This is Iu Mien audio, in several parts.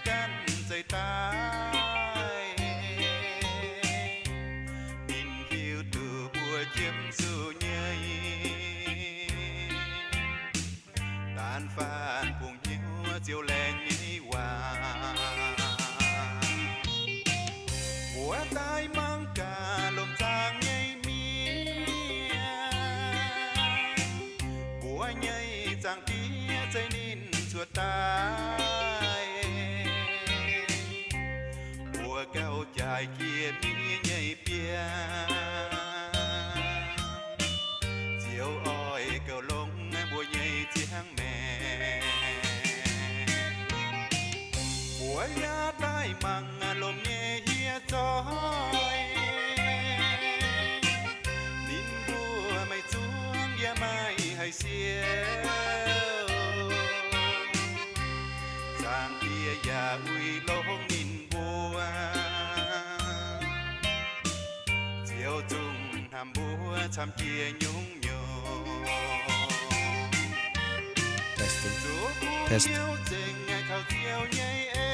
ganh zeix daaih. Ninh hiuv duqv mbuo qiemx zuqc nyei. Daan faanh bungx hnyouv ziouc laengz nyei waac. Mbuo daaih mangc gaax lomh zaangc nyei mienh. Mbuo nyei Zaangc Diex zeix ninh cuotv daaih. Mbuo gauh jaaix jiex mienh nyei biauv, ziouc oix gauh longc mbuo nyei ziangh maengc. Mbuo yaac daaih mangc lomh nyei hieh zoih. Ninh mbuo maiv zuangx yaac maiv haih siou. Zaangc Diex yaac uix longx ninh mbuo, ziouc zungv hnamv mbuo camv jiex nyungc-nyungc. Testing. Test.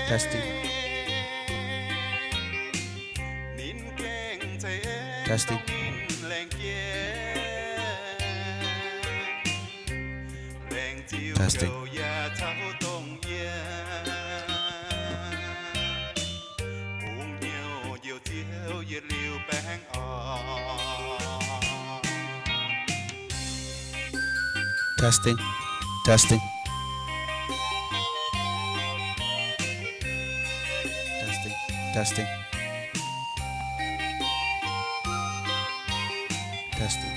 Testing. Ninh gengh ceix en dongh ninh laengz jiex. Laengz ziux gouv yaac caux dongh yie. Bungx hnyouv njoux Ziouv yietc liuz baengh orn. Testing. Testing. Testing. Testing. Testing.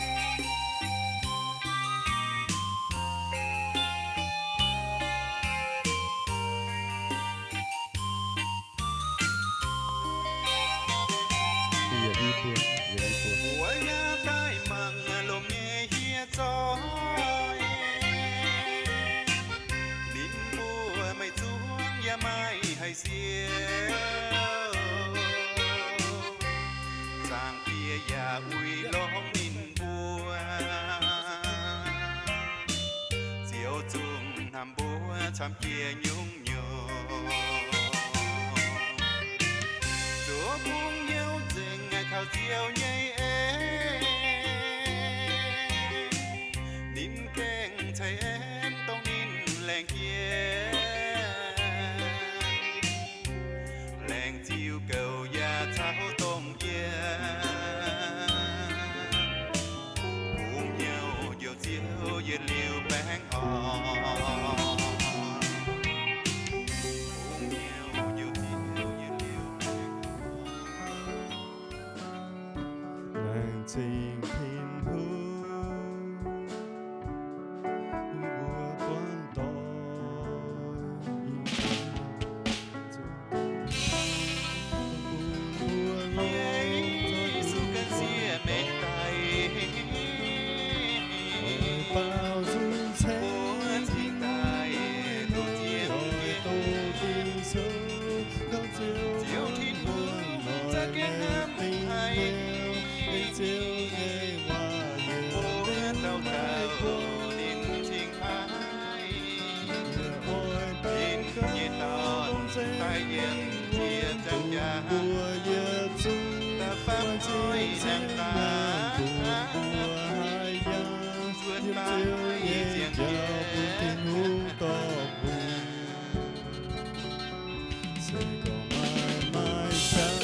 Mbuo yaac daaih mangc lomh nyei hieh zoih. Ninh mbuo maiv zuangx yaac maiv haih siou. Zaangc Diex yaac uix longx ninh mbuo, ziouc zungv hnamv mbuo camv jiex nyungc-nyungc. Zuov bungx hnyouv nzengc taux Ziouv nyei en. Ninh gengh ceix en dongh ninh laengz jiex. Laengz ziux gouv yaac caux dongh yie. Bungx hnyouv njoux Ziouv yietc liuz baengh orn. Bungx hnyouv njoux Ziouv yietc liuz baengh orn. Laengz zingh Tin-Hungh, mbuo buangv doic. Yesu ganh sieqv mengh daic, oix baaux nzung ceng, mbuo cingx daaih duqv ziangh jienv. Ziouv Tin-Hungh za'gengh hnamv haic, mbuo dauh dauh ninh cingx paaiv. Ninh nyei Dorn daaih yiem njiec ziangh jaax, da'faam hnoi nangh daaih, cuotv daaih nyei ziangh jiex. Se gorngv maaih, maaih jaax,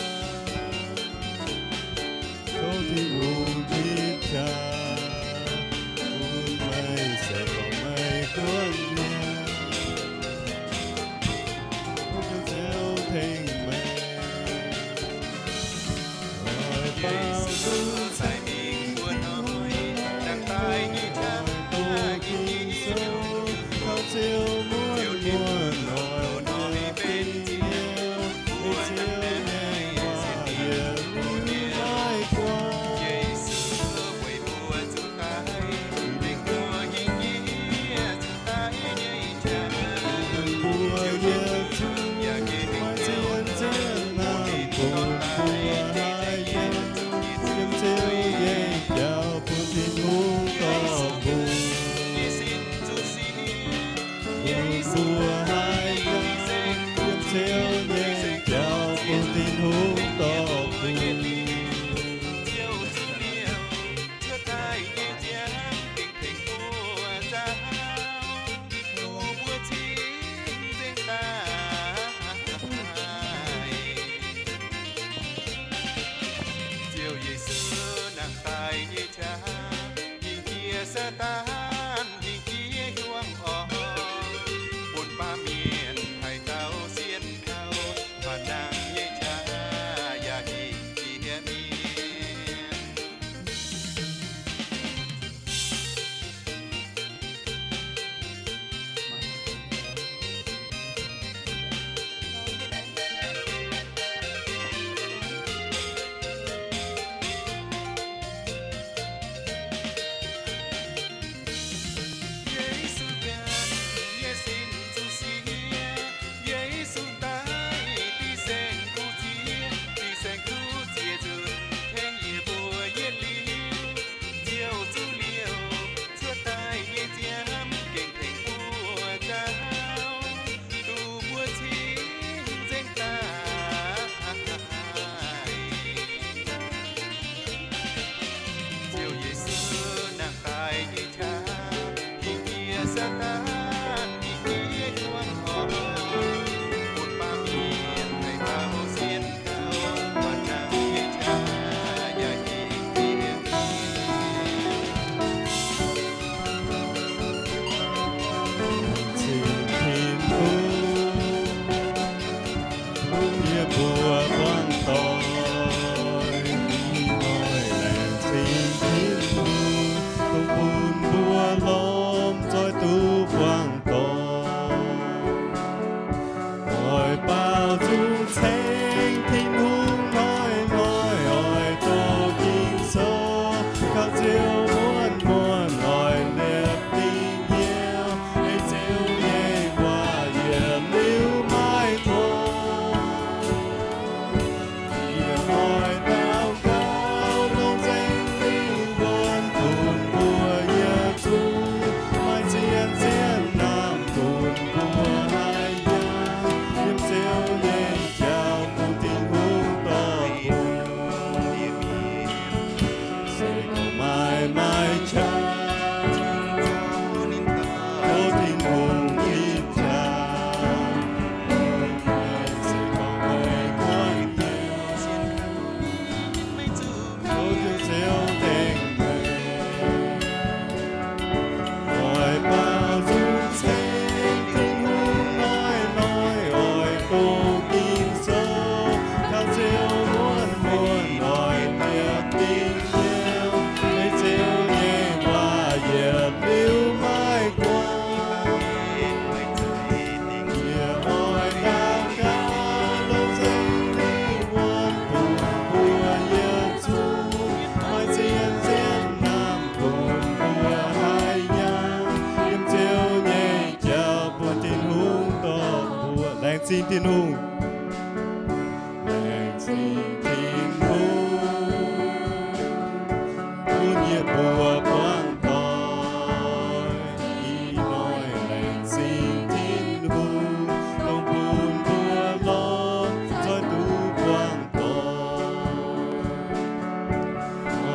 tov Tin-Hungh gitv jaax bun meih. Se gorngv meih guonv mienh, tov Ziouv tengx meih. Yesu sai mingh wuov hnoi, nangh daaih nyei camv, yie Ging-Sou taux Ziouv muonz muonz oix benx Ziouv, benx Ziouv nyei waac yietc liuz maiv guaax. Yesu weic mbuo zuqc daic, lengc hnyouv hingh yie zuqc daic nyei jaax. Mbuo yietc zungv yaac gengh maiv zien nyei jauv bun Tin-Hungh dorh bun. Ziouv zuqc liouh cuotv daaih nyei nziaamv gengh tengx mbuo nzaaux, duqv mbuo cingx nzengc daaih. Ziouv Yesu nangh daaih nyei qaqv, hingh jiex Saadaan hingh jiex hiuang orn, bun baamh mienh haih taux sienh kouv, faaux nangh nyei qaqv yaac hingh jiex mienh. Yesu bian nyei sin zuqc siev, Yesu daaih diqc saeng kuv ziex, diqc saeng kuv ziex nzunc tengx yie mbuo yietc liuz. Ziouv zuqc liouh cuotv daaih nyei nziaamv gengh tengx mbuo nzaaux, duqv mbuo cingx nzengc daaih. Ziouv Yesu nangh daaih nyei qaqv, hingh jiex Saadaan hingh jiex hiuang orn, bun baamh mienh haih taux sienh kouv, faaux nangh nyei qaqv yaac hingh jiex mienh. Laengz zingh Tin-Hungh, bun yie mbuo buangh doic. Ih hnoi laengz zingh Tin-Hungh, dongh bun mbuo lomh nzoih duqv buangh doic. Oix baaux nzung ceng Tin-Hungh hnoi-hnoi oix doqc Ging-Sou, kaux Ziouv muonz-muonz oix liepc dingc hnyouv, ei Ziouv nyei waac yietc liuz maiv guangc. Yie oix daux gaux longc Singx Lingh wuonv bun mbuo yietc zungv, maaih zien-zien naamh bun mbuo haih yangh yiem Ziouv nyei jauv bun Tin-Hungh dorh bun. Se gorngv maaih, maaih qaqv, tov Tin-Hungh ginv qaqv. Se gorngv maaih kuonx hnyouv, tov Ziouv tengx meih. Oix baaux nzung ceng Tin-Hungh hnoi-hnoi oix doqc Ging-Sou, kaux Ziouv muonz-muonz oix liepc dingc hnyouv, ei Ziouv nyei waac yietc liuz maiv guangc. Yie oix daux gaux longc Singx Lingh wuonv bun mbuo yietc zungv, maaih zien-zien naamh bun mbuo haih yangh yiem Ziouv nyei jauv bun Tin-Hungh dorh mbuo. Laengz zingh Tin-Hungh. Laengz zingh Tin-Hungh, bun yie mbuo buangh doic. Ih hnoi laengz zingh Tin-Hungh, dongh bun mbuo lomh nzoih duqv buangh doic.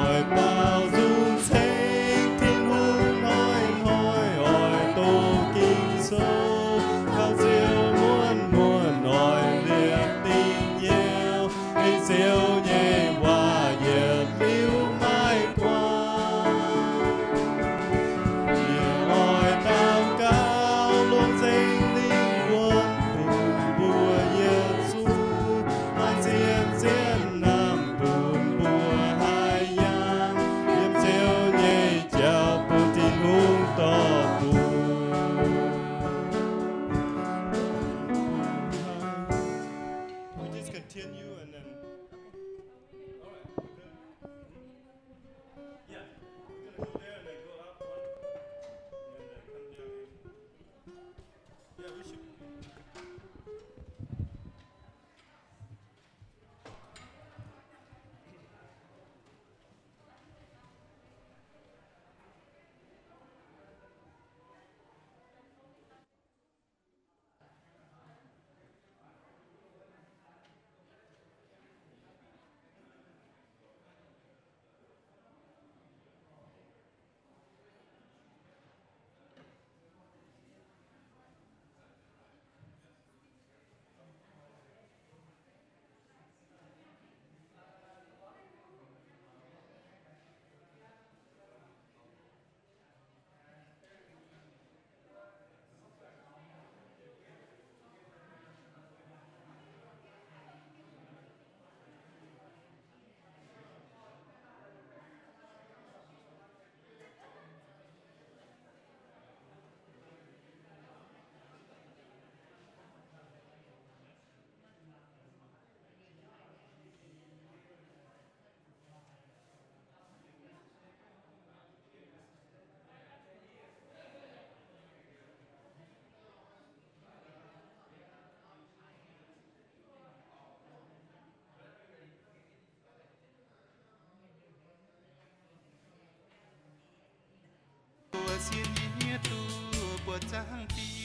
Oix baaux nzung ceng Tin-Hungh hnoi-hnoi oix doqc Ging-Sou, kaux Ziouv muonz-muonz oix liepc dingc hnyouv, ei Ziouv nyei waac yietc liuz maiv guangc. Yie oix daux gaux longc Singx Lingh wuonv bun mbuo yietc zungv, maaih zien-zien naamh bun mbuo haih yangh yiem Ziouv nyei jauv bun Tin-Hungh dorh bun. We just continue and then. All right. Okay. Yeah. We're gonna go there and then go up one, and then come down here. Yeah, we should. zaangc Diex.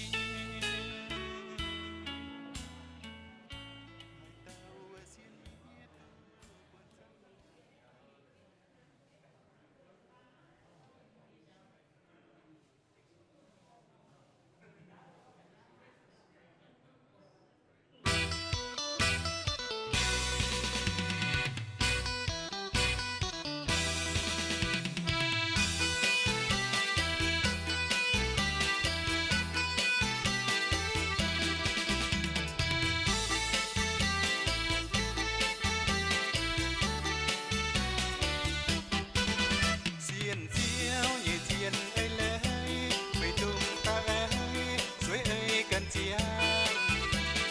Sienh Ziouv nyei zien ei leiz, meih dungx daaih ei, zueiz ei ganh ziangh.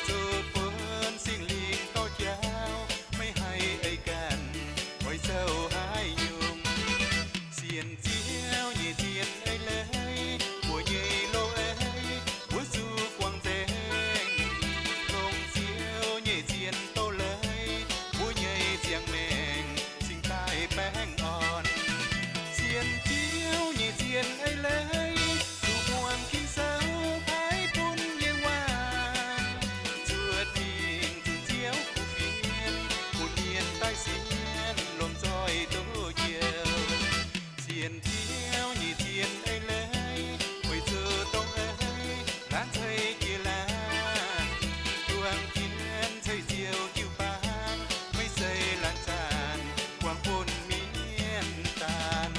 Zoux bun Singx Lingh dorh jauv, maiv haih ei ganh, oix zoux haaix nyungc. Sienh Ziouv nyei zien ei leiz, mbuo nyei loz ei, mbuo zuqc guangc nzengc. Longc Ziouv nyei zien doz leiz, mbuo nyei ziangh maengc cingx daaih baengh orn. Sienh Ziouv nyei zien ei leiz, zuqc muangx Ging-Sou paaiv bun mienh waac, zuov dingc zunh Ziouv kuv fienx, bun mienh daaih sienx lomh nzoih duqv njoux. Sienh Ziouv nyei zien ei leiz, weic zuqc dongh ei laanh ceix jiez laanh, juang jienv ceix Ziouv jiu-baang, maiv zeiz laanh zanc guangc bun mienh daanh.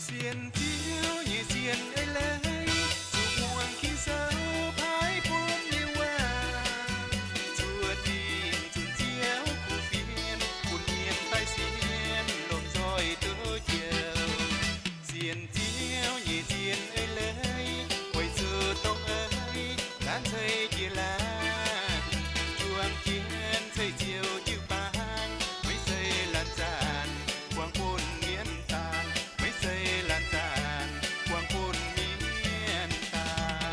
Sienh Ziouv nyei zien ei leiz, zuqc muangx Ging-Sou paaiv bun mienh waac, zuov dingc zunh Ziouv kuv fienx, bun mienh daaih sienx lomh nzoih duqv njoux. Sienh Ziouv nyei zien ei leiz, weic zuqc dongh ei laanh ceix jiez laanh, juang jienv ceix Ziouv jiu-baang, maiv zeiz laanh zanc guangc bun mienh daanh, maiv zeiz laanh zanc guangc bun mienh daanh.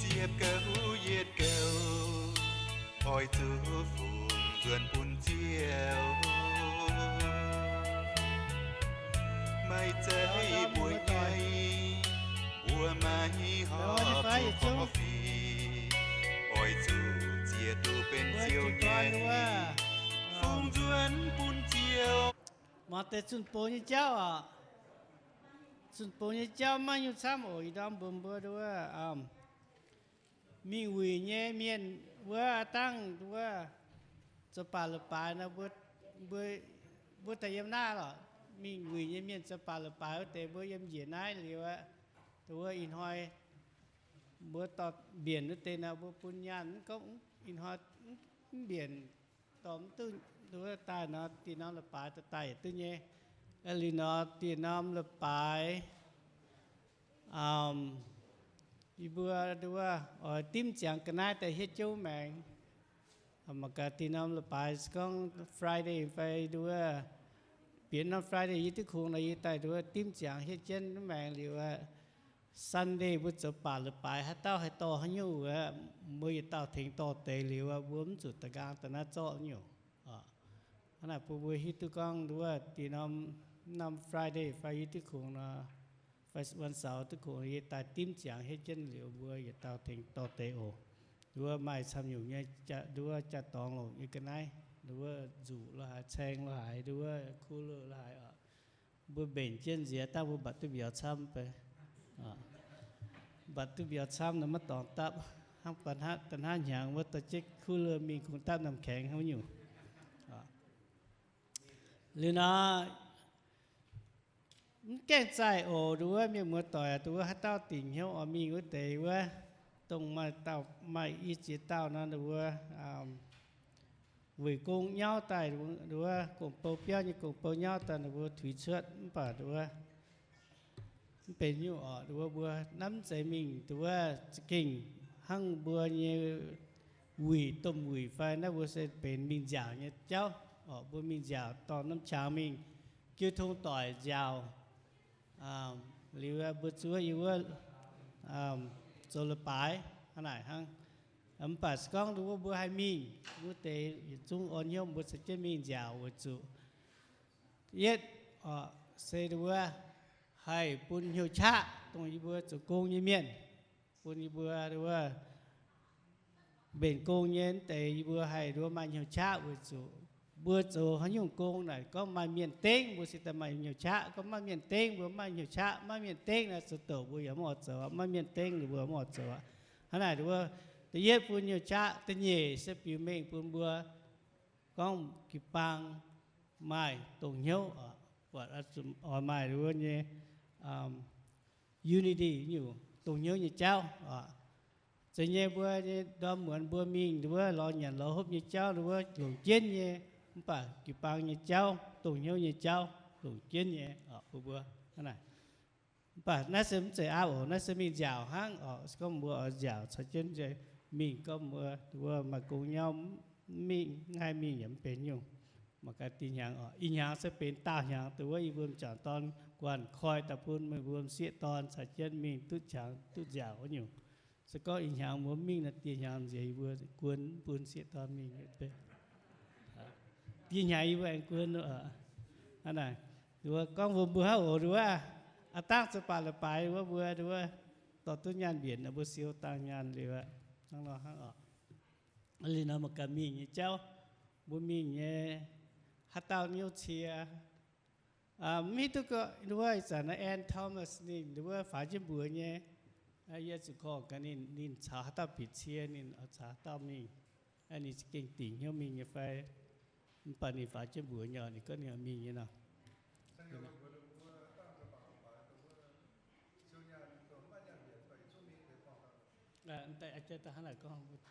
Ziepc gouv yietc gouv, oix zuqc fungx nzuonx bun Ziouv. Maiv zeiz mbuo nyei, mbuo maiv horpc zuqc korv-fiqv, oix zuqc ziex duqv benx Ziouv nyei, fungx nzuonx bun Ziouv. Mangc deix zunh bou nyei jauv oc. Zunh bou nyei jauv maiv nyungc camv oc. Ih ndorm mbuox mbuo nduov, mingh wuic nyei mienh wuov dangh nduov zoux baac leiz-baaix nor, mbuo, mbuo daaih yiem naaiv lorqc. Mingh wuic nyei mienh zoux baac leiz-baaix wuov deix mbuo yiem njiec naaiv liuz aqv. Nduov ih hnoi mbuo dorh mbienc wuov deix nor, mbuo bun nyaanh mv gorngv ih hnoi mv mbienc dorh mv duqv nduov daaih nor, dieh norm leiz-baaix daaih daaih yietc duqv nyei. Liuz nor dieh norm leiz-baaix yie mbuo nduov oix dimv ziangx ga'naaiv daaih hietv jouv maengx. Mangc gaax dieh norm leiz-baaix gorngv Friday fai nduov, bieqc norm Friday yie duqv kungx nor, yie daaih nduov dimv ziangx hietv jienv maengx liuz aqv. Sunday mbuo zoux baac leiz-baaix haaix dauh haih dorh haaix nyungc wuov, mbuo yietc dauh tengx dorh deix liuz aqv, mbuo mv zuqc da'nqaang da'naaiv zorqv nyungc. Hnangv naaic bun mbuo hiuv duqv gorngv nduov dieh norm, norm Friday fai yie duqv kungx nor, fai วันเสาร์ duqv kungx, yie daaih dimv ziangx hietv jienv liuz mbuo yietc dauh tengx dorh deix oc. Nduov maaih camv nyungc nyei, nduov jaa-dorngx longc nyei ga'naaiv, nduov nzuqc lo haaix, caeng lo haaix, nduov kuv lo lo haaix oc. Mbuo mbenc jienv nziex dangh mbuo mbatc duqv mbiauz camv fai? Mbatc duqv mbiauz camv nor maiv dorngx dapv. Hnangv baac hnangv da'hnangv hnyangx wuov dorh jienv kuv luo mingh kungx dapv norm kaengx hnangv nyungc. Liuz nor, mv gaengh zaih oc, nduov mienh muoz doic, nduov haaix dauh dingc hnyouv oix mingh wuov deix wuov, dongh maaih dauh maaih i ziex dauh nor, nduov weic gong nyauv daaih, nduov gong-bou biauv nyei gong-bou nyauv daaih, nduov tuix cuotv mv baac nduov mv benx nyungc oc, nduov mbuo hnamv mv zeiz mingh nduov za'gengh hnangv mbuo nyei wuic, domh wuic fai naaiv mbuo se benx mingh nziaauc nyei jauv oc. Mbuo mingh nziaauc dorh norm qangx mingh, jiu tong doic nziaauc, liuz mbuo zuov yie wuov zoux leiz-baaix hnangv naaic hnangv. Mv baac se gorngv nduov mbuo haih mingh wuov deix yietc zungv orn hnyouv mbuo caux jienv mingh nziaauc weic zuqc yietv oc se nduov haih bun hnyouv qaqv dongh yie mbuo zoux gong nyei mienh, bun yie mbuo nduov mbenc gong nyei mv deix yie mbuo haih nduov maaih hnyouv qaqv weic zuqc mbuo zoux haaix nyungc gong naaic gorngv maaih mienh dengv mbuo se daaih maaih hnyouv qaqv, gorngv maiv maaih mienh dengv mbuo maiv maaih hnyouv qaqv, maaih mienh dengv naaic zoux douc mbuo yaac maiv oix zoux, maiv maaih mienh dengv ninh mbuo maiv oix zoux aqv. Hnangv naaic nduov da'yietv bun hnyouv qaqv, da'nyeic se biux mengh bun mbuo gorngv jiu-baang maaih dongh hnyouv, buatc oix maaih nduov nyei unity nyungc dongh hnyouv nyei jauv oc. Zeiz nyei mbuo nyei ndorm muonz mbuo mingh nduov lorz nyanc lorz hopv nyei jauv nduov longc jienv nyei, mv baac jiu-baang nyei jauv, dongh hnyouv nyei jauv longc jienv nyei oc bun mbuo. Hnangv naaic. Mv baac naaiv se mv zeiz aapv oc, naaiv se mingh nziaauc hnangv oc. Se gorngv mbuo oix nziaauc caux jienv mingh, gorngv mbuo nduov maaih gong nyauv mv mingh, mv haih mingh yaac mv benx nyungc. Mangc gaax dih hnyangx oc. Ih hnyangx se benx daauh hnyangx dongh wuov yie mbuo m'jangc dorn guanh koi daaih bun meih mbuo m'sieqv dorn caux jienv mingh duqv qangx duqv nziaauc wuov nyungc. Se gorngv ih hnyangx mbuo mv mingh nor, dieh hnyangx nziex yie mbuo guon mv bun sieqv dorn mingh. Dieh hnyangx yie mbuo aengx guon. Hnangv naaic, nduov gorngv mbuo mbuo hnangv oc, nduov aav dangv zoux baac leiz-baaix wuov mbuo nduov dorh duqv nyaanh mbienc nor mbuo siou dangh nyaanh liuz aqv. Hnangv nor hnangv oc. Liuz nor mangc gaax mingh nyei jauv, mbuo mingh nyei haaix dauh nyouv cie, mv hiuv duqv gorngv nduov ih zanc naaiv Ann Thomas ninh nduov faaux jienv mbuox nyei. Yie zuqc korv gaax ninh, ninh caux haaix dauh bieqc cie, ninh oix caux haaix dauh mingh. Ninh za'gengh dingc hnyouv mingh nyei fai? Mv baac ninh faaux jienv mbuox nyei, ninh gorngv ninh oix mingh nyei nor.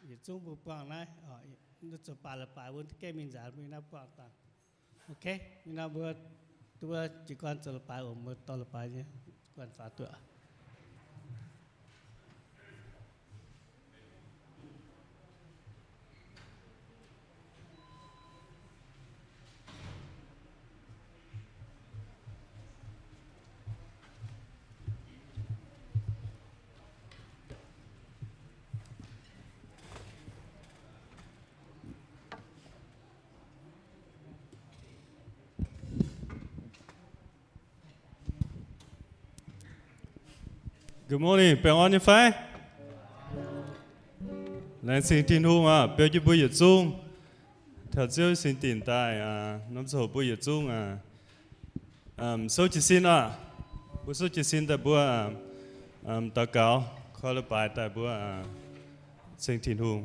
Yietc zungv mbuo buangh naaiv, zoux baac leiz-baaix mbuo gaengh mingh nzaanx mbuo naaiv buangh dangh. Ok, ninh nor mbuo duqv jiez gorn zoux leiz-baaix oc, mbuo dorh leiz-baaix nyei guanh faaux duqv. Good morning, baengh orn nyei fai? Laengz zingh Tin-Hungh aac, beu jienv mbuo yietc zungv taux Ziouv singx dinc daaih, norm ziangh hoc mbuo yietc zungv souv jiez sin aac. Mbuo souv jiez sin daaih mbuo daux gaux, koi leiz-baaix daaih mbuo ceng Tin-Hungh.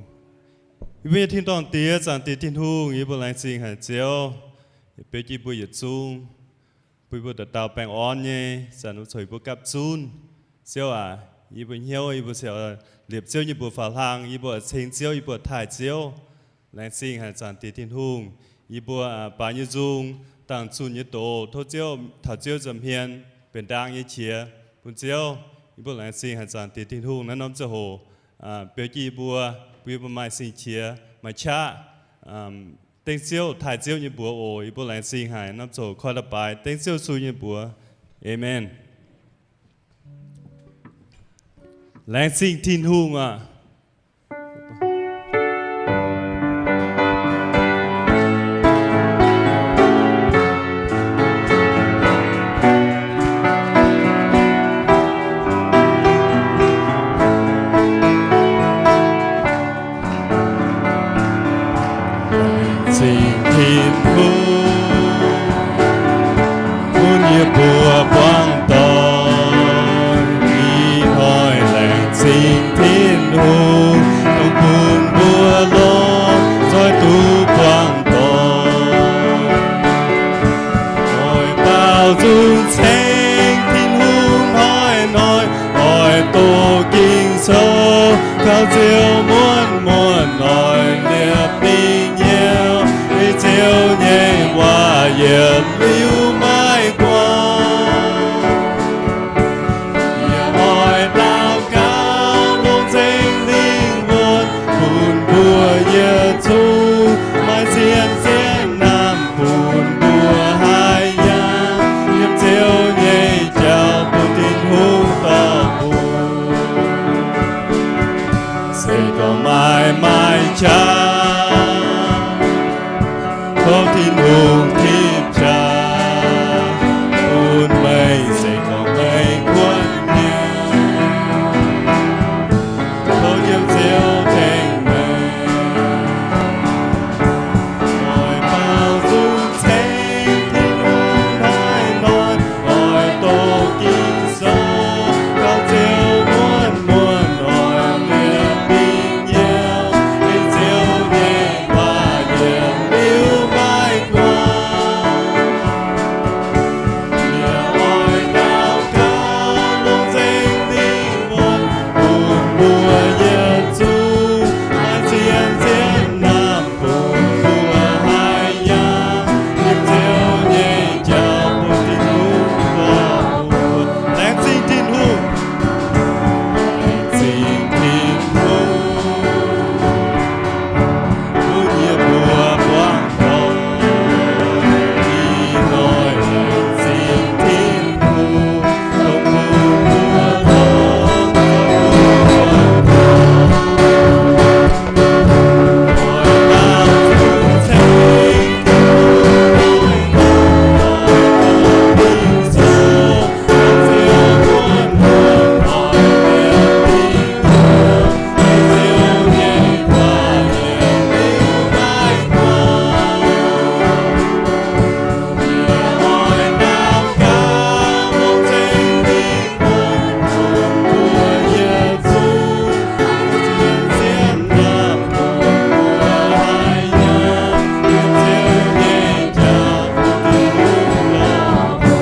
Yie mbuo nyei tin-dorngh Diex, Zaangc Diex Tin-Hungh, yie mbuo laengz zingh haic Ziouv, beu jienv mbuo yietc zungv, bun mbuo dauh dauh baengh orn nyei zanc wuov coc yie mbuo gapv zunv. Ziouv aac, yie mbuo hnyouv yie mbuo se liepc Ziouv nyei mbuox faaux hlang, yie mbuo ceng Ziouv, yie mbuo taaih Ziouv. Laengz zingh haic Zaangc Diex Tin-Hungh, yie mbuo baaix nyei nzung, dangh zunh nyei doz, tov Ziouv taux Ziouv nza'hmien benx ndaang nyei qiex bun Ziouv. Yie mbuo laengz zingh haic Zaangc Diex Tin-Hungh, naaiv norm ziangh hoc beu jienv yie mbuo, bun yie mbuo maaih sing-qiex, maaih qaqv dengv Ziouv, taaih Ziouv nyei mbuox oc. Yie mbuo laengz zingh haic norm ziangh hoc koi leiz-baaix dengv Ziouv Yesu nyei mbuox. Aamen. Laengz zingh Tin-Hungh aac. Zingh Tin-Hungh, bun yie mbuo Muonc oix liepc ding nyei, ei Ziouv nyei waac yietc liuz maiv guangc. Yie oix daux gaux longc Singx Lingh wuonh bun mbuo yietc zungv maaih zien sienx hnamv bun mbuo haih yangh yiem Ziouv nyei jauv bun Tin-Hungh dorh mbuo. Se gorngv maaih maaih qaqv, tov Tin-Hungh tipv qaqv bun meih. Se gorngv meih kuonx hnyouv, tov Ziouv tengx meih. Oix baaux nzung ceng Tin-Hungh hnoi-hnoi, oix doqc Ging-Sou, gauh Ziouv muonc muonc oix liepc ding nyei, ei Ziouv nyei waac yietc liuz maiv guangc. Yie oix daux gaux longc Singx Lingh wuonh bun mbuo yietc zungv maaih zien sienx hnamv bun mbuo haih yangh yiem Ziouv nyei jauv bun Tin-Hungh dorh mbuo. Laengz zingh Tin-Hungh. Laengz zingh Tin-Hungh.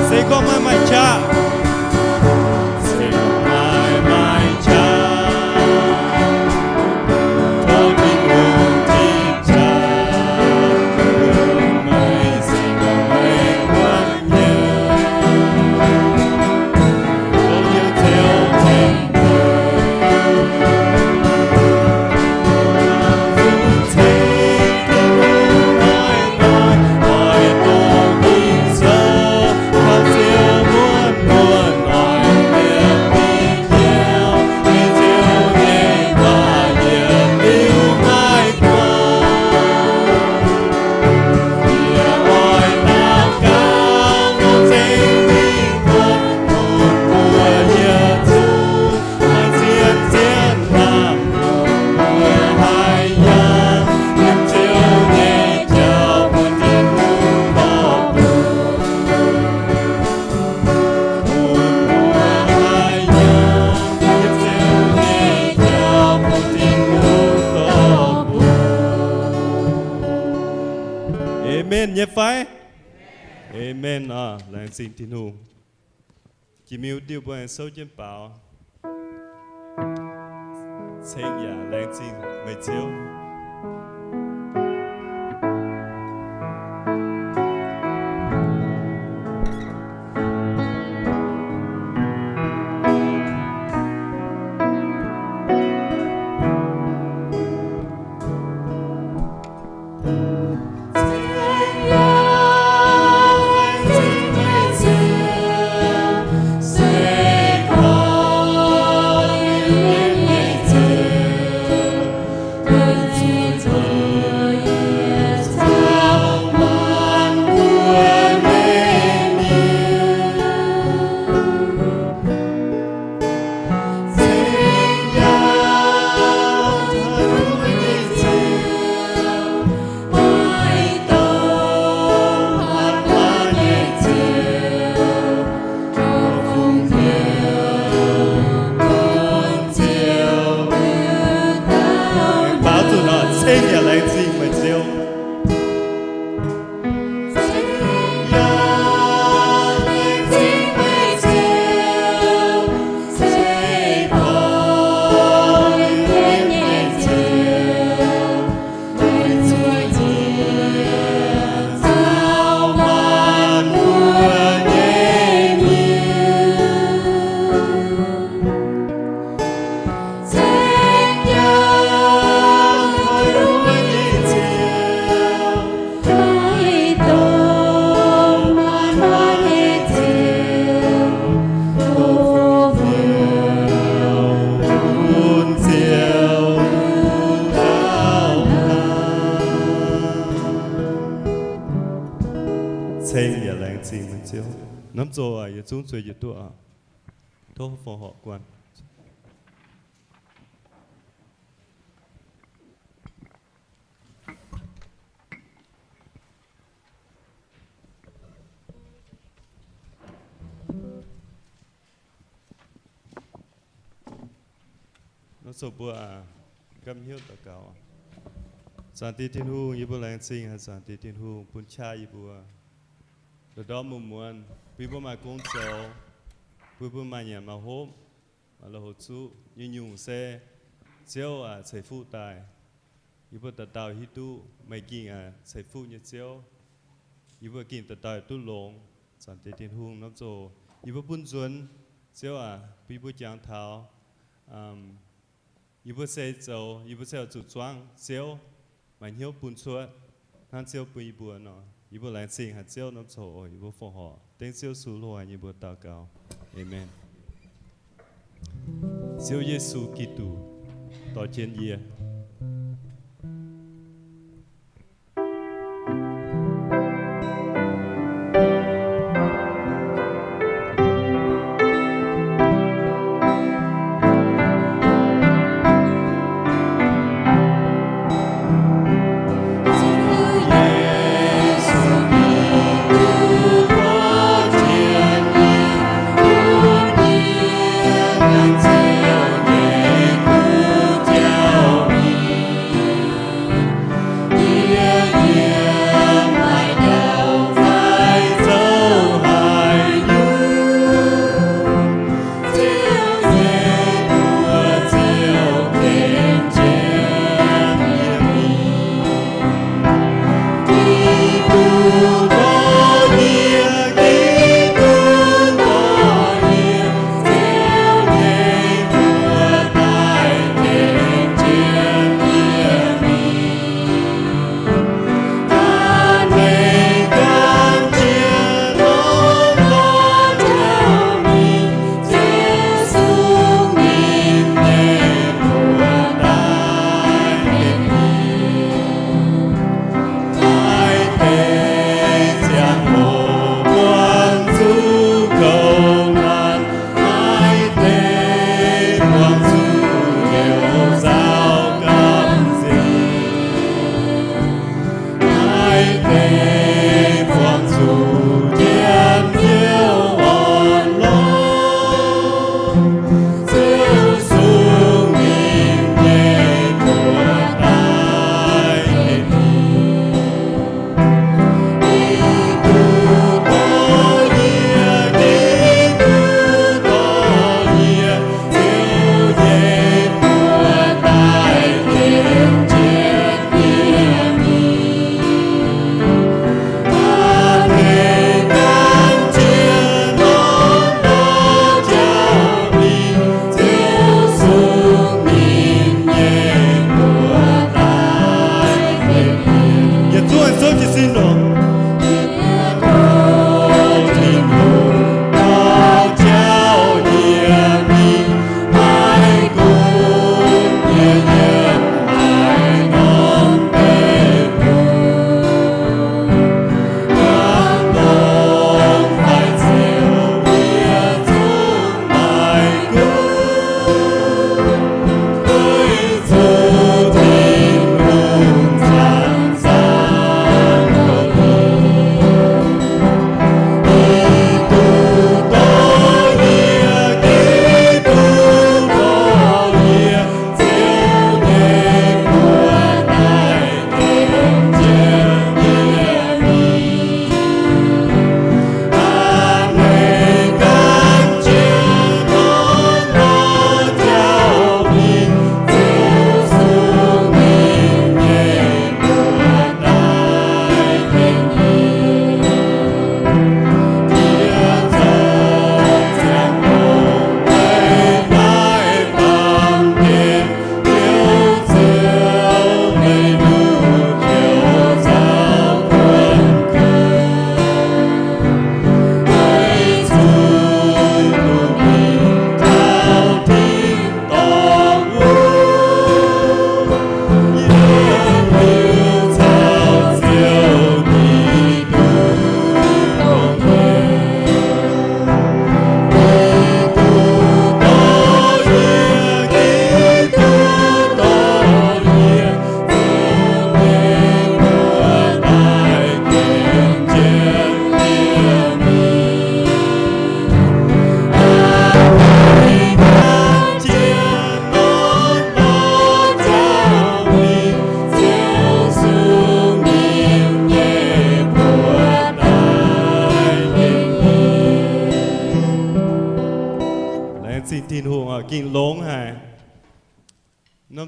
Se gorngv maaih maaih qaqv, se gorngv maaih maaih qaqv, tov Tin-Hungh tipv qaqv bun meih. Se gorngv meih kuonx hnyouv, tov Ziouv tengx meih. Aamen nyei fai? Aamen oc. Laengz zingh Tin-Hungh. Jiex miuc diuh mbuo aengx souv jienv baaux. Ceng yaac laengz zingh meih Ziouv. Baaux zuqc nor, ceng yaac laengz zingh meih Ziouv. Ziouv, norm zoc aac, yietc zungv zueiz njiec duqv oc. Tov fongc horc guanh. Nor zoux mbuo aac, gamh hnyouv daux gaux. Zaangc Diex Tin-Hungh, yie mbuo laengz zingh haic Zaangc Diex Tin-Hungh bun qaqv yie mbuo, ndorm-ndorm muonz-muonz bun yie mbuo maaih gong zoux, bun yie mbuo maaih nyanc maaih hopv, maaih lui-houx zuqv. Nyungc-nyungc se Ziouv aac ceix fuqv daaih. Yie mbuo dauh dauh hiuv duqv meih gengh aac ceix fuqv nyei Ziouv. Yie mbuo gengh dauh dauh duqv longx. Zaangc Diex Tin-Hungh, norm zoc yie mbuo bun nzuonx, Ziouv aac, bun yie mbuo jangx taux, yie mbuo se zoux, yie mbuo se oix zuqc zuangv Ziouv, maaih hnyouv bun cuotv hnangv Ziouv bun yie mbuo nor. Yie mbuo laengz zingh haic Ziouv, norm zoc yie mbuo fongc horc dengv Ziouv Yesu loz-haaix nyei mbuox daux gaux. Aamen. Ziouv Yesu Giduc, dorh jienv yie.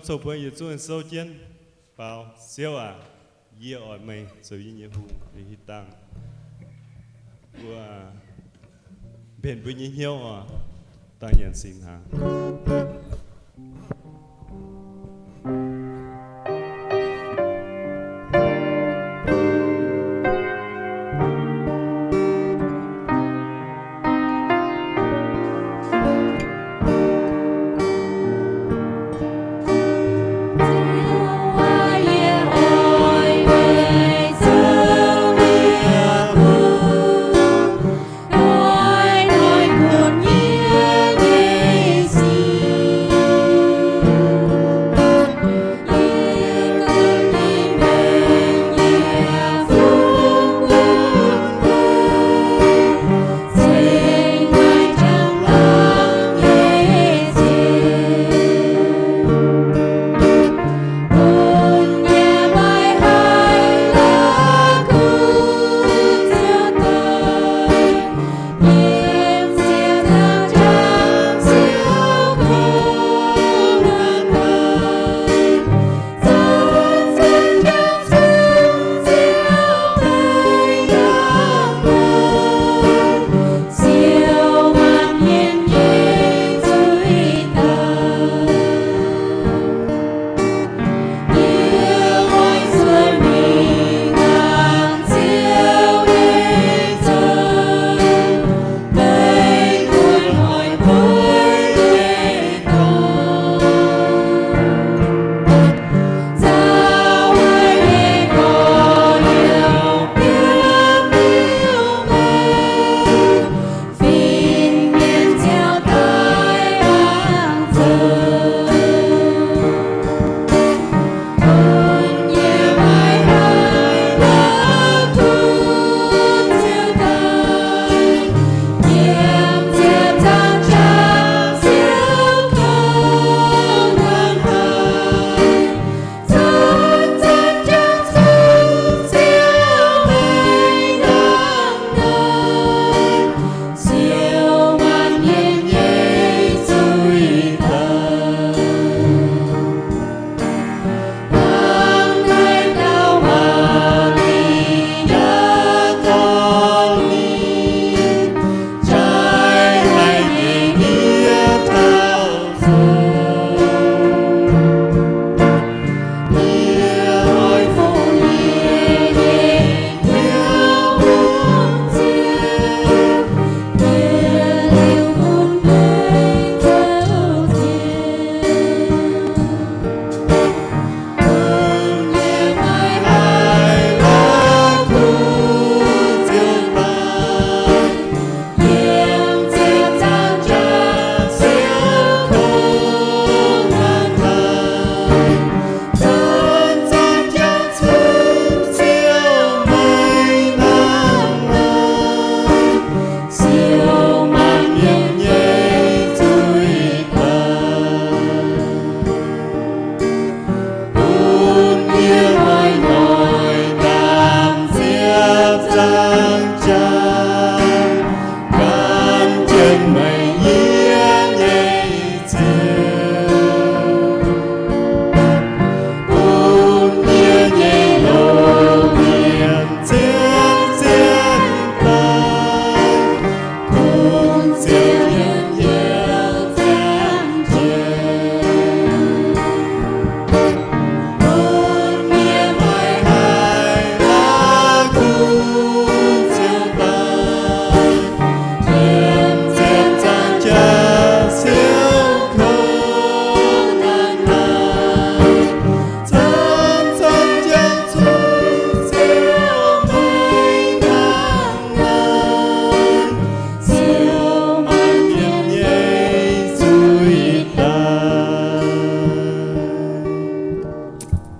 Cong-mbuo yietc zungv souv jienv faaux, Ziouv aac, yie oix meih zoux yie nyei hungh. Liuz hitv dangh mbuo mbenc mbuo nyei hnyouv oc. Dangh nyanc singx hnaangx.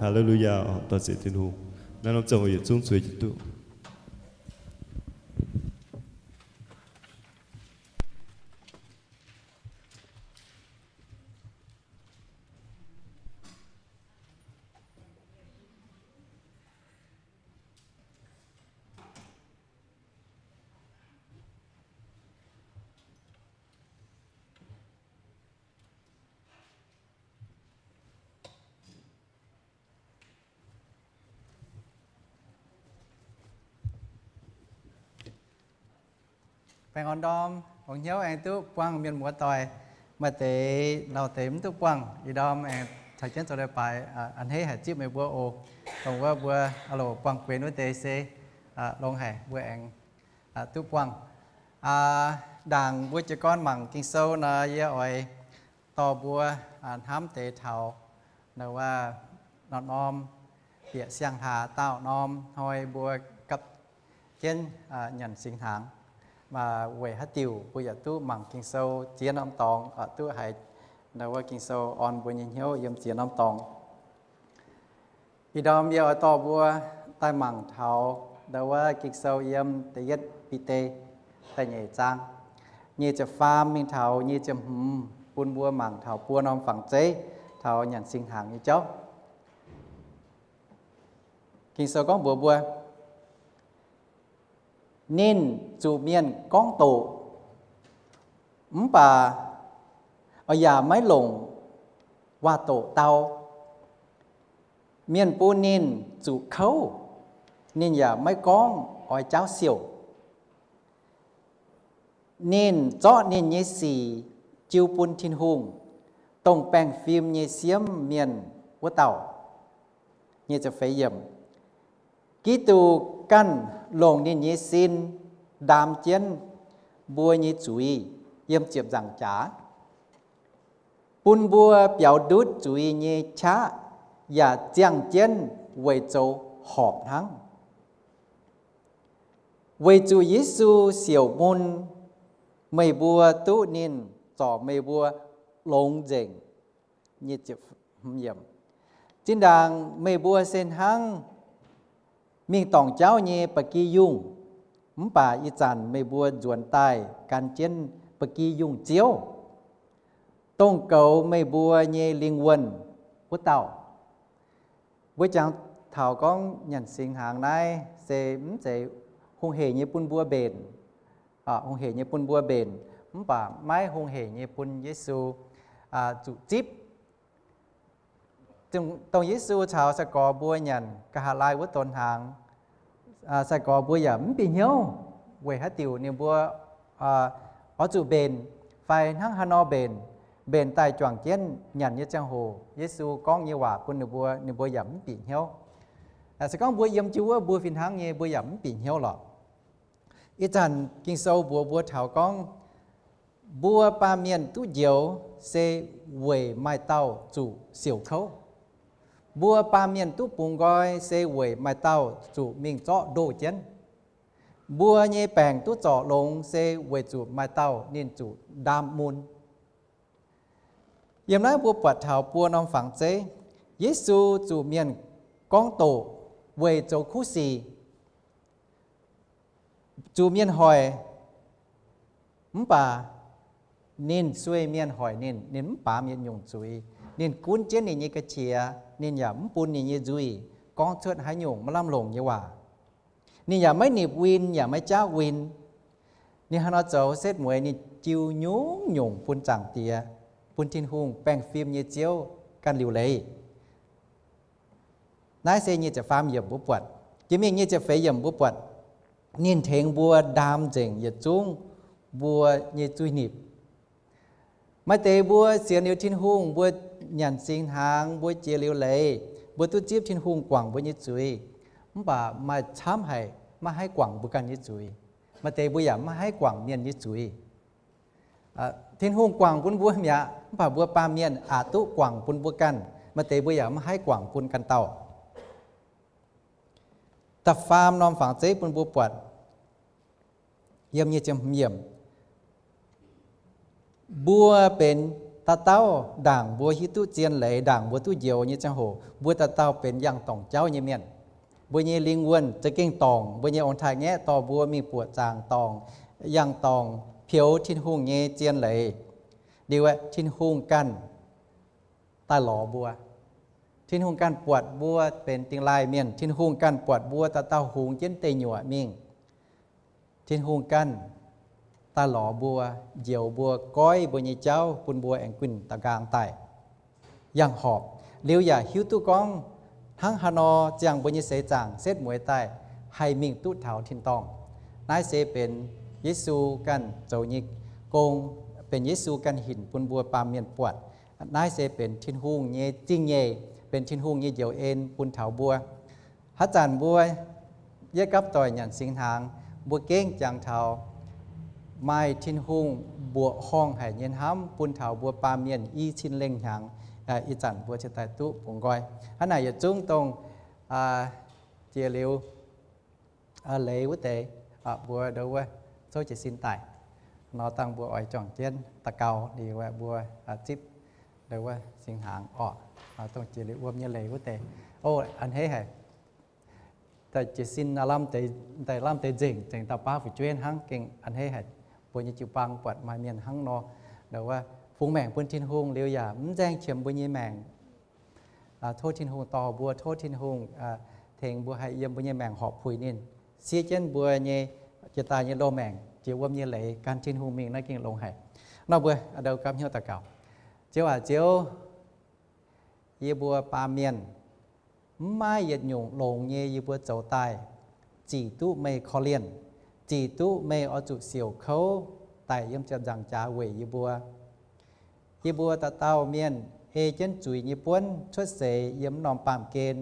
Haa^le^lu^yaa, dorh ziec Tin-Hungh. Naaiv norm ziangh hoc yietc zungv zueiz jienv duqv. Aengx orn ndorm longx hnyouv aengx duqv buangh mienh muoz-doic. Maaih deix lauh deix mv duqv buangh, ih ndorm aengx caux jienv zoux leiz-baaix, a'hneiv haic zipv meih mbuo oc. Dongh wuov mbuo loc buangh guenx wuov deix se longx haic, mbuo aengx duqv buangh. Ndaangc mbuo jiez gorn mangc Ging-Sou nor, yie oix dorh mbuo hnamv deix taux norm-norm bieqc siang-hlaax daauh norm hnoi mbuo gapv jienv nyanc singx hnaangx. Weic haaix diuc mbuo yaac duqv mangc Ging-Sou ziex norm dorngx, duqv haiz wuov Ging-Sou orn mbuo nyei hnyouv yiem ziex norm dorngx. Ih ndorm yie oix dorh mbuo daaih mangc taux ndau wuov Ging-Sou yiem da'yietv Bide da'nyeic zaang, nyic ziepc faam mingh taux nyic ziepc hmz, bun mbuo mangc taux buo norm fangx zeiv taux nyanc singx hnaangx nyei jauv. Ging-Sou gorngv mbuox mbuo, ninh zuqc mienh gorngv doqc, mv baac yaac maiv longc waac-doqc dau. Mienh bun ninh zuqc kouv, ninh yaac maiv gorngv oix jaauv siouc. Ninh zorqv ninh nyei sic jiu bun Tin-Hungh, dongh baengh fim nyei siemv mienh wuov dauh. Giduc ganh longc ninh nyei sin ndaam jienv mbuo nyei zuiz yiem ziepc nzaangc jaax, bun mbuo biaux ndutv zuiz nyei qaqv yaac ziangh jienv weic zoux horpc hnangv. Weic zuqc Yesu siouc mun, meih mbuo duqv ninh zorc meih mbuo longx nzengc. Zinh ndaangc meih mbuo se hnangv mingh dorngc jauv nyei ba'gi yungh, mv baac ih zanc meih mbuo nzuonx daaih gan jienv ba'gi yungh Ziouv, dongh goux meih mbuo nyei lingh wuonh wuov dauh. Mbuo jangx taux gorngv nyanc singx hnaangx naaiv se mv zeiz hungh heic nyei bun mbuo mbenc, hungh heic nyei bun mbuo mbenc, mv baac maiv hungh heic nyei bun Yesu zuqc zipv. Dongh Yesu caux sai-gorx mbuo nyanc nqa'haav laai wuov donx hnaangx, sai-gorx mbuo yaac mv bieqc hnyouv weic haaix diuc ninh mbuo oix zuqc mbenc fai hnangv haaix nor mbenc. Mbenc daaih juangc jienv nyanc nyei ziangh hoc, Yesu gorngv nyei waac bun ninh mbuo, ninh mbuo yaac mv bieqc hnyouv. Se gorngv mbuo yiem jienv wuov mbuo fih hnangv nyei, mbuo yaac mv bieqc hnyouv lorqc. Ih zanc Ging-Sou mbuox mbuo taux gorngv, mbuo baamh mienh duqv njoux se weic maaih dauh zuqc siouc kouv. Mbuo baamh mienh duqv bungx nqoi se weic maaih dauh zuqc mingh zorqv ndoh jienv. Mbuo nyei baengc duqv zorc longx se weic zuqc maaih dauh ninh zuqc ndaam mun. Yiem naaiv mbuo buatc taux buo norm fangx zeiv. Yesu zuqc mienh gorngv doqc weic zoux kuv sic, zuqc mienh hoic, mv baac ninh sueih mienh hoic ninh, ninh mv baamz yietc nyungc zuiz. Ninh gunv jienv ninh nyei ga'qiex, ninh yaac mv bun ninh nyei nzuih gorngv cuotv haaix nyungc maiv lamh longc nyei waac. Ninh yaac maiv nipc win yaac maiv jaauv win. Ninh hnangv nor zoux setv mueiz ninh jiu nyungc-nyungc bun Zaangc Diex, bun Tin-Hungh baengh fim nyei Ziouv ganh liuc leiz. Naaiv se nyic ziepc faam yiemc mbuo buatc. Jiex mingh nyic ziepc feix yiemc mbuo buatc, ninh tengx mbuo ndaam nzengc yietc zungv mbuo nyei zuiz-nipc. Maaih deix mbuo sienx liuz Tin-Hungh, mbuo nyanc singx hnaangx, mbuo jiex liuz leiz, mbuo duqv zipv Tin-Hungh guangc mbuo nyei zuiz. Mv baac maaih camv haic maiv haih guangc mbuo ganh nyei zuiz. Maaih deix mbuo yaac maiv haih guangc mienh nyei zuiz. Tin-Hungh guangc bun mbuo mi'aqv, mv baac mbuo baamh mienh aqc duqv guangc bun mbuo ganh. Maaih deix mbuo yaac maiv haih guangc bun ganh dauh. Da'faam norm fangx zeiv bun mbuo buatc, yiem nyic ziepc hmz yiemc, mbuo benx dauh dauh ndaangc mbuo hiuv duqv zien leiz, ndaangc mbuo duqv njoux nyei ziangh hoc, mbuo dauh dauh benx yangh dorngc jauv nyei mienh. Mbuo nyei lingh wuonh za'gengh dorngc, mbuo nyei ong-taaix-ngaeqv dorh mbuo mingh buoqc zaangc dorngc, yangh dorngc peux Tin-Hungh nyei zien leiz. Liuz aeqv, Tin-Hungh ganh daaih lorz mbuo. Tin-Hungh ganh buatc mbuo benx dingh laaih mienh. Tin-Hungh ganh buatc mbuo dauh dauh hungx jienv deic nyuoqc mingh. Tin-Hungh ganh daaih lorz mbuo, njoux mbuo, goiv mbuo nyei jauv bun mbuo aengx guinh da'nqaang daaih, yangh horpc. Liuz yaac hiuv duqv gorngv hnangv haaix nor ziangh mbuo nyei seix zaangc setv mueiz daaih haih mingh duqv taux tin-dorngh. Naaiv se benx Yesu ganh zoux nyei gong, benx Yesu ganh hinc bun mbuo baamh mienh buatc. Naaiv se benx Tin-Hungh nyei zingh nyeic, benx Tin-Hungh nyei njoux en bun taux mbuo. Haaix zanc mbuo yie gapv doic nyanc singx hnaangx, mbuo gengh jangx taux maaih Tin-Hungh mbuoqc horngh haic nyei hnamv bun taux mbuo baamh mienh i cin lengh hnyangx, ih zanc mbuo cingx daaih duqv bungx nqoi. Hnangv naaic yietc zungv dongh jiex liuz leiz wuov deix, mbuo ndo wuov cov jiez sin daic nor, dangh mbuo oix juangc jienv daux gaux liuz mbuo zipv ndo wuov singx hnaangx orqc. Dongh jiex liuz wuom nyei leiz wuov deix, o, a'hneiv haic. Daaih jiez sin lamh deix, daaih lamh deix nzengc, zengc dauh baav fu'jueiv hnangv, gengh a'hneiv haic. Mbuo nyei jiu-baang buatc maaih mienh hnangv nor, ndo wuov fungx maengc bun Tin-Hungh liuz yaac mv nzaeng qiemx mbuo nyei maengc. Tov Tin-Hungh dorh mbuo, tov Tin-Hungh tengx mbuo haih yiem mbuo nyei maengc horpc puix ninh, siev jienv mbuo nyei jiex daaih nyei loz-maengc jiex wuom nyei leiz gan Tin-Hungh mingh naaiv gengh longx haic. Nor mbuo a'ndo gapv hnyouv daux gaux. Ziouv aac, Ziouv, yie mbuo baamh mienh mv maaih yietc nyungc longx nyei yie mbuo zoux daaih zic duqv meih korv-lienh, zic duqv meih oix zuqc siouc kouv daic yiem ziepc nzaangc jaax weic yie mbuo. Yie mbuo dauh dauh mienh ei jienv zuiz nyei buonv cuotv seix yiem norm baamh gen.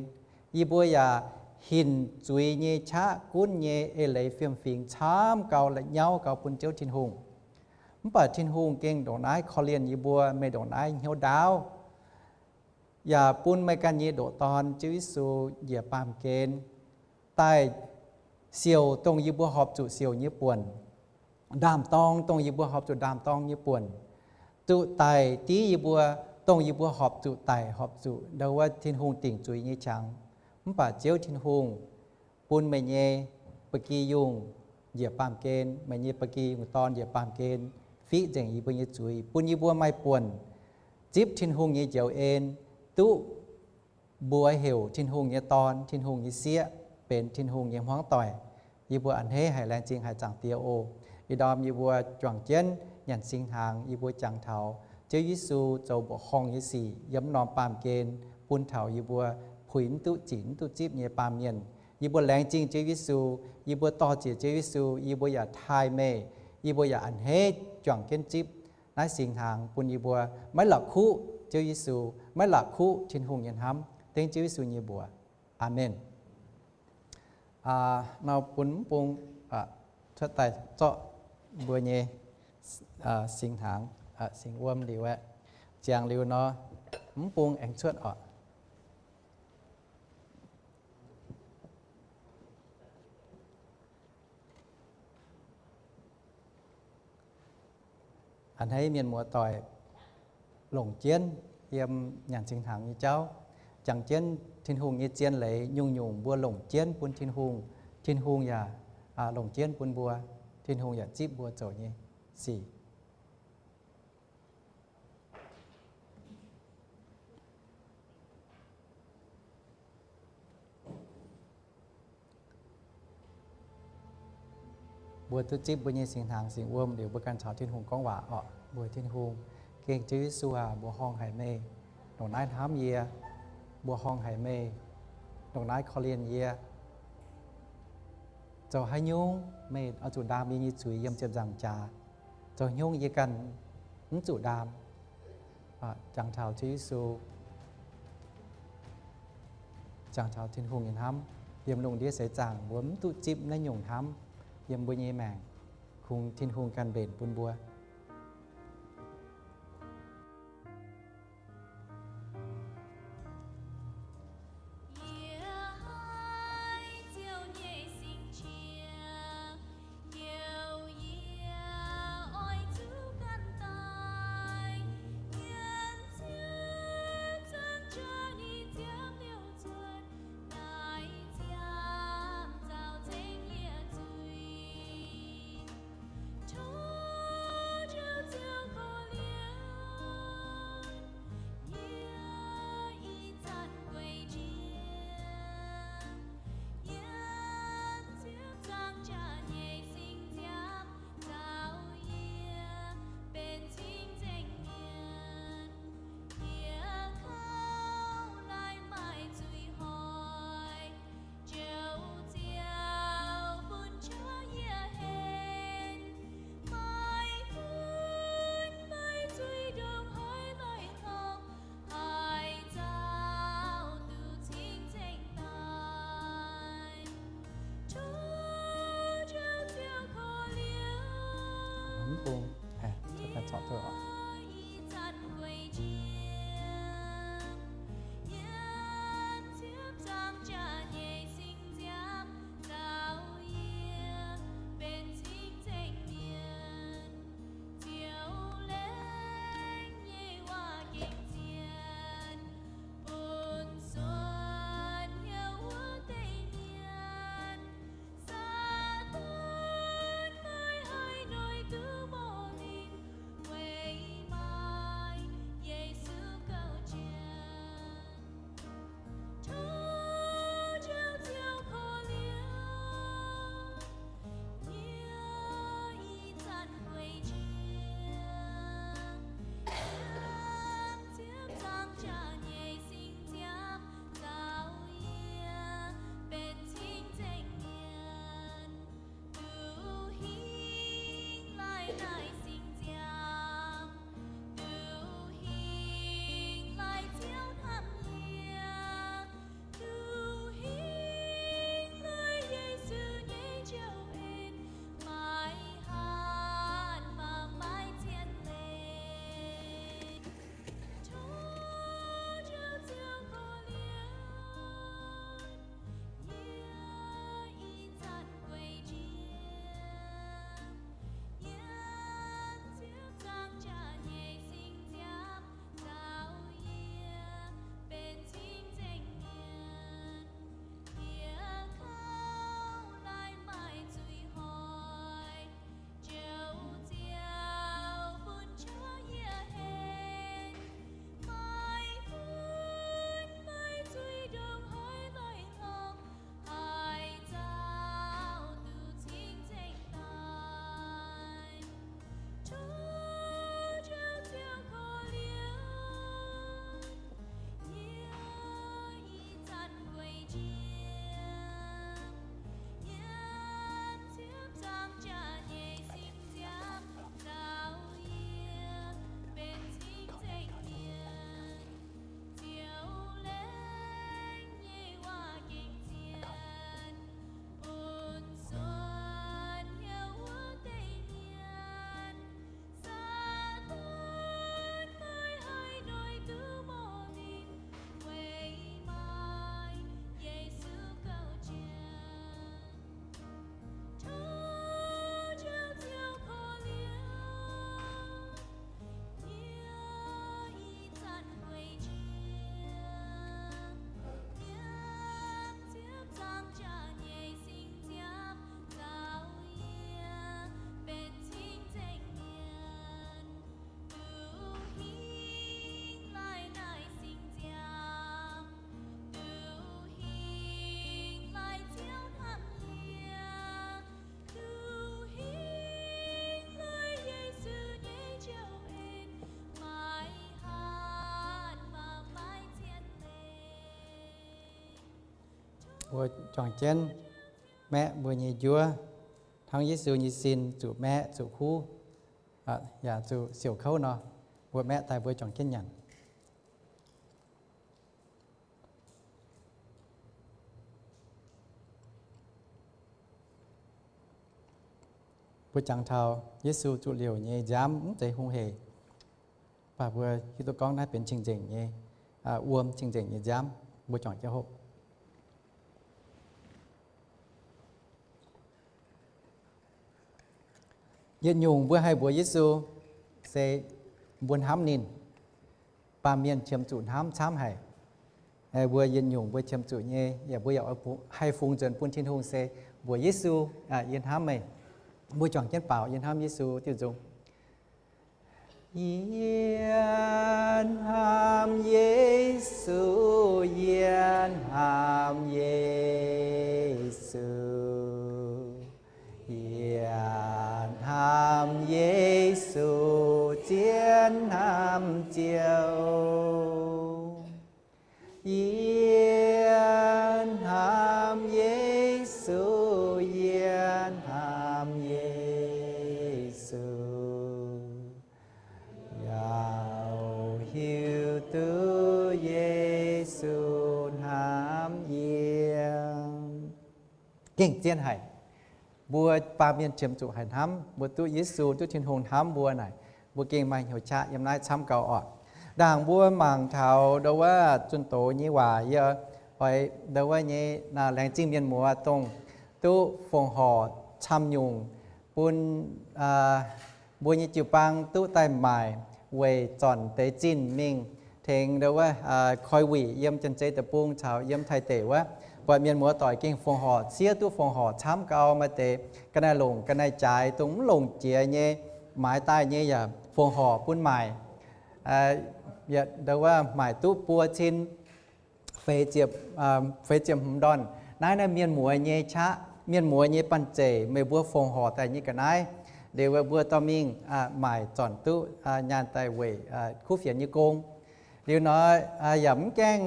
Yie mbuo yaac hinc zuiz nyei qaqv gunv nyei eix leiz fiem-fingx camv gau, la'nyauv gau bun Ziouv Tin-Hungh. Mv baac Tin-Hungh gengh ndongc naaiv korv-lienh yie mbuo, meih ndongc naaiv hnyouv ndaauv, yaac bun meih ganh nyei ndoqc Dorn, Ziouv Yesu, njiec baamh gen daaih siouc dongh yie mbuo horpc zuqc siouc nyei buonc, ndaam-dorng dongh yie mbuo horpc zuqc ndaam-dorng nyei buonc, zuqc daic div yie mbuo dongh yie mbuo horpc zuqc daic, horpc zuqc ndo wuov Tin-Hungh dingc zuiz nyei qangx. Mv baac Ziouv Tin-Hungh bun meih nyei ba'gi yungh njiec baamh gen, meih nyei ba'gi yungh Dorn njiec baamh gen fiqv nzengc yie mbuo nyei zuiz, bun yie mbuo maaih buonc zipv Tin-Hungh nyei njoux en, duqv mbuox heuc Tin-Hungh nyei dorn, Tin-Hungh nyei sieqv, benx Tin-Hungh nyei hmuangv doic. Yie mbuo a'hneiv haic, laengz zingh haic Zaangc Diex oc. Ih ndorm yie mbuo juangc jienv nyanc singx hnaangx, yie mbuo jangx taux Ziouv Yesu zoux mbuoqc horngh nyei sic yiem norm baamh gen bun taux yie mbuo puix mv duqv zic mv duqv zipv nyei baamh mienh. Yie mbuo laengz zingh Ziouv Yesu, yie mbuo dor-ziec Ziouv Yesu, yie mbuo yaac taaih meih, yie mbuo yaac a'hneiv juangc jienv zipv naaiv singx hnaangx bun yie mbuo maiv la'kuqv Ziouv Yesu, maiv la'kuqv Tin-Hungh nyei hnamv. Dengv Ziouv Yesu nyei mbuox, Aamen. Nor bun mv bung cuotv daaih zorqv mbuo nyei singx hnaangx, singx wuom liuz aeqv, ziangx liuz nor, mv bung aengx cuotv oc. A'hneiv mienh muoz-doic longc jienv yiem nyanc singx hnaangx nyei jauv, jangx jienv Tin-Hungh nyei zien leiz nyungc-nyungc mbuo longc jienv bun Tin-Hungh, Tin-Hungh yaac longc jienv bun mbuo, Tin-Hungh yaac zipv mbuo zoux nyei sic. Mbuo duqv zipv mbuo nyei singx hnaangx singx wuom liuz, mbuo ganh caux Tin-Hungh gorngv waac oc. Mbuox Tin-Hungh, Gengh Ziouv Yesu aac, mbuoqc horngh haic meih ndongc naaiv hnamv yie, mbuoqc horngh haic meih ndongc naaiv korv-lienh yie. Zoux haaix nyungc meih oix zuqc ndaam yie nyei zuiz yiem ziepc nzaangc jaax? Zoux haaix nyungc yie ganh mv zuqc ndaam? Jangx taux Ziouv Yesu, jangx taux Tin-Hungh nyei hnamv. Yiem lungh ndiev seix zaangc mbuo mv duqv zipv naaiv nyungc hnamv yiem mbuo nyei maengc. Kungx Tin-Hungh ganh mbenc bun mbuo. Mbuo juangc jienv maeqv mbuo nyei njuov, hnangv Yesu nyei sin zuqc maeqv, zuqc huv, yaac zuqc siouc kouv nor, mbuo maeqv daaih mbuo juangc jienv nyanc. Mbuo jangx taux Yesu zuqc liouc nyei nziaamv mv zeiz hungh hec, mv baac mbuo hiuv duqv gorngv naaiv benx cing-nzengc nyei, wuom cing-nzengc nyei nziaamv. Mbuo juangc jienv hopv. Yietc nyungc mbuo haih mbuox Yesu se mbuo hnamv ninh. Baamh mienh qiemx zuqc hnamv camv haic. Mbuo yietc nyungc mbuo qiemx zuqc nyei, yaac mbuo yaac haih fungx nzuonx bun Tin-Hungh se mbuox Yesu, Yie hnamv meih. Mbuo juangc jienv baaux, Yie hnamv Yesu, diuh nzung. Yie hnamv Yesu, yie hnamv Yesu. Yie hnamv Yesu zien hnamv Ziouv. Yie hnamv Yesu, yie hnamv Yesu. Yaac hiuv duqv Yesu hnamv yie. Gengh zien haic. Mbuo baamh mienh qiemx zuqc haih hnamv, mbuo duqv Yesu, duqv Tin-Hungh hnamv mbuo naaic, Mbuo gengh maaih hnyouv qaqv yiem naaiv camv gau oc. Ndaangc mbuo mangc taux ndo wuov zunh doz nyei waac, yie oix ndo wuov nyei laengz zingh mienh muoz dongh duqv fongc horc camv nyungc bun mbuo nyei jiu-baang duqv daaih maaic weic zornc deix zinh mingh tengx ndo wuov koi wuic yiem Janx-Zei Deic-Bung caux yiem Taiv deic wuov. Buatc mienh muoz doic gengh fongc horc, siev duqv fongc horc camv gau, maaih deix ga'naaiv longc ga'naaiv jaaix, dongh mv longc jiex nyei, maaiz daaih nyei yaac fongc horc bun maaic. Ndo wuov maaic duqv buo cin feix ziepc, feix ziepc hmz ndorn. Naaiv naaiv mienh muoz nyei qaqv, mienh muoz nyei banh zeic, meih mbuo fongc horc daaih nyei ga'naaiv. Liuz mbuo dorh mingh maaic zornc duqv nyaanh daaih weic kuv fienx nyei gong. Liuz nor yaac mv gaengh,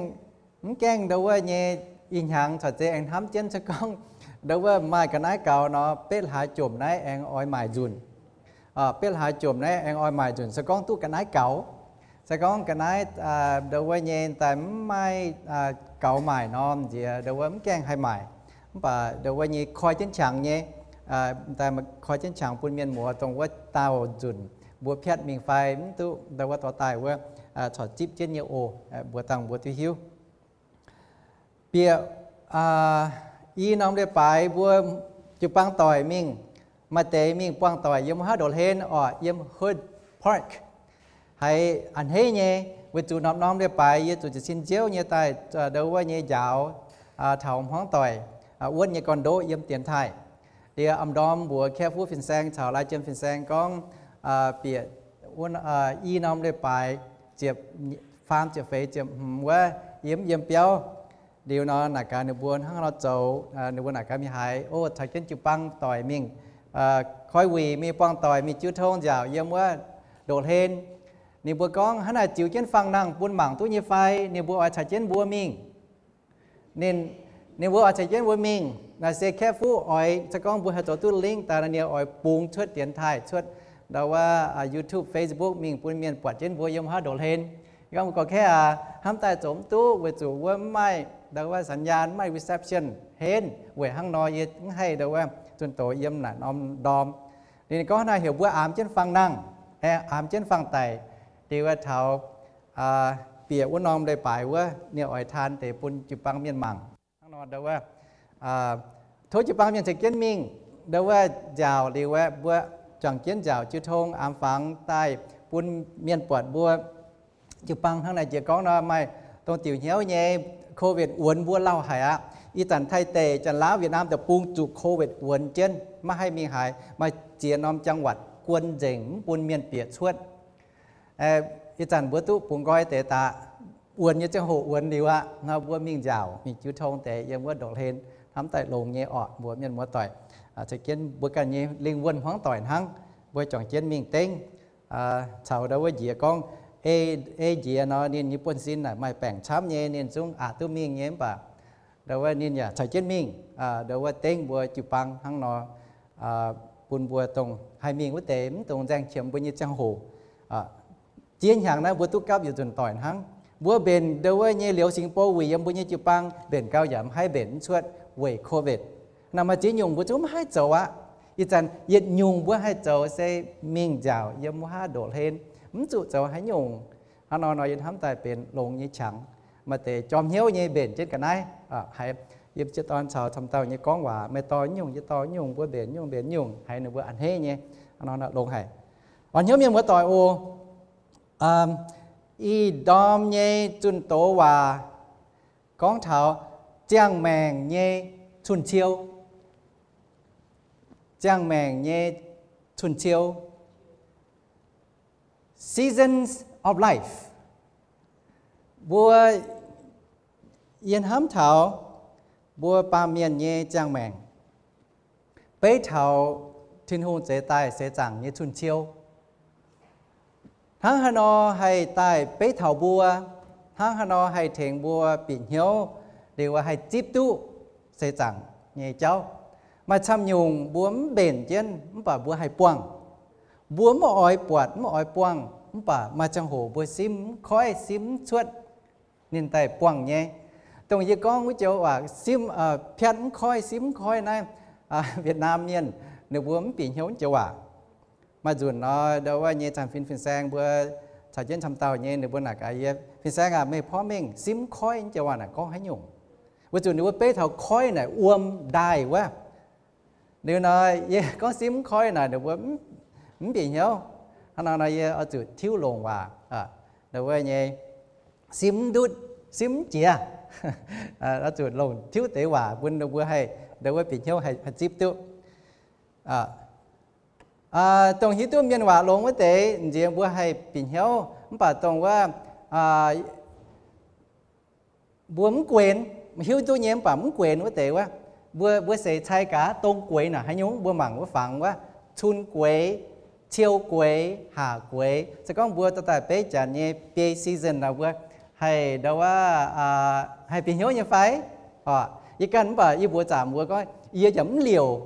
mv gaengh ndo wuov nyei ih hnyangx caux zeiz aengx hnamv jienv se gorngv ndo wuov maaih ga'naaiv gaux nor, betv hlaax jomc naaiv aengx oix maaic nzunc. Betv hlaax jomc naaiv aengx oix maaic nzunc se gorngv duqv ga'naaiv gaux. Se gorngv ga'naaiv ndo wuov nyei daaih mv maaih gaux maaic nor, nziex ndo wuov mv gaengh haih maaic. Mv baac ndo wuov nyei koi jienv qangx nyei, daaih koi jienv qangx bun mienh muoz dongh wuov daauh nzunc mbuo piatv mingh fai mv duqv ndo wuov dorh daaih wuov, corc zipv jienv nyei oc. Mbuox dangh mbuo duqv hiuv. Bieqc i norm leiz-baaix mbuo jiu-baang doic mingh, maaih deix mingh buangh doic yiem wuov haav ndoqv hlen orqc, yiem Hood Park. Haiz a'hneiv nyei, weic zuqc norm-norm leiz-baaix yie zuqc jiez sin nziouv nyei daaih ndo wuov nyei njaaux taux hmuangv doic wuonv nyei gorn-ndoqv yiem dienx taaih. Liuz am ndorm mbuox Kaeqv Fuqv fin-saeng caux Lai Jiem fin-saeng gorngv, bieqc i norm leiz-baaix ziepc faam ziepc feix ziepc hmz wuov, yie mv yiem biauv. Liuz nor naaic gaax ninh mbuo hnangv nor zoux, ninh mbuo naaic gaax mingh haaix, o, caux jienv jiu-baang doic mingh koi wuic, mingh buangh doic, mingh jiu tong nziaauc yiem wuov ndoqv hlen. Ninh mbuo gorngv, hnangv naaic ziux jienv fangx nangh bun mangc duqv nyei fai? Ninh mbuo oix caux jienv mbuo mingh. Ninh, ninh mbuo oix caux jienv mbuo mingh. Naaic se Kaeqv Fuqv oix, se gorngv mbuo haih zoux duqv link daaih nor, ninh oix bungx cuotv dienx taaih, cuotv ndo wuov YouTube, Facebook mingh bun mienh buatc jienv mbuo yiem haav ndoqv hlen. Gorngv mbuo gorx-kaeqv aac, hnamv daaih zoux mv duqv weic zuqc wuov mv maaih ndo wuov สัญญาณ, mv maaih reception henv. Weic hnangv nor yie mv haih ndo wuov zunh doz yiem naaic norm ndorm. Ninh gorngv naaic heuc mbuo aamx jienv fangx nangh, aengx aamx jienv fangx daic. Liuz wuov taux bieqc wuov norm leiz-baaix wuov, ninh oix taan deix bun jiu-baang mienh mangc. Hnangv nor ndo wuov, tov jiu-baang mienh caux jienv mingh ndo wuov nziaauc. Liuz wuov mbuo juangc jienv nziaauc jiu tong aamx fangx daaih bun mienh buatc mbuo jiu-baang hnangv naaic jiex gorngv nor, maaih dongh diuc hnyouv nyei COVID wuonx mbuo lauh haic aqv. Ih zanc Taiv deic, Janx-Laauv, Wietc Naamh Deic-Bung zuqc COVID wuonx jienv, maiv haih mingh haaix, maaih ziex norm จังหวัด guon nzengc mv bun mienh bieqc cuotv. Ih zanc mbuo duqv bungx nqoi deix daaih, wuonx nyei ziangh hoc wuonx liuz aqv nor, mbuo mingh nziaauc, mingh jiu tong deix yiem wuov ndoqv hlen, hnamv daaih longx nyei orqc. Mbuox mienh muoz doic, caux jienv mbuo ganh nyei lingh wuonh hmuangv doic hnangv, mbuo juangc jienv mingh dengv. Caux ndo wuov njiec gorngv, ei njiec nor ninh nyei buonv-sin naaic maaih baengc camv nyei, ninh zungv aqc duqv mingh nyei. Mv baac ndo wuov ninh yaac caux jienv mingh, ndo wuov dengv mbuo jiu-baang hnangv nor, bun mbuo dongh haih mingh wuov deix mv dungx nzaeng qiemx mbuo nyei ziangh hoc. Ziex hnyangx naaiv mbuo duqv gapv yietc nzunc doic hnangv. Mbuo mbenc ndo wuov nyei 流行病 wuic yiem mbuo nyei jiu-baang, mbenc gau yaac mv haih mbenc mv cuotv weic COVID. Naaic maaih ziex nyungc mbuo zungv mv haih zoux aqv. Ih zanc yietc nyungc mbuo haih zoux se mingh nziaauc yiem wuov haav ndoqv hlen, mv zuqc zoux haaix nyungc. Hnangv nor nor yie hnamv daaih benx longx nyei qangx. Maaih deix jorm hnyouv nyei mbenc jienv ga'naaiv, haiz yiem ziex dorn caux camv dauh nyei gorngv waac, meih dorh nyungc, yie dorh nyungc, mbuo mbenc nyungc mbenc nyungc, haiz ninh mbuo a'hneiv nyei. Hnangv nor longx haic. Orn hnyouv mienh muoz doic oc. Ih ndorm nyei zunh doz waac gorngv taux ziangh maengc nyei cun-ciou. Ziangh maengc nyei cun-ciou, seasons of life. Mbuo, yie hnamv taux mbuo baamh mienh nyei ziangh maengc, beiv taux Tin-Hungh zeix daaih seix zaangc nyei cun-ciou. Hnangv haaix nor haih daaih beiv taux mbuo? Hnangv haaix nor haih tengx mbuo bieqc hnyouv liuz haih zipv duqv seix zaangc nyei jauv? Maaih camv nyungc mbuo mv mbenc jienv mv baac mbuo haih buangh. Mbuo mv oix buatc, mv oix buangh, mv baac maaih ziangh hoc mbuo simv mv koiv, simv mv cuotv ninh daaih buangh nyei. Dongh yie gorngv wuov joux waac simv, piatv mv koiv, simv mv koiv naaiv, Wietc Naamh Mienh ninh mbuo mv bieqc hnyouv joux waac. Maaih nzunc nor, ndo wuov nyei caan fin fin-saeng mbuo caux jienv camv dauh nyei, ninh mbuo naaic gaax yie, Fin-saeng aac, meih porv mengh simv koiv nyei jauv waac naaic gorngv haaix nyungc? Weic zuqc ninh mbuo beiv taux koiv naaic wuom ndaaih wuov. Liuz nor yie gorngv simv koiv naaic ninh mbuo mv bieqc hnyouv. Hnangv nor nor yie oix zuqc tiuv longc waac, ndo wuov nyei simv ndutv, simv jiex, oix zuqc longc tiuv deix waac bun ninh mbuo haih, ndo wuov bieqc hnyouv haih zipv duqv. Dongh hiuv duqv mienh waac longx wuov deix nziex mbuo haih bieqc hnyouv, mv baac dongh wuov mbuo mv guenx, hiuv duqv nyei mv baac mv guenx wuov deix wuov, mbuo, mbuo seix cai gaax dongh gueix naaic haaix nyungc mbuo mangc wuov fangx wuov, cun gueix, ciou gueix, haac gueix. Se gorngv mbuo dorh daaih beiv janx nyei biei season nor mbuo haih ndo wuov, haih bieqc hnyouv nyei fai? Yie ganh mv baac yie mbuox zaangc mbuo gorngv yie yaac mv liouc.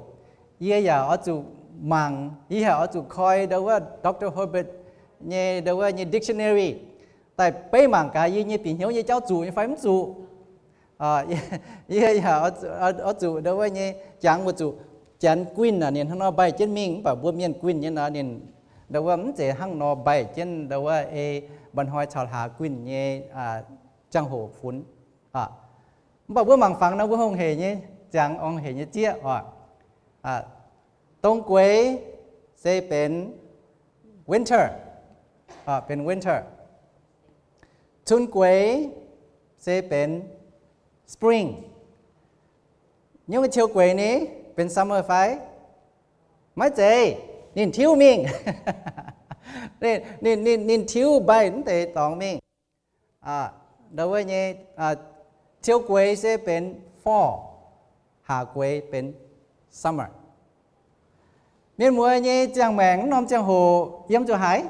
Yie yaac oix zuqc mangc, yie yaac oix zuqc koi ndo wuov Doctor Herbert nyei ndo wuov nyei dictionary daaih beiv mangc gaax yie nyei bieqc hnyouv nyei jauv zuqc nyei fai mv zuqc. Yie yaac oix zuqc ndo wuov nyei jangx weic zuqc janx guinh naaic ninh hnangv nor mbaih jienv mingh, mv baac mbuo mienh guinh nyei nor ninh ndo wuov mv zeiz hnangv nor mbaih jienv ndo wuov ei mba'hnoi caux hlaax guinh nyei ziangh hoc funx. Mv baac mbuo mangc fangx nor mbuo hongh hec nyei ziangx, hongh hec nyei zieqv oc. Dongh gueix se benx winter, benx winter. Cun gueix se benx spring. Nyungc ciou gueix ni benx summer fai? Maiv zeiz. Ninh tiuv mingh. Ninh, ninh, ninh tiuv mbaih mv deix dorngx mingh. Ndo wuov nyei, ciou gueix se benx fall, haac gueix benx summer. Mienh muoz nyei ziangh maengc mv norm ziangh hoc yiem zuqc haaix?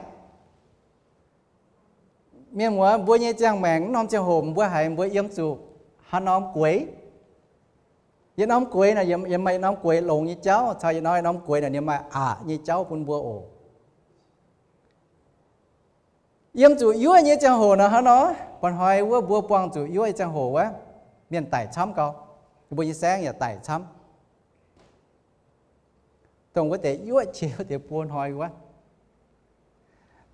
Mienh muoz, mbuo nyei ziangh maengc mv norm ziangh hoc mbuo haiz mbuo yiem zuqc haaix norm gueix? Yietc norm gueix naaic, yietc maaih yietc norm gueix longx nyei jauv, caux yietc norm, yietc norm gueix naaic ninh maaih aqc nyei jauv bun mbuo oc. Yiem zuqc yuoqv nyei ziangh hoc nor hnangv nor, mba'hnoi wuov mbuo buangh zuqc yuoqv nyei ziangh hoc wuov, mienh daic camv gau, mbuo nyei saengv yaac daic camv. Dongh wuov deix yuoqv qiex wuov deix buo hnoi wuov.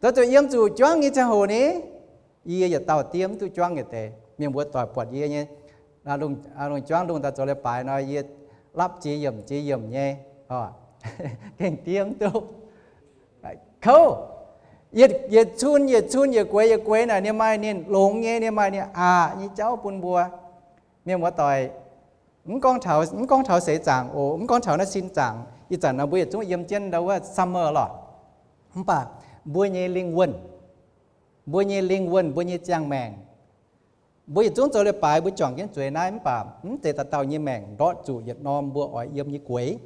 Zoux zuqc yiem zuqc juangv nyei ziangh hoc ni, yie yietc dauh diev mv duqv juangv yietc deix. Mienh mbuo doic buatc yie nyei lungh juangv lungh daaih zoux leiz-baaix nor, yie lapv jiex yiemc jiex yiemc nyei, gengh diev mv duqv. Kouv. Yietc, yietc cun yietc cun, yietc gueix yietc gueix naaic ninh maaih ninh longx nyei, ninh maaih ninh aqc nyei jauv bun mbuo. Mienh muoz doic, mv gorngv taux, mv gorngv taux seix zaangc oc, mv gorngv taux naaiv sin zaangc, ih zanc nor mbuo yietc zungv yiem jienv ndo wuov summer lorqc. Mv baac mbuo nyei lingh wuonh, mbuo nyei lingh wuonh, mbuo nyei ziangh maengc, mbuo yietc zungv zoux leiz-baaix mbuo juangc jienv zueiz naaiv, mv baac mv zeiz dauh dauh nyei maengc ndortv zuqc yietc norm mbuo oix yiem nyei gueix.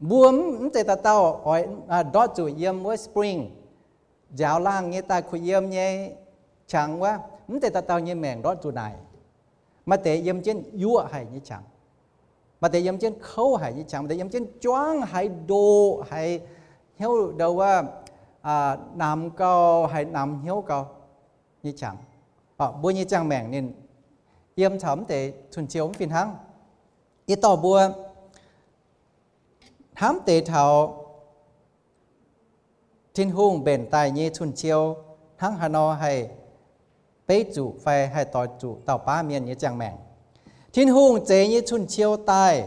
Mbuo mv zeiz dauh dauh oix ndortv zuqc yiem wuov spring, nziaaux laangh nyei daaih kuh yiem nyei qangx wuov, mv zeiz dauh dauh nyei maengc ndortv zuqc naaic. Maaih deix yiem jienv yuoqv haic nyei qangx, maaih deix yiem jienv kouv haic nyei qangx, maaih deix yiem jienv juangv haiz ndoqc haiz hnyouv ndo wuov, namx gau, haiz namx hnyouv gau nyei qangx. Mbuo nyei ziangh maengc ninh yiem caux mv deix cun-ciou mv fih hnangv. Yie dorh mbuo hnamv deix taux Tin-Hungh mbenc daaih nyei cun-ciou hnangv haaix nor haih beiv zuqc fai haih doix zuqc dauh baav mienh nyei ziangh maengc. Tin-Hungh zeix nyei cun-ciou daaih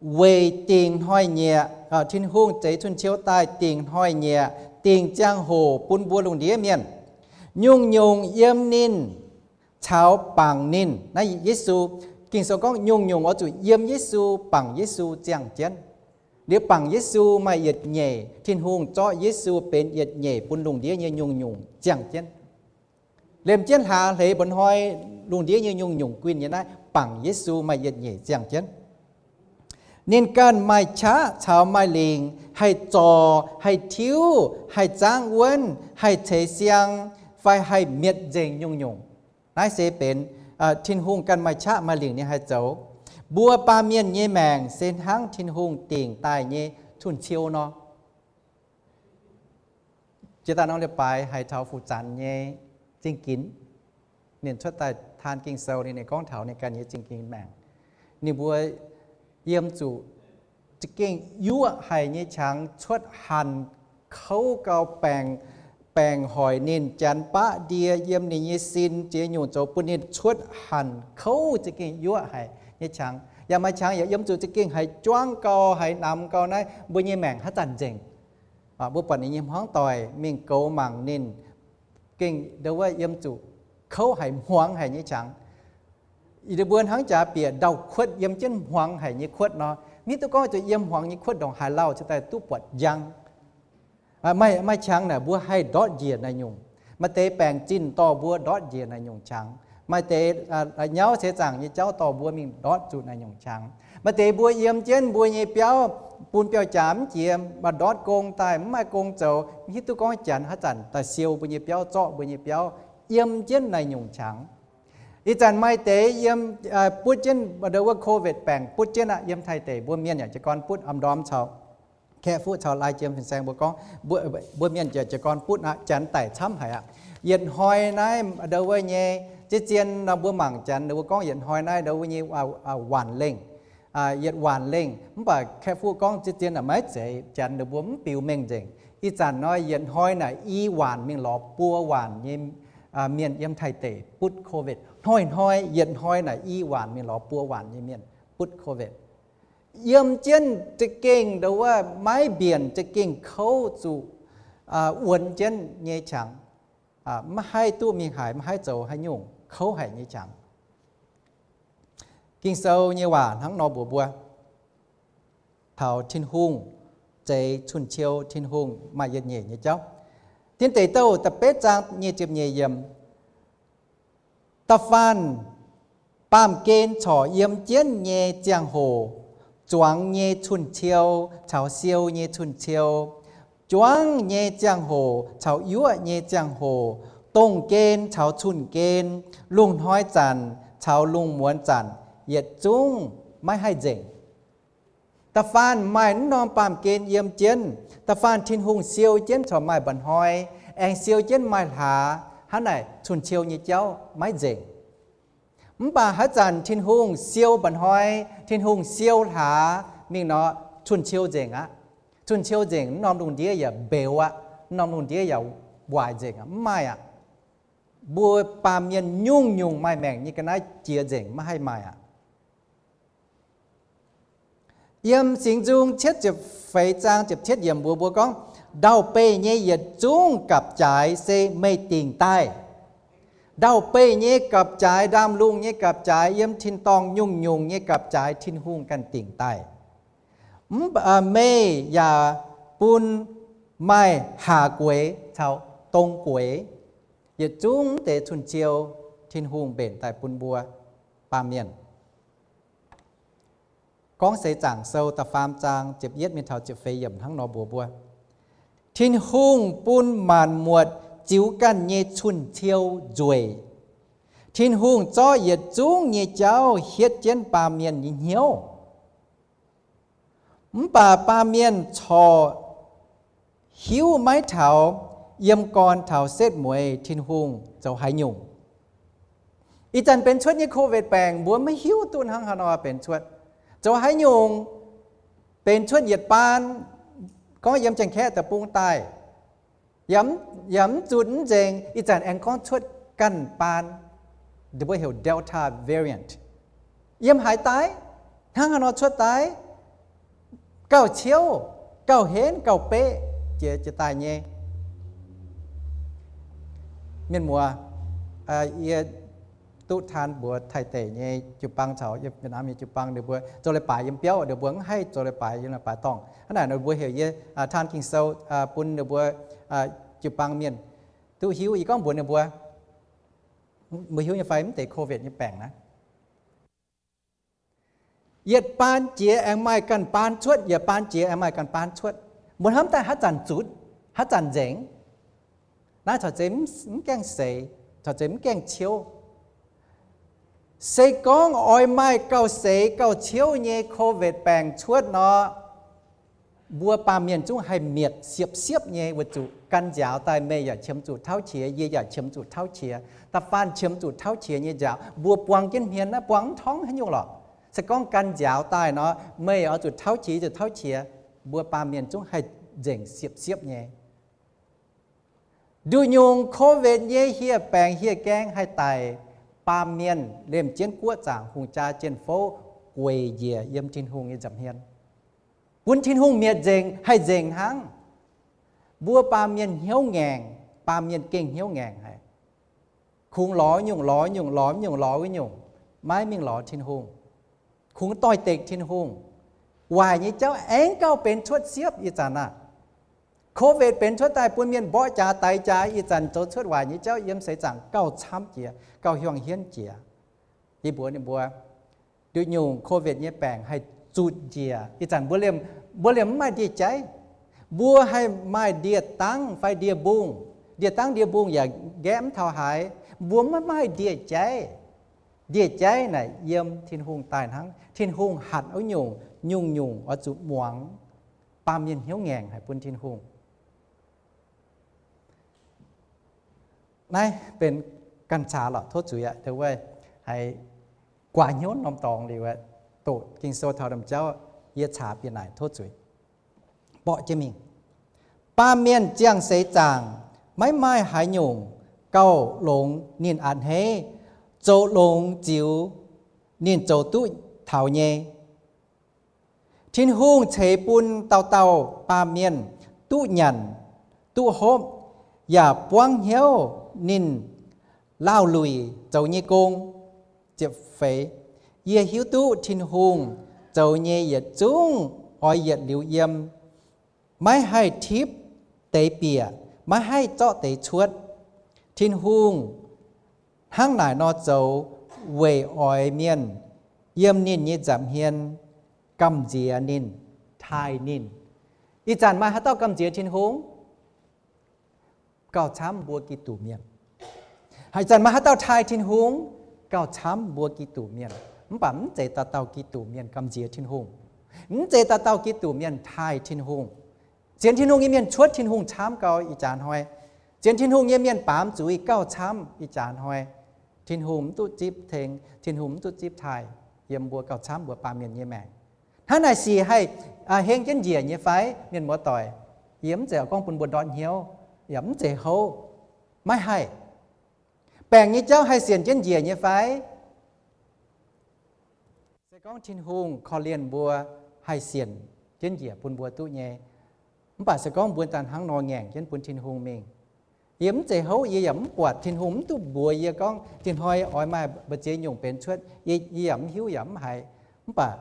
weic dingc hnoi-nyieqc, Tin-Hungh zeix cun-ciou daaih dingc hnoi-nyieqc, dingc ziangh hoc bun mbuo lungh ndiev mienh. Nyungc-nyungc yiem ninh caux bangc ninh. Naaiv Yesu, Ging-Sou gorngv nyungc-nyungc oix zuqc yiem Yesu, bangc Yesu ziangh jienv. Liuz bangc Yesu maaih yietc nyeic, Tin-Hungh zorqv Yesu benx yietc nyeic bun lungh ndiev nyei nyungc-nyungc ziangh jienv. Liemh jienv hlaax hleix mba'hnoi lungh ndiev nyei nyungc-nyungc guinh nyei naaiv, bangc Yesu maaih yietc nyeic ziangh jienv. Ninh ganh maaih qaqv caux maaih lingc haih zorc, haih tiuv, haih zaangv wuonv, haih ceix siang, fai haih mietc nzengc nyungc-nyungc. Naaiv se benx Tin-Hungh ganh maaih qaqv maaih lingc ninh haih zoux. Mbuo baamh mienh nyei maengc se hnangv Tin-Hungh dingc daaih nyei cun-ciou nor. Jiex daaih norm leiz-baaix haiz taux Fu Zanx nyei zingh ginx. Ninh cuotv daaih taan Ging-Sou, ninh, ninh gorngv taux ninh ganh nyei zingh ginx maengc. Ninh mbuo yiem zuqc za'gengh yuoqv haic nyei qangx cuotv hanc kouv gau, baengc, baengc hoic ninh, janx baqv ndie yiem ninh nyei sin, ziex nyungc zoux bun ninh cuotv hanc kouv za'gengh yuoqv haic nyei qangx. Yaac maaih qangx yaac yiem zuqc za'gengh haiz juangv gau, haiz namx gau naaiv, mbuo nyei maengc haaix zanc nzengc? Mbuo buatc ninh nyei hmuangv doic mingh goux mangc ninh, gengh ndo wuov yiem zuqc kouv haic, hmuangx haic nyei qangx. Yie mbuo hnangv jaax bieqc ndau-kuotv yiem jienv hmuangx haic nyei kuotv nor, mv hiuv duqv gorngv zuqc yiem hmuangx nyei kuotv ndongc haaix lauh cingx daaih duqv buatc njang. Maaih, maaih qangx naaic mbuo haih ndortv njiec naaiv nyungc. Maaih deix baengc zinh dorh mbuo ndortv njiec naaiv nyungc qangx. Maaih deix nyauv seix zaangc nyei jauv dorh mbuo mingh ndortv zuqc naaiv nyungc qangx. Maaih deix mbuo yiem jienv mbuo nyei biauv, bun biauv-jaax mv jiex, maaih ndortv gong daaih mv maaih gong zoux, mv hiuv duqv gorngv janx haaix zanc daaih siou mbuo nyei biauv, zorqv mbuo nyei biauv, yiem jienv naaiv nyungc qangx. Ih zanc maaih deix yiem, butv jienv ndo wuov COVID baengc butv jienv aqv. Yiem Taiv deic mbuo mienh yaac jiez gorn butv, am ndorm caux Kaeqv Fuqv caux Lai Jiem fin-saeng mbuo gorngv, mbuo mienh yaac jiez gorn butv aqv. Janx daic camv haic aqv. Yietc hnoi naaiv ndo wuov nyei, ziex zien nor mbuo mangc janx ninh mbuo gorngv yietc hnoi naaiv ndo wuov nyei waanc lengh, yietc waanc lengh. Mv baac Kaeqv Fuqv gorngv ziex zien naaic maiv zeiz, janx ninh mbuo mv biux mengh nzengc. Ih zanc nor yietc hnoi naaic i waanc mingh lorz buo waanc nyei mienh yiem Taiv deic butv COVID. Hnoi-hnoi yietc hnoi naaic i waanc mingh lorz buo waanc nyei mienh butv COVID. Yiem jienv za'gengh ndo wuov maiv mbienc, za'gengh kouv zuqc wuonx jienv nyei qangx. Maiv haih duqv mingh haaix, maiv haih zoux haaix nyungc, kouv haic nyei qangx. Ging-Sou nyei waac hnangv nor mbuox mbuo, taux Tin-Hungh zeix cun-ciou, Tin-Hungh maaih yietc nyeic nyei jauv. Tin Deic Douh da'betv zaang nyic ziepc nyeic yiemc, da'faanh baamh gen corc yiem jienv nyei ziangh hoc, zuangx nyei cun-ciou caux siou nyei cun-ciou, juangv nyei ziangh hoc caux yuoqv nyei ziangh hoc, dongh gen caux cun-gen, lungh hnoi zanc caux lungh muonz zanc, yietc zungv maiv haih nzengc. Da'faanh maaih naaiv norm baamh gen yiem jienv, da'faanh Tin-Hungh siou jienv corc maaih mba'hnoi, aengx siou jienv maaih hlaax, hnangv naaic cun-ciou nyei jauv maiv nzengc. Mv baac haaix zanc Tin-Hungh siou mba'hnoi, Tin-Hungh siou hlaax mingh nor, cun-ciou nzengc aqv. Cun-ciou nzengc, naaiv norm lungh ndiev yaac mbeux aqv, naaiv norm lungh ndiev yaac waaic nzengc aqv, mv maaih aqv. Mbuo baamh mienh nyungc-nyungc maaih maengc nyei ga'naaiv jiex nzengc, maiv haih maaih aqv. Yiem Singx Nzung cietv ziepc feix zaang ziepc cietv yiemc mbuox mbuo gorngv, ndau-beih nyei yietc zungv gapv-jaaix se meih dingc daaih. Ndau-beih nyei gapv-jaaix, ndaamv-lungh nyei gapv-jaaix, yiem tin-dorngh nyungc-nyungc nyei gapv-jaaix Tin-Hungh ganh dingc daaih. Mv, meih yaac bun maaih haac gueix caux dong gueix, yietc zungv deix cun-ciou Tin-Hungh mbenc daaih bun mbuo baamh mienh. Gorngv Seix Zaangc Sou da'faam zaang ziepc yietv mingh taux ziepc feix yiemc hnangv nor mbuox mbuo, Tin-Hungh bun maanc muotc ziux ganh nyei cun-ciou nzueic. Tin-Hungh zorqv yietc zungv nyei jauv hietv jienv baamh mienh nyei hnyouv. Mv baac baamh mienh corc hiuv maiv taux yiem gorn taux setv mueiz Tin-Hungh zoux haaix nyungc. Ih zanc benx cuotv nyei COVID baengc mbuo maiv hiuv duqv hnangv haaix nor benx cuotv, zoux haaix nyungc benx cuotv yietc baan, gorngv yiem Janx-Kaeqv deic-bung daaih, yaac mv zutc mv nzengc. Ih zanc aengx gorngv cuotv ganh baan, mbuo heuc Delta variant, yiem haaix daaih, hnangv haaix nor cuotv daaih, gauh ciouv, gauh henv, gauh beqv jiex, jiex daaih nyei. Mienh muoz, yie duqv taan mbuox Taiv deic nyei jiu-baang caux Việt Nam nyei jiu-baang, ninh mbuo zoux leiz-baaix yiem biauv, ninh mbuo mv haih zoux leiz-baaix yiem leiz-baaix dorngh. Hnangv naaic ninh mbuo heuc yie taan Ging-Sou bun ninh mbuo jiu-baang mienh duqv hiuv. Yie gorngv mbuox ninh mbuo, mbuo hiuv nyei fai mv deix COVID nyei baengc naaiv, yietc baan jiex aengx maaih ganh baan cuotv, yietc baan jiex aengx maaih ganh baan cuotv. Mbuo hnamv daaih haaix zanc zutc, haaix zanc nzengc? Naaiv corc zeiz mv gaengh seix, corc zeiz mv gaengh ciouv. Se gorngv oix maaih gauh seix gauh ciouv nyei COVID baengc cuotv nor, mbuo baamh mienh zungv haih mietc siepv-siepv nyei weic zuqc gan nziaaux daaih meih yaac qiemx zuqc tauv qiex, yie yaac qiemx zuqc tauv qiex, da'faanh qiemx zuqc tauv qiex nyei nziaaux mbuo buang jienv hmien naaiv buang mv torngv haaix nyungc lorqc. Se gorngv gan nziaaux daaih nor, meih oix zuqc tauv qiex zuqc tauv qiex. Mbuo baamh mienh zungv haih nzengc siepv-siepv nyei. Nduqc nyungc COVID nyei hieh baengc hieh gaeng haih daic, baamh mienh liemh jienv guoqv zaangc hungh jaa jien-fouv gueic njiec yiem Tin-Hungh nyei nza'hmien, bun Tin-Hungh mietc nzengc, haih nzengc hnangv. Mbuo baamh mienh hnyouv ngaengc, baamh mienh gengh hnyouv ngaengc haic. Kungx lorz nyungc lorz nyungc lorz nyungc lorz wuov nyungc, maiv mingh lorz Tin-Hungh. Kungx doix-dekc Tin-Hungh. Waaic nyei jauv aengx gauh benx cuotv siepv ih zanc aav. COVID benx cuotv daaih bun mienh mborqv jaax daix jaax, ih zanc zoux cuotv waaic nyei jauv yiem seix zaangc gauh camv jiex, gauh hiuang hienv jiex. Yie mbuox ninh mbuo, nduqc nyungc COVID nyei baengc haih zutc njiec ih zanc mbuo liemh, mbuo liemh mv maaih ndie-jaiv. Mbuo haih maaih ndie-dangv fai ndie-mbungh. Ndie-dangv ndie-mbungh yaac nqaeqv mv taux haaix. Mbuo maiv maaih ndie-jaiv. Ndie-jaiv naaic yiem Tin-Hungh daaih hnangv. Tin-Hungh hatc wuov nyungc, nyungc-nyungc oix zuqc muangx. Baamh mienh hnyouv ngaengc haic bun Tin-Hungh. Naaiv benx ganh caax lorqc, tov zuiz aqv. Wuov haiz guaax hnyouv norm dorngx liuz, doqc Ging-Sou taux domh jauv, yie caax bieqc naaic, tov zuiz borqv jienv mingh. Baamh mienh ziangh seix zaangc maiv maaih haaix nyungc gauh longx ninh a'hneiv, zoux longx ziux ninh zoux duqv taux nyei. Tin-Hungh ceix bun dauh dauh baamh mienh duqv nyanc, duqv hopv, yaac buangv hnyouv ninh laauh luic zoux nyei gong. Ziepc feix, yie hiuv duqv Tin-Hungh zoux nyei yietc zungv oix yietc liuz yiem, maiv haih tipv deix bieqc, maiv haih zorqv deix cuotv. Tin-Hungh hnangv naaic nor zoux weic oix mienh yiem ninh nyei nza'hmien gamh nziex ninh, taaih ninh. Ih zanc maaih haaix dauh gamh nziex Tin-Hungh? Gauh camv mbuo Giduc mienh. Ih zanc maaih haaix dauh taaih Tin-Hungh? Gauh camv mbuo Giduc mienh. Mv baac mv zeiz dauh dauh Giduc mienh gamh nziex Tin-Hungh. Mv zeiz dauh dauh Giduc mienh taaih Tin-Hungh. Sienx Tin-Hungh nyei mienh cuotv Tin-Hungh camv gau ih jaax hnoi. Sienx Tin-Hungh nyei mienh baamz zuiz gauh camv ih jaax hnoi. Tin-Hungh mv duqv zipv tengx, Tin-Hungh mv duqv zipv taaih yiem mbuo gauh camv mbuo baamh mienh nyei maengc. Hnangv naaic sic haih heng jienv njiec nyei fai, mienh muoz-doic? Yie mv zeiz gorngv bun mbuo ndortv hnyouv, yaac mv zeiz houv. Maiv haih. Baengc nyei jauv haih sienc jienv njiec nyei fai? Se gorngv Tin-Hungh korv-lienh mbuo, haih sienc jienv njiec bun mbuo duqv nyei. Mv baac se gorngv mbuo daaih hnangv nor ngaengc jienv bun Tin-Hungh mingh, yie mv zeiz houv, yie yaac mv buatc, Tin-Hungh mv duqv mbuox yie gorngv tin hnoi oix maaih mbu'ziex nyungc benx cuotv, yie yaac mv hiuv yaac mv haiz. Mv baac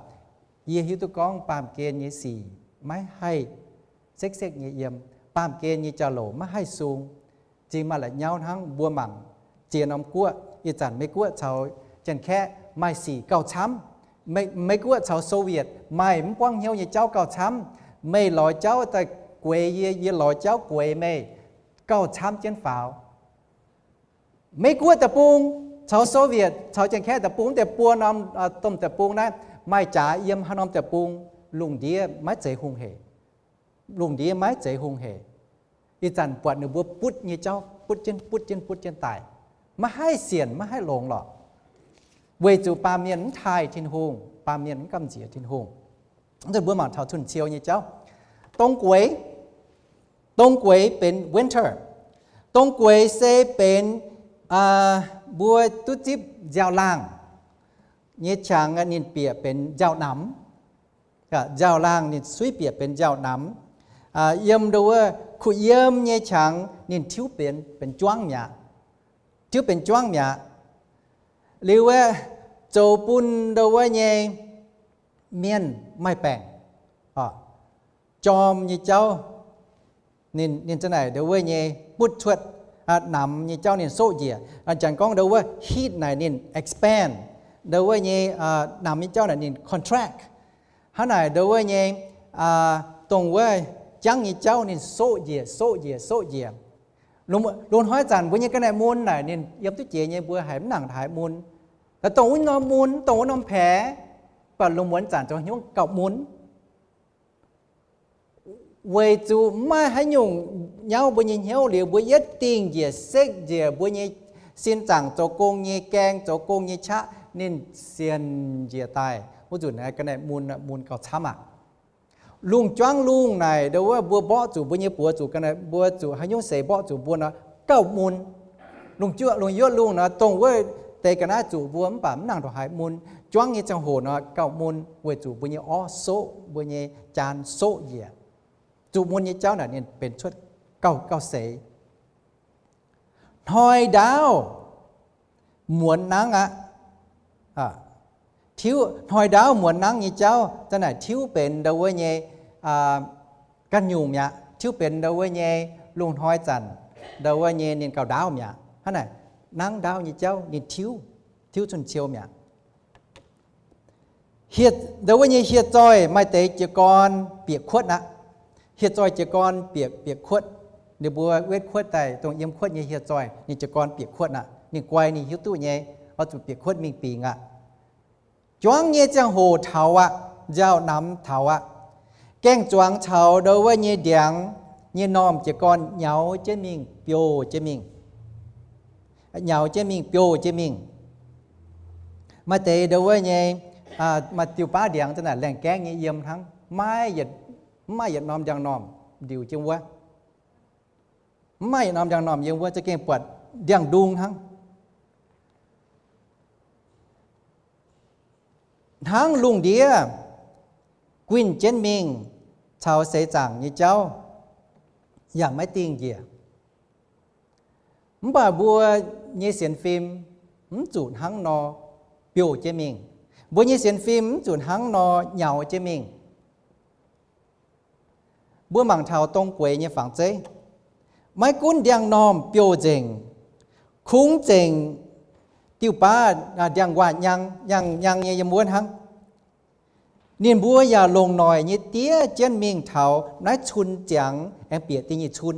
yie hiuv duqv gorngv baamh gen nyei sic maiv haih sekv-sekv nyei yiem, baamh gen nyei jauv-louc maiv haih sung. Zingh maaih la'nyauv hnangv mbuo mangc ziex norm guoqv, ih zanc Meiv Guoqv caux Janx-Kaeqv maaih sic gauh camv. Meiv Guoqv caux Soviet maaih mv buangv hnyouv nyei jauv gauh camv. Meih lorz jauv daaih gueix yie, yie lorz jauv gueix meih, gauh camv jienv faaux. Meiv Guoqv deic-bung caux Soviet caux Janx-Kaeqv deic-bung, wuov deix buo norm domh deic-bung naaiv maaih jaax yiem haaix norm deic-bung, lungh ndiev maiv zeiz hungh heic. Lungh ndiev maiv zeiz hungh heic. Ih zanc buatc ninh mbuo butv nyei jauv, butv jienv, butv jienv, butv jienv daaih, maiv haih sienc, maiv haih longx lorqc. Weic zuqc baamh mienh mv taaih Tin-Hungh, baamh mienh mv gamh nziex Tin-Hungh. Mbuo mangc taux cun-ciou nyei jauv. Dong gueix, dong gueix benx winter. Dong gueix se benx mbuo duqv zipv nziaaux-laangh nyei qangx, ninh bieqc benx nziaaux-namx. Nziaaux-laangh ninh suiv bieqc benx nziaaux-namx. Yiem ndo wuov kuh yiem nyei qangx ninh tiuv benx, benx juangv mi'aqv. Tiuv benx juangv mi'aqv. Liuz aeqv, zoux bun ndo wuov nyei mienh maaih baengc, jorm nyei jauv. Ninh, ninh za'naaic ndo wuov nyei butv cuotv, namx nyei jauv ninh soqv njiec. Janx gorngv ndo wuov heat naaic ninh expand, ndo wuov nyei namx nyei jauv naaic ninh contract. Hnangv naaic ndo wuov nyei, dongh wuov jangv nyei jauv ninh soqv njiec, soqv njiec, soqv njiec. Lungh hnoi zanc mbuo nyei ga'naaiv mun naaic ninh yiem duqv jiex nyei, mbuo haiz mv nangc haaix mun. Dongh wuov norm mun, dongh wuov norm paex, baac lungh muonz zanc zoux hnyouv gauh mun. Weic zuqc mv maaih haaix nyungc nyauv mbuo nyei hnyouv liuz, mbuo yietv dingh njiec sekv njiec mbuo nyei sin zaangc zoux gong nyei gaeng, zoux gong nyei qaqv, ninh sienx njiec daaih, wuov nzunc naaiv ga'naaiv mun, mun gauh camv aqv. Lungh juangv lungh naaic, ndo wuov mbuo mborqv zuqc mbuo nyei buoz zuqc ga'naaiv, mbuo zuqc haaix nyungc seix mborqv zuqc mbuo nor, gauh mun. Lungh juangv, lungh yuoqv lungh nor, dongh wuov deix ga'naaiv zuqc mbuo mv baac mv nangc ndongc haaix mun. Juangv nyei ziangh hoc nor, gauh mun weic zuqc mbuo nyei orv soqv, mbuo nyei jaan soqv njiec. Zuqc mun nyei jauv naaic ninh benx cuotv gauh, gauh seix. Hnoi ndaauv muonz nangv aqv. Tiuv, hnoi ndaauv muonz nangv nyei jauv, za'naaic tiuv benx ndo wuov nyei ganh nyungc mi'aqv. Tiuv benx ndo wuov nyei lungh hnoi zanc, ndo wuov nyei ninh gauh ndaauv mi'aqv. Hnangv naaic, nangv ndaauv nyei jauv ninh tiuv, tiuv cun ciou mi'aqv. Hieh, ndo wuov nyei hieh zoih maaih deix jiez gorn bieqc kuotv aqv. Hieh zoih jiez gorn bieqc, bieqc kuotv. Ninh mbuo wetv kuotv daaih, dongh yiem kuotv nyei hieh zoih, ninh jiez gorn bieqc kuotv aqv. Ninh guai ninh hiuv duqv nyei, oix zuqc bieqc kuotv mingh bingx aqv. Juangv nyei ziangh hoc taux aqv, nziaaux namx taux aqv. Gaeng-zuangx caux ndo wuov nyei ndiangx nyei normh jiez gorn nyaux jienv mingh, biouv jienv mingh. Nyaux jienv mingh, biouv jienv mingh. Maaih deix ndo wuov nyei, maaih diuh baav ndiangx za'naaic laengh gaengv nyei yiem hnangv, maiv yietc, mv maaih yietc norm ndiangx-normh ndiux jienv wuov. Mv maaih yietc norm ndiangx-normh yiem wuov, za'gengh buatc ndiangx-ndung hnangv. Hnangv lungh ndiev guinh jienv mingh caux seix zaangc nyei jauv yaac maiv dingh njiec. Mv baac mbuo nyei sienx fim mv zuqc hnangv nor biouv jienv mingh. Mbuo nyei sienx fim mv zuqc hnangv nor nyaux jienv mingh. Mbuo mangc taux dong gueix nyei fangx zeiv, maiv gunv ndiangx-normh biouv nzengc, kungx zengc diuh baav ndiangx-nquaah nyang, nyang, nyang nyei yiem wuov hnangv. Ninh mbuo yaac longc noic nyei diev jienv mingh taux naaiv cun ziangx aengx bieqc da'nyeic cun,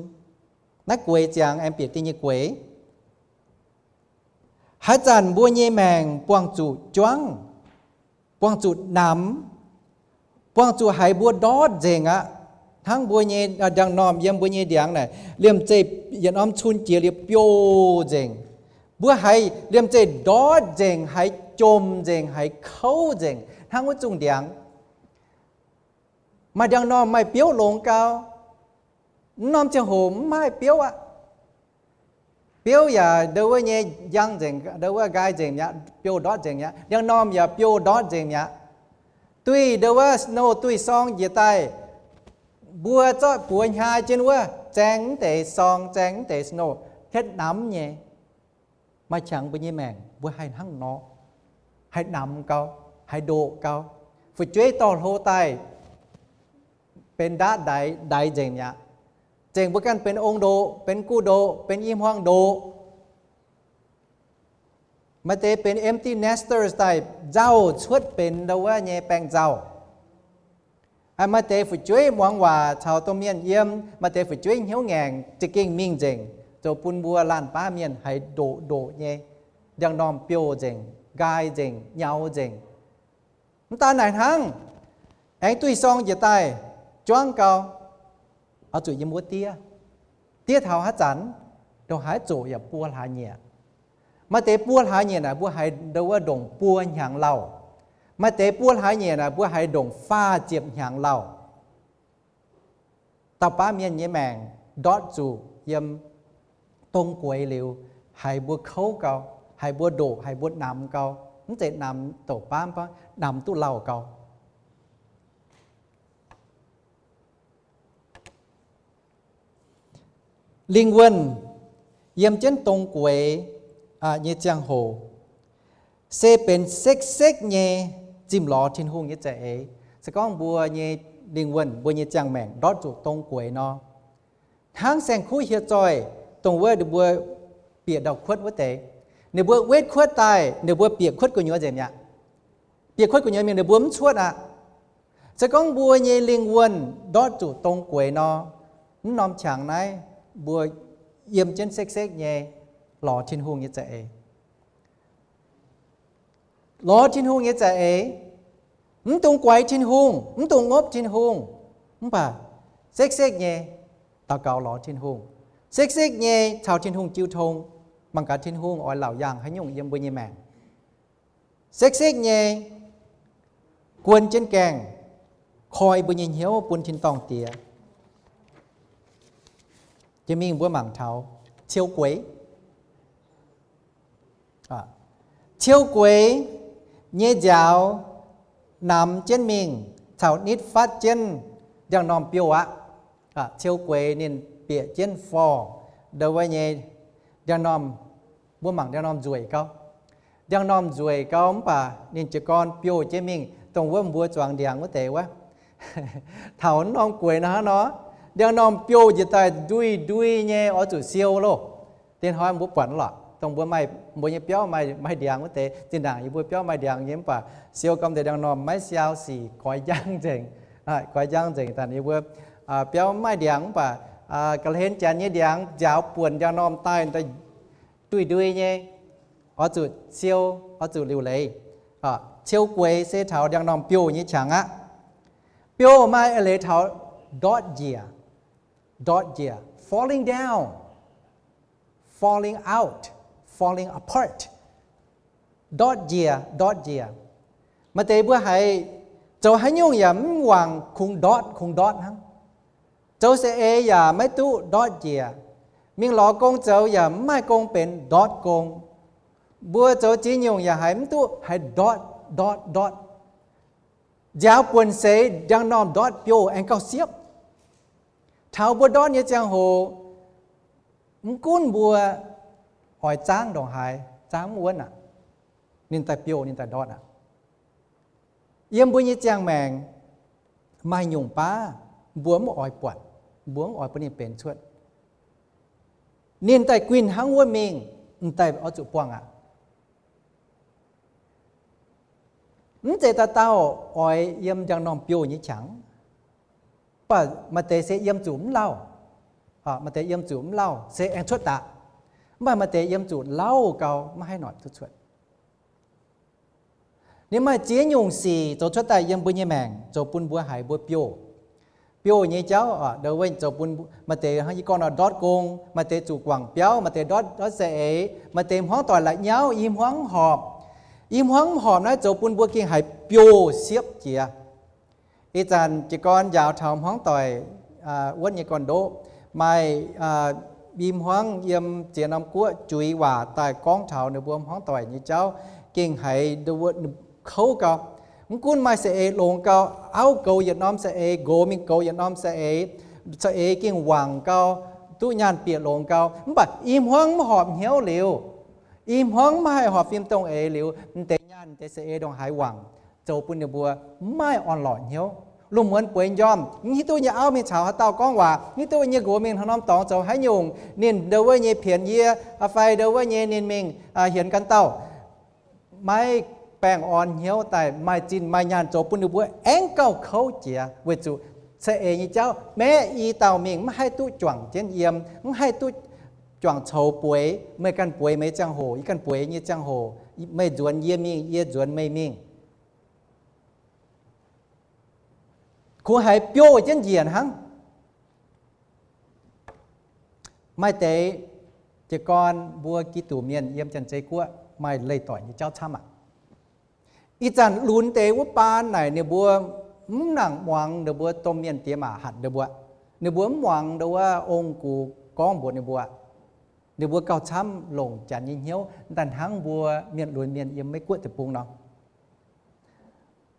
naaiv gueix ziangx aengx bieqc da'nyeic gueix. Haaix zanc mbuo nyei maengc buangh zuqc juangv, buangh zuqc namx, buangh zuqc haiz mbuo ndortv nzengc aqv. Hnangv mbuo nyei ndiangx-normh yiem mbuo nyei ndiangx naaic, liemh zeih yietc norm cun jiex liuz biouv nzengc. Mbuo haiz liemh zeih ndortv nzengc, haiz jomc nzengc, haiz kouv nzengc hnangv wuov zungh ndiangx. Maaih ndiangx-normh maaih biouv longx gau. Mv norm ziangh hoc mv maaih biouv aqv. Biouv yaac ndo wuov nyei njang nzengc, ndo wuov nqaai nzengc mi'aqv, biouv ndortv nzengc mi'aqv. Ndiangx-normh yaac biouv ndortv nzengc mi'aqv. Duih ndo wuov snow duih sorng njiec daaih, mbuo zorqv buoz hnyai jienv wuov, zaeng mv deix sorng, zaeng mv deix snow, hietv namx nyei. Maaih qangx mbuo nyei maengc mbuo haih hnangv nor, haih namx gau, haih ndoqc gau. Fu'jueiv dorh hlo daaih benx ndaatv ndaix, ndaix nzengc mi'aqv. Zengc mbuo ganh benx ong-ndoqc, benx gu'ndoqc, benx i hmuangx ndoqc. Maaih deix benx empty nesters daaih nzauh cuotv benx ndo wuov nyei baengh nzauh. Maaih deix fu'jueiv muangx waac caux domh mienh yiem, maaih deix fu'jueiv hnyouv ngaengc za'gengh mingh nzengc, zoux bun mbuo laanh baav mienh haiz ndoqc ndoqc nyei, ndiangx-normh biouv nzengc, nqaai nzengc, nyaux nzengc. Mv daan naaic hnangv, aengx duih sorng njiec daaih, juangv gau, oix zuqc yiem wuov diev. Diev taux haaix zanc, ndongc haaix zoqc yaac buo hlaax nyieqc. Maaih deix buo hlaax nyieqc naaic mbuo haiz ndo wuov ndongc buo hnyangx lauh. Maaih deix buo hlaax nyieqc naaic mbuo haiz ndongc faah ziepc hnyangx lauh. Dauh baav mienh nyei maengc ndortv zuqc yiem dong gueix liuz, haiz mbuo kouv gau, haiz mbuo ndoqc, haiz mbuo namx gau, mv zeiz namx douc baamv, namx duqv lauh gau. Lingh wuonh yiem jienv dong gueix nyei ziangh hoc, se benx sekv-sekv nyei zimh lorz Tin-Hungh nyei za'eix. Se gorngv mbuo nyei lingh wuonh, mbuo nyei ziangh maengc ndortv zuqc dong gueix nor, hnangv saeng-kuv hieh zoih, dongh wuov ninh mbuo bieqc ndau-kuotv wuov deix, ninh mbuo wetv kuotv daaih, ninh mbuo bieqc kuotv gu'nyuoz nzengc mi'aqv. Bieqc kuotv gu'nyuoz mingh ninh mbuo mv cuotv aqv. Se gorngv mbuo nyei lingh wuonh ndortv zuqc dong gueix nor, mv norm qangx naaiv mbuo yiem jienv sekv-sekv nyei lorz Tin-Hungh nyei za'eix. Lorz Tin-Hungh nyei za'eix, mv dungx guaix Tin-Hungh, mv dungx ngopv Tin-Hungh, mv baac sekv-sekv nyei daux gaux lorz Tin-Hungh, sekv-sekv nyei caux Tin-Hungh jiu tong, mangc gaax Tin-Hungh oix laauc yaangh haaix nyungc yiem mbuo nyei maengc. sekv-sekv nyei guon jienv gaengh koi mbuo nyei hnyouv bun tin-dorngh Diex. Jiex mingh mbuo mangc taux ciou gueix. Ciou gueix nyei nziaaux namx jienv mingh caux nitv fatv jienv ndiangx-normh biouv aqv. Ciou gueix ninh bieqc jienv forh ndo wuov nyei ndiangx-normh, mbuo mangc ndiangx-normh nzueic gau. Ndiangx-normh nzueic gau mv baac ninh jiez gorn biouv jienv mingh dongh wuov mbuo zuangx ndiangx wuov deix wuov. Taux norm gueix nor hnangv nor, ndiangx-normh biouv njiec daaih ndui-ndui nyei oix zuqc siou loh. Dinh hnoi mbuo buatc lorqc, dongh mbuo maaih, mbuo nyei biauv maaih, maaih ndiangx wuov deix, zinh ndaangc yie mbuo biauv maaih ndiangx nyei mv baac siou gau deix ndiangx-normh maiv siau sic goix njang nzengc, goix njang nzengc. Daaih yie mbuo biauv maaih ndiangx mv baac ga'hlen janx nyei ndiangx nziaaux buonc ndiangx-normh daaih ndui-ndui nyei, oix zuqc siou, oix zuqc liuc leiz. Ciou gueix se taux ndiangx-normh biouv nyei qangx aqv. Biouv maaih eix leiz taux ndortv njiec, ndortv njiec, falling down, falling out, falling apart. Ndortv njiec, ndortv njiec. Maaih deix mbuo haiz zoux haaix nyungc yaac mv wangc, kungx ndortv, kungx ndortv hnangv. Zoux saeng-eix yaac maiv duqv, ndortv njiec. Mingh lorz gong zoux yaac mv maaih gong benx, ndortv gong. Mbuo zoux ziex nyungc yaac haiz mv duqv, haiz ndortv, ndortv, ndortv. Nziaaux buonc seix ndiangx-normh ndortv biouv aengx gauh siepv. Taux mbuo ndortv nyei ziangh hoc, mv gunv mbuo oix zaangv ndongc haaix, zaangv mv wuonv aqv, ninh daaih biouv, ninh daaih ndortv aqv. Yiem mbuo nyei ziangh maengc maaih nyungc baav mbuo mv oix buatc, mbuo mv oix bun ninh benx cuotv. Ninh daaih guinh hnangv wuov mingh, m'daaih oix zuqc buangh aqv. Mv zeiz dauh dauh oix yiem ndiangx-normh biouv nyei qangx. Mv baac maaih deix se yiem zuqc mv lauh, maaih deix yiem zuqc mv lauh se aengx cuotv daqc. Mv baac maaih deix yiem zuqc lauh gau maiv haih noic duqv cuotv. Ninh maaih ziex nyungc sic zoux cuotv daaih yiem mbuo nyei maengc zoux bun mbuo haiz mbuo biouv. Biouv nyei jauv ndo wuov zoux bun maaih deix hnangv yie gorngv nor ndortv gong, maaih deix zuqc guangc biauv, maaih deix ndortv, ndortv saeng-eix, maaih deix hmuangv doic la'nyauv, i hmuangv mv horpc. I hmuangv mv horpc naaiv zoux bun mbuo gengh haiz biouv siepv jiex. Ih zanc jiez gorn njaaux taux hmuangv doic wuonv nyei gorn-ndoqv, maaih i hmuangv yiem ziex norm guoqv juix waac daaih gorngv taux ninh mbuo hmuangv doic nyei jauv, gengh haiz kouv gau. Mv gunv maaih saeng-eix longx gau, auv goux yietc norm saeng-eix, nqox mingh goux yietc norm saeng-eix, saeng-eix gengh wangc gau, duqv nyaanh bieqc longx gau, mv baac i hmuangv mv horpc hnyouv liuz, i hmuangv mv haih horpc fim dongh eix liuz, m'deix nyaanh m'deix saeng-eix ndongc haaix wangc, zoux bun ninh mbuo mv maaih orn-lorqc hnyouv. Lungh muonz bueix njormh, mv hiuv duqv nyei auv mingh caux haaix dauh gorngv waac, mv hiuv duqv nyei nqox mingh haaix norm dorngx zoux haaix nyungc, ninh ndo wuov nyei pienx yie, fai ndo wuov nyei ninh mingh hienx ganh dauh. Maiv baengh orn hnyouv daaih maaih zinh maaih nyaanh zoux bun ninh mbuo aengx gauh kouv jiex weic zuqc saeng-eix nyei jauv maeqv i dauh mingh mv haih duqv juangc jienv yiem, mv haih duqv juangc coux bueix. Meih ganh bueix meih ziangh hoc, yie ganh bueix nyei ziangh hoc, meih nzuonx yie mingh, yie nzuonx meih mingh. Kungx haiz biouv jienv njiec hnangv. Maaih deix jiez gorn mbuo Giduc mienh yiem Janx-Zei Guoqv maaih leih doic nyei jauv camv aqv. Ih zanc lunx deix wuov baan naaic ninh mbuo mv nangc muangx ninh mbuo domh mienh diex maac hatc ninh mbuo. Ninh mbuo mv muangx ndo wuov ong-gux gorngv mbuox ninh mbuo. Ninh mbuo gauh camv longc Janx nyei hnyouv daaih hnangv mbuo mienh lunx mienh yiem Meiv Guoqv deic-bung nor.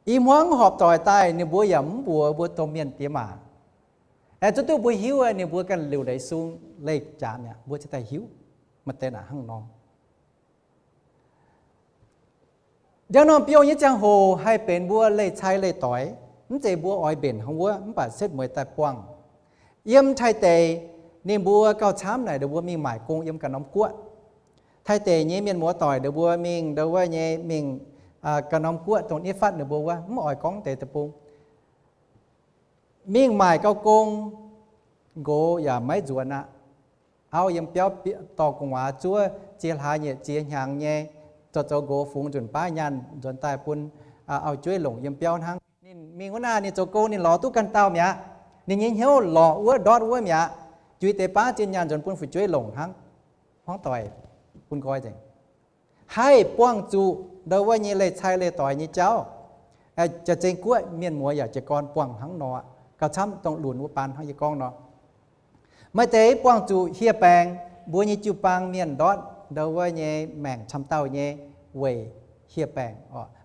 I hmuangv horpc doic daaih ninh mbuo yaac mv mbuox mbuo domh mienh diex maac. Aengx zuqc duqv mbuo hiuv, ninh mbuo ganh liuc leiz sung leih jaax mi'aqv, mbuo ziouc daaih hiuv. Maaih deix naaic hnangv nor. Ndiangx-normh biouv nyei ziangh hoc haih benx mbuo leih cai leih doix, mv zeiz mbuo oix mbenc hnangv wuov, mv baac setv mueiz daaih buangh. Yiem Taiv deic, ninh mbuo gauh camv naaic ninh mbuo mingh maaic gong yiem ganh norm guoqv. Taiv deic nyei mienh muoz doic ninh mbuo mingh ndo wuov nyei mingh ganh norm guoqv dongh nitv fatv ninh mbuo wuov, mv oix gorngv deix deic-bung. Mingh maaic gau gong, nqox yaac maiv nzuonx aqv. Auv yiem biauv dorh gu'nguaaz zuov ziex hlaax nyeic ziex hnyangx nyei, zoux zoux nqox fungx nzunc baav nyaanh nzuonx daaih bun auv-jueiv longc yiem biauv hnangv. Ninh mingh wuov naaic ninh zoux gong ninh lorz duqv ganh dauh mi'aqv. Ninh nyei hnyouv lorz wuov ndortv wuov mi'aqv. Juix deix baav zinh nyaanh nzuonx bun fu'jueiv longc hnangv. Hmuangv doic bun nqoi nzengc. haih buangh zuqc ndau wuov nyei leih cai leih doix nyei jauv. Jaax-zengx guoqv mienh muoz yaac jiez gorn buangh hnangv nor, gauh camv dongh lunx wuov baan hnangv yie gorngv nor. Maaih deix buangh zuqc hieh baengc, mbuo nyei jiu-baang mienh ndortv ndau wuov nyei maengc camv dauh nyei weic hieh baengc,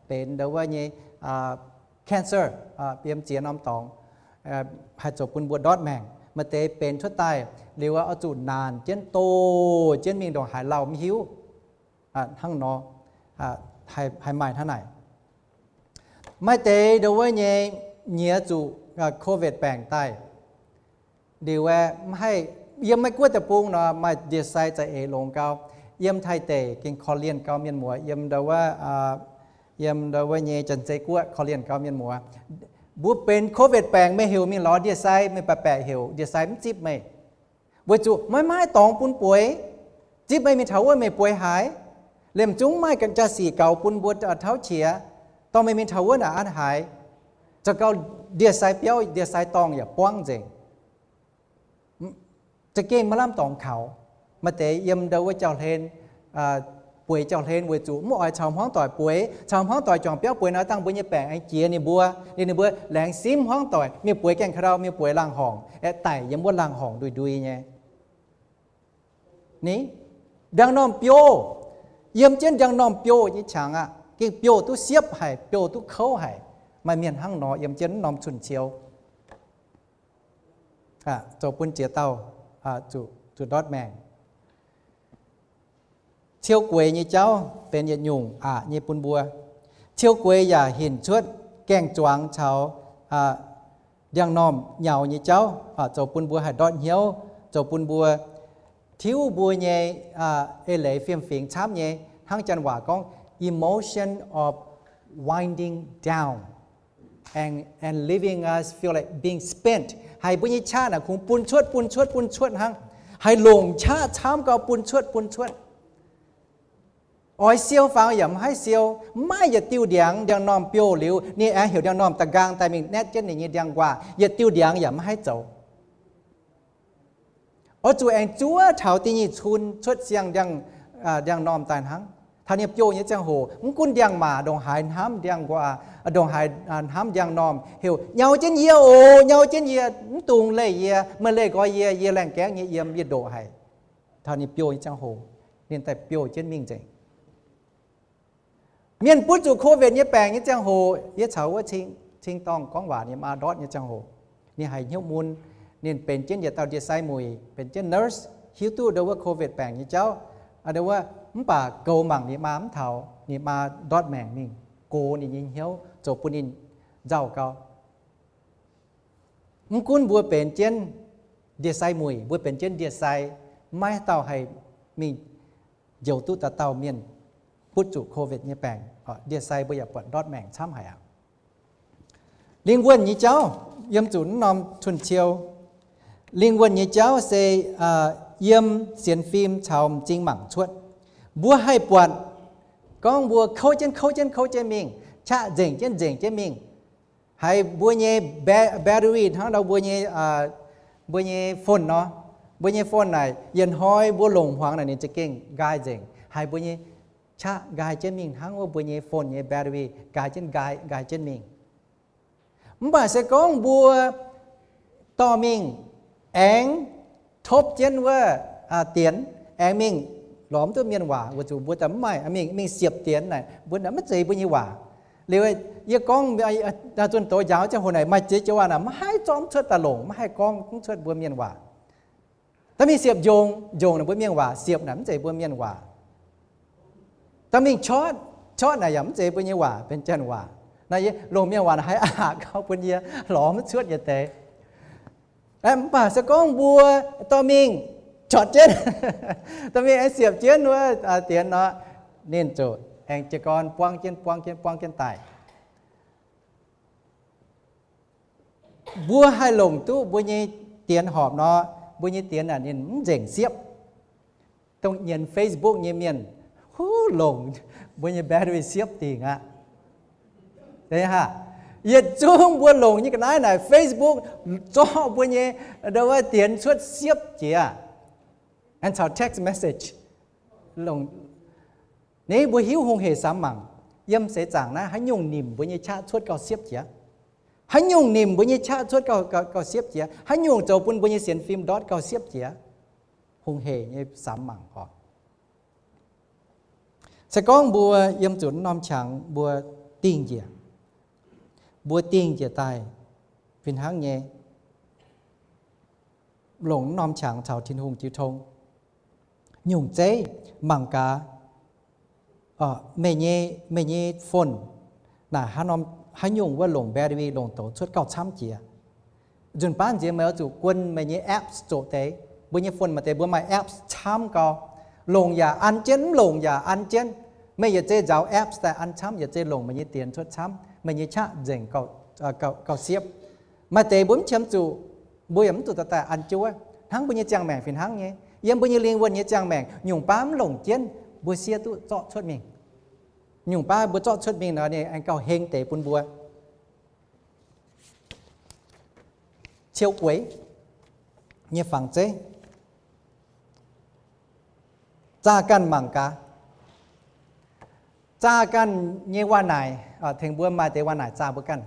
benx ndau wuov nyei cancer, yiem ziex norm dorngx, haih zoux bun mbuo ndortv maengc. Maaih deix benx cuotv daaih liuz oix zuqc naanc jienv doh jienv mingh ndongc haaix lauh mv hiuv. Hnangv nor, haih maaih hnangv naaic. Maaih deix ndau wuov nyei nyiex zuqc COVID baengc daaih liuz, mv haih, yiem Meiv Guoqv deic-bung nor maaih ndie-sai za'eix longx gau. Yiem Taiv deic gengh korv-lienh gau mienh muoz, yiem ndau wuov, yiem ndau wuov nyei Janx-Zei Guoqv korv-lienh gau mienh muoz. Mbuo benx COVID baengc meih heuc mingh lorz ndie-sai, meih baeqc baeqc heuc ndie-sai mv zipv meih. Weic zuqc maiv maaih dorngx bun bueix. Zipv meih mingh taux wuov meih bueix haaix? Liemh zungv maaih jaa-sic gaux bun mbuo tauv qiex, dorh meih mingh taux wuov naaic an haaix? Zoux gau ndie-sai biauv, ndie-sai dorngh yaac buangv nzengc. Za'gengh maiv lamh dorngx kaux. Maaih deix yiem ndau wuov jauv-hlen, bueix jauv-hlen weic zuqc mv oix caux hmuangv doic bueix. Caux hmuangv doic juangc biauv bueix nor, dangh mbuo nyei baengc aengx jiex ninh mbuo, liuz ninh mbuo laengz simv hmuangv doic mingh bueix gaengh ka'ndau, mingh bueix laangh horngc, aeqv, daic yiem wuov laangh horngc ndui-ndui nyei. Ni, ndiangx-normh biouv, yiem jienv ndiangx-normh biouv nyei qangx aqv, gengh biouv duqv siepv haic, biouv duqv kouv haic. Maaih mienh hnangv nor yiem jienv norm cun-ciou, zoux bun ziex dauh zuqc ndortv maengc. Ciou gueix nyei jauv benx yietc nyungc aqc nyei bun mbuo. Ciou gueix yaac hinc cuotv gaeng-zuangx caux ndiangx-normh nyaux nyei jauv, zoux bun mbuo haih ndortv hnyouv, zoux bun mbuo tiuv mbuo nyei eix leiz fiem-fingx camv nyei, hnangv janx waac gorngv emotion of winding down and, and leaving us feel like being spent. Haiz mbuo nyei qaqv naaic kungx bun cuotv, bun cuotv, bun cuotv hnangv. Haiz longc qaqv camv gau bun cuotv, bun cuotv. Oix siou fangx yaac mv haih siou, mv maaih yietc diuh ndiangx, ndiangx-normh biouv liuz, ninh aengx heuc ndiangx-normh da'nqaang daaih mingh naetv jienv ninh nyei ndiangx-nquaah, yietc diuh ndiangx yaac mv haih zoux. Oix zuqc aengx zuov taux da'nyeic cun cuotv siang-ndiangx-normh daaih hnangv. Taux ninh biouv nyei ziangh hoc, mv gunv ndiangx-maac ndongc haaix hnamv ndiangx-nquaah, ndongc haaix hnamv ndiangx-normh, heuc, nyau jienv yie oc, nyau jienv yie, mv dungx leih yie, meih leih nqoi yie, yie laengh gaengv nyei yiem, yie ndoqc haic. Taux ninh biouv nyei ziangh hoc, ninh daaih biouv jienv mingh nzengc. Mienh butv zuqc COVID nyei baengc nyei ziangh hoc, yie caux wuov cing-dorngh gorngv waac, ninh maa ndortv nyei ziangh hoc, ninh haiz hnyouv mun. Ninh benx jienv yietc dauh ndie-sai muic, benx jienv nurse, hiuv duqv ndau wuov COVID baengc nyei jauv. Ndau wuov, mv baac goux mangc ninh maa mv taux, ninh maa ndortv maengc mingh, gox ninh nyei hnyouv, zoux bun ninh nzauh gau. Mv gunv mbuo benx jienv ndie-sai muic, mbuo benx jienv ndie-sai, maiv dauh haih mingh njoux duqv dauh dauh mienh butv zuqc COVID nyei baengc. Ndie-sai mbuo yaac buatc ndortv maengc camv haic aqv. Lingh wuonh nyei jauv yiem zuqc naaiv norm cun-ciou. Lingh wuonh nyei jauv se yiem sienx fim caux m'zing mangc cuotv. Mbuo haih buatc gorngv mbuo kouv jienv kouv jienv kouv jienv mingh, qaqv nzengc jienv nzengc jienv mingh. Haiz mbuo nyei battery hnangv ndau mbuo nyei, mbuo nyei phone nor, mbuo nyei phone naaic yietc hnoi mbuo longc hmuangx naaic ninh za'gengh nqaai nzengc. Haiz mbuo nyei qaqv nqaai jienv mingh hnangv wuov mbuo nyei phone nyei battery nqaai jienv nqaai, nqaai jienv mingh. Mv baac se gorngv mbuo dorh mingh aengx topv jienv wuov dienx, aengx mingh lorz mv duqv mienh waac, weic zuqc mbuo daaih mv maaih, mingh, mingh siepv dienx naaic, mbuo naaic maiv zeiz mbuo nyei waac. Liuz yie gorngv, zunh doz njaaux ziangh hoc naaic maaih ziex joux waac naaic maiv haih zorqv mv cuotv daaih longc, maiv haih gorngv mv cuotv mbuo mienh waac. Daaih mingh siepv njongc, njongc naaic mbuo mienh waac, siepv naaic mv zeiz mbuo mienh waac. Daaih mingh chotv, chotv naaic yaac mv zeiz mbuo nyei waac, benx janx waac. Naaiv yie longc mienh waac naaic haiz aqc gau bun yie lorz mv cuotv yietc deix. Mv baac se gorngv mbuo dorh mingh chotv jienv, dorh mingh aengx siepv jienv wuov dienx nor, ninh ziouc aengx jiez gorn buangv jienv, buangv jienv, buangv jienv daaih. Mbuo haih longc duqv mbuo nyei dienx horpc nor, mbuo nyei dienx naaic ninh mv nzengc siepv. Dongh nyienz Facebook nyei mienh, huv, longc mbuo nyei battery siepv dingc aqv. Aa, yietc zungv mbuo longc nyei ga'naaiv naaic Facebook zorqv mbuo nyei, ndau wuov dienx cuotv siepv jiex, aengx caux text message longc. Naaiv mbuo hiuv hungh hec samx mangc, yiem seix zaangc naaiv haaix nyungc nimc mbuo nyei qaqv cuotv gauh siepv jiex. Haaix nyungc nimc mbuo nyei qaqv cuotv gauh, gauh, gauh siepv jiex. Haaix nyungc zoux bun mbuo nyei sienx fim ndortv gauh siepv jiex. Hungh hec nyei samx mangc oc. Se gorngv mbuo yiem zuqc norm qangx mbuo dingh njiec, mbuo dingh njiec daaih fih hnangv nyei longc norm qangx caux Tin-Hungh jiu tong. Nyungc zeiv mangc gaax, meih nyei, meih nyei phone naaic haaix nyungc wuov longc battery, longc douz cuotv gauh camv jiex. Nzunc baav nziex meih oix zuqc guon meih nyei apps zoqc deix. Mbuo nyei phone maaih deix mbuo maaih apps camv gau, longc yaac an jienv, mv longc yaac an jienv. Meih yietc zei nzaaux apps daaih an camv, yietc zei longc meih nyei dienx cuotv camv, meih nyei qaqv nzengc gauh, gauh siepv. Maaih deix mbuo mv qiemx zuqc, mbuo yaac mv zuqc daaih an jienv wuov. Hnangv mbuo nyei ziangh maengc fih hnangv nyei. Yiem mbuo nyei lingh wuonh nyei ziangh maengc, nyungc baav mv longc jienv, mbuo siev duqv zorqv cuotv mingh. Nyungc baav mbuo zorqv cuotv mingh nor, ninh aengx gauh heng deix bun mbuo. Ciou gueix nyei fangx zeiv, zaah ganh mangc gaax. Zaah ganh nyei waac-naaic, tengx mbuo maaih deix waac-naaic zaah mbuo ganh.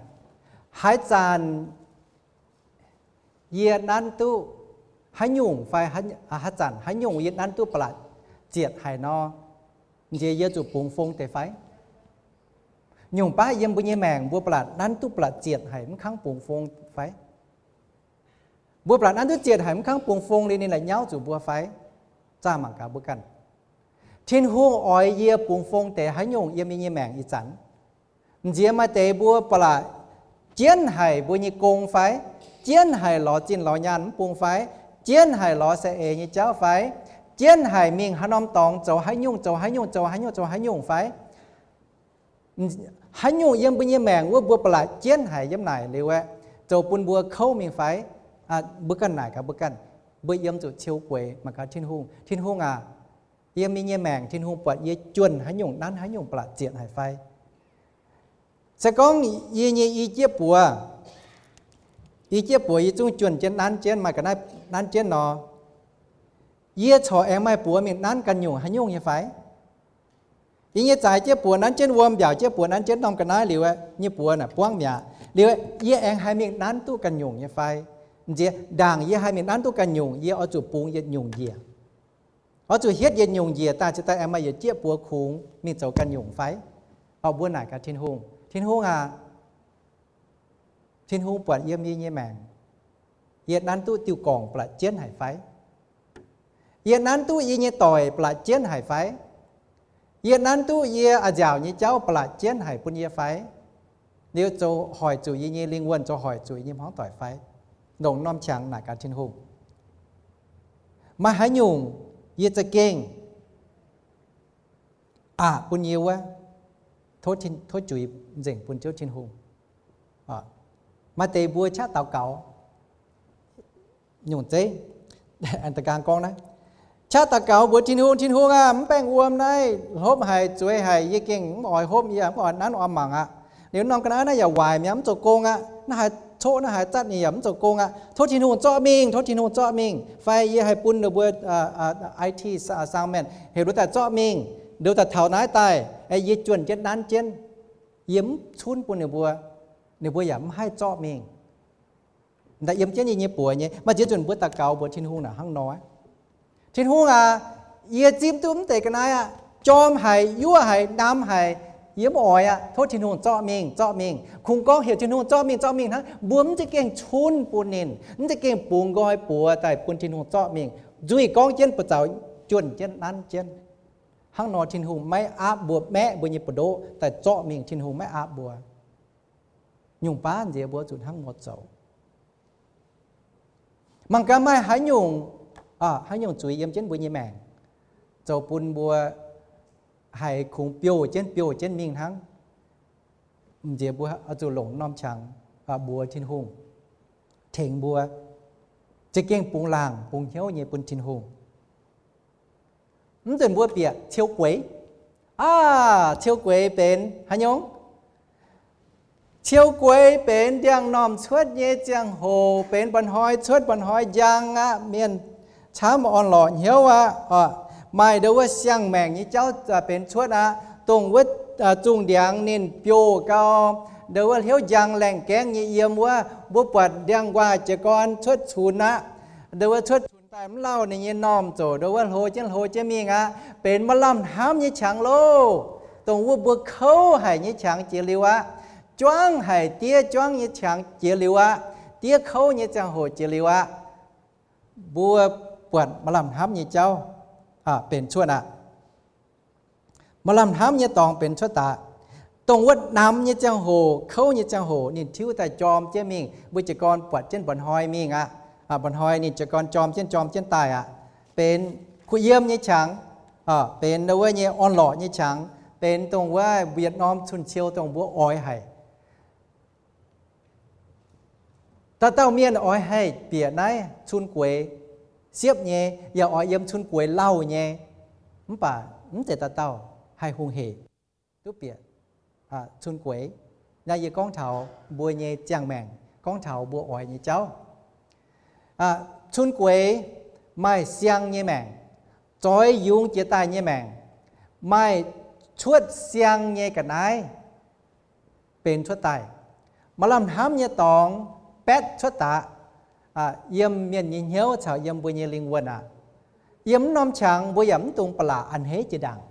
Haaix zanc yie nanv duqv haaix nyungc fai, haaix zanc haaix nyungc yie nanv duqv ba'laqc zietc haic nor, nziex yie zuqc bungx fong deix fai? Nyungc baav yiem mbuo nyei maengc mbuo ba'laqc nanv duqv ba'laqc zietc haic mv kangv bungx fong fai? Mbuo ba'laqc nanv duqv zietc haic mv kangv bungx fong liuz ninh la'nyauv zuqc mbuo fai? Zaah mangc gaax mbuo ganh. Tin-Hungh oix yie bungx fong deix haaix nyungc yiem yie nyei maengc ih zanc? Nziex maaih deix mbuo ba'laqc jienv haic mbuo nyei gong fai? Jienv haic lorz zinh lorz nyaanh mv bung fai? Jienv haic lorz saeng-eix nyei jauv fai? Jienv haic mingh haaix norm dorngx zoux haaix nyungc, zoux haaix nyungc, zoux haaix nyungc, zoux haaix nyungc fai? Haaix nyungc yiem mbuo nyei maengc wuov mbuo ba'laqc jienv haic yiem naaic liuz aeqv, zoux bun mbuo kouv mingh fai? Mbuo ganh naaic gaax mbuo ganh. Mbuo yiem zuqc ciou gueix mangc gaax Tin-Hungh. Tin-Hungh aac, yiem yie nyei maengc Tin-Hungh buatc yie juonh haaix nyungc nanv haaix nyungc ba'laqc zietc haic fai? Se gorngv yie nyei i jieqv buoz, i jieqv buoz yie zungv juonh jienv nanv jienv, maaih ga'naaiv nanv jienv nor, yie corc aengx maaih buoz mingh nanv ganh nyungc haaix nyungc nyei fai? Yie nyei zaaix jieqv buoz nanv jienv wuom, mbiaauc jieqv buoz nanv jienv norm ga'naaiv liuz, nyei buoz naaic buangv mi'aqv. Liuz, yie aengx haih mingh nanv duqv ganh nyungc nyei fai? Nziex ndaangc yie haih mingh nanv duqv ganh nyungc, yie oix zuqc bungx yietc nyungc njiec. Oix zuqc hietv yietc nyungc njiec daaih, cingx daaih aengx maaih yietc jieqv buoz kungx mingh zoux ganh nyungc fai? Orqc, mbuo naaic gaax Tin-Hungh, Tin-Hungh aac, Tin-Hungh buatc yiem yie nyei maengc, yie nanv duqv diuh gorngc ba'laqc jienv haic fai? Yie nanv duqv yie nyei doic ba'laqc jienv haic fai? Yie nanv duqv yie a'nziaauc nyei jauv ba'laqc jienv haic bun yie fai? Liuz zoux hoic zuqc yie nyei lingh wuonh, zoux hoic zuqc yie nyei hmuangv doic fai? Longc norm qangx naaic gaax Tin-Hungh. Maaih haaix nyungc yie za'gengh aqc bun yie wuov, tov juix nzengc bun Ziouv Tin-Hungh. Maaih deix mbuo qaqv daux gaux nyungc zeiv, aengx da'gaang gorngv naaiv, qaqv daux gaux mbuox Tin-Hungh, Tin-Hungh aah, mv baengh wuom naaiv hlopv haic, zueiz haic, yie gengh mv oix hopv, yie mv oix nanv oix mangc aqv. Liuz norm ga'naaiv naaiv yaac waaic mi'aqv, mv zoux gong aqv. Naaiv haaix coqv, naaiv haaix zatv ninh yaac mv zoux gong aqv. Tov Tin-Hungh zorqv mingh, tov Tin-Hungh zorqv mingh. Fai yie haih bun ninh mbuo I T sound man heuc ninh mbuo daaih zorqv mingh, ninh mbuo daaih taux naaiv daaih, yie juonh jienv nanv jienv, yie mv cunv bun ninh mbuo, ninh mbuo yaac mv haih zorqv mingh. Daaih yiem jienv yie nyei buoz nyei. Maaih ziex nzunc mbuo daux gaux mbuox Tin-Hungh naaic hnangv nor, Tin-Hungh aac, yie zipv duqv mv deix ga'naaiv aqv, jorm haic, yuoqv haic, namx haic, yie mv oix aqv. Tov Tin-Hungh zorqv mingh, zorqv mingh. Kungx gorngv heuc Tin-Hungh zorqv mingh, zorqv mingh hnangv. Mbuo mv za'gengh cunv bun ninh, mv za'gengh bungx nqoi buoz daaih bun Tin-Hungh zorqv mingh. Nzuih gorngv jienv buoz zaux juonh jienv nanv jienv. Hnangv nor Tin-Hungh maiv aapv mbuo maeqv mbuo nyei buoz-ndoqv daaih zorqv mingh. Tin-Hungh maiv aapv mbuo. Nyungc baav nziex mbuo zuqc hnangv nor zoux. Mangc gaax maaih haaix nyungc, haaix nyungc zuiz yiem jienv mbuo nyei maengc, zoux bun mbuo haiz kungx biouv jienv biouv jienv mingh hnangv. Nziex mbuo oix zuqc longc norm qangx mbuox Tin-Hungh, tengx mbuo za'gengh bungx laangc bungx hnyouv nyei bun Tin-Hungh. Mv nzunc mbuo bieqc ciou gueix. Aav, ciou gueix benx haaix nyungc? Ciou gueix benx ndiangx-normh cuotv nyei ziangh hoc, benx mba'hnoi cuotv mba'hnoi njang aqv. Mienh camv orn-lorqc hnyouv aqv. Maaih ndo wuov siang-maengc nyei jauv benx cuotv aqv. Dongh wuov zungh ndiangx ninh biouv gau, ndo wuov hnyouv njang laengh gaengv nyei yiem wuov, mbuo buatc ndiangx-nquaah jiez gorn cuotv cunx aqv. Ndo wuov cuotv cunx daaih mv lauh ninh nyei normh ziouc ndo wuov hlo jienv hlo jienv mingh aqv. Benx maaih lamh hnamv nyei qangx loh. Dongh wuov mbuo kouv haic nyei qangx jiex liuz aqv. Juangv haic diev juangv nyei qangx jiex liuz aqv. Diev kouv nyei ziangh hoc jiex liuz aqv. Mbuo buatc maaih lamh hnamv nyei jauv benx cuotv aqv. Maaih lamh hnamv nyei dorngx benx cuotv daaih. Dongh wuov namx nyei ziangh hoc, kouv nyei ziangh hoc ninh tiuv daaih jorm jienv mingh. Mbuo jiez gorn buatc jienv mba'hnoi mingh aqv. Mba'hnoi ninh jiez gorn jorm jienv jorm jienv daaih aqv. Benx kuh yiem nyei qangx, benx ndo wuov nyei orn-lorqc nyei qangx, benx dongh wuov yietc norm cun-ciou dongh mbuo oix haic. Dauh dauh mienh oix haih bieqc naaiv cun-gueix siepv nyei, yaac oix yiem cun-gueix lauh nyei. Mv baac mv zeiz dauh dauh haih hungh hec duqv bieqc cun-gueix. Naaiv yie gorngv taux mbuo nyei ziangh maengc, gorngv taux mbuo oix nyei jauv. Cun-gueix maaih siang nyei maengc, zoix yungz jiex daaih nyei maengc, maaih cuotv siang nyei ga'naaiv benx cuotv daaih. Maaih lamh hnamv nyei dorngx baetv cuotv daaih yiem mienh nyei hnyouv caux yiem mbuo nyei lingh wuonh aqv. Yiem mv norm qangx mbuo yaac mv dungx ba'laqc a'hneiv jiex ndaangc.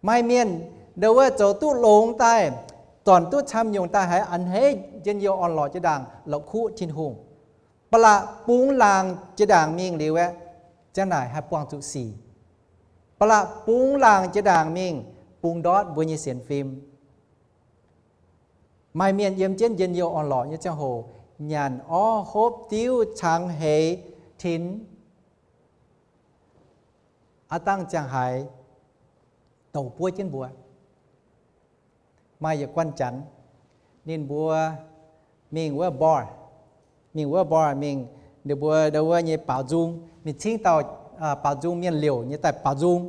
Maaih mienh ndo wuov zoux duqv longx daaih, zornc duqv camv nyungc daaih haiz a'hneiv njien-youh orn-lorqc jiex ndaangc, la'kuqv Tin-Hungh. Ba'laqc bungx laangc jiex ndaangc mingh liuz aeqv, ziang naaic haih buangh zuqc sic. Ba'laqc bungx laangc jiex ndaangc mingh, bungx ndortv mbuo nyei sienx fim. Maaih mienh yiem jienv njien-youh orn-lorqc nyei ziangh hoc, nyanc orv hopv diuv cangx heix tinx, aav dangh ziangh haaix douc buov jienv mbuo. Maaih yietc guanh janx, ninh mbuo mingh wuov bar, mingh wuov bar mingh, ninh mbuo ndo wuov nyei baaux nzung, ninh cingv dauh baaux nzung mienh liouc nyei daaih baaux nzung.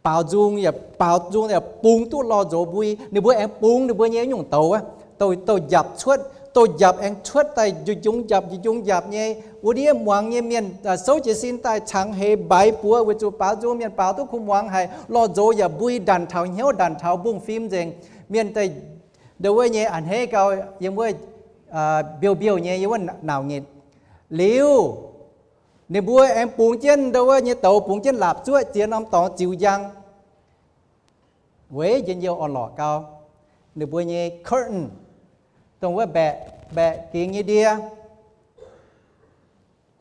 Baaux nzung yaac baaux nzung yaac bungx duqv lorh nzox mbui. Ninh mbuo aengx bungx ninh mbuo nyei nyungc douz, douz, douz njapc cuotv, douz njapc aengx cuotv daaih njung njapc njung njapc nyei. Wuov ndiev muangx nyei mienh souv jiez sin daaih cangx heix mbaix buoz weic zuqc baaux nzung mienh baaux duqv kuv muangx haic, lorh nzox yaac mbui ndanc taux hnyouv ndanc taux mbungv fim nzengc. Mienh daaih ndo wuov nyei a'hneiv gau yiem wuov mbiouh mbiouh nyei yiem wuov nauc nyitc. Liuz ninh mbuo aengx bungx jienv ndo wuov nyei douz bungx jienv laapc zuoqv ziex norm dorngx ziux njang. Weic njien-youh orn-lorqc gau, ninh mbuo nyei curtain, dongh wuov mbaeqc, mbaeqc gingx nyei ndie,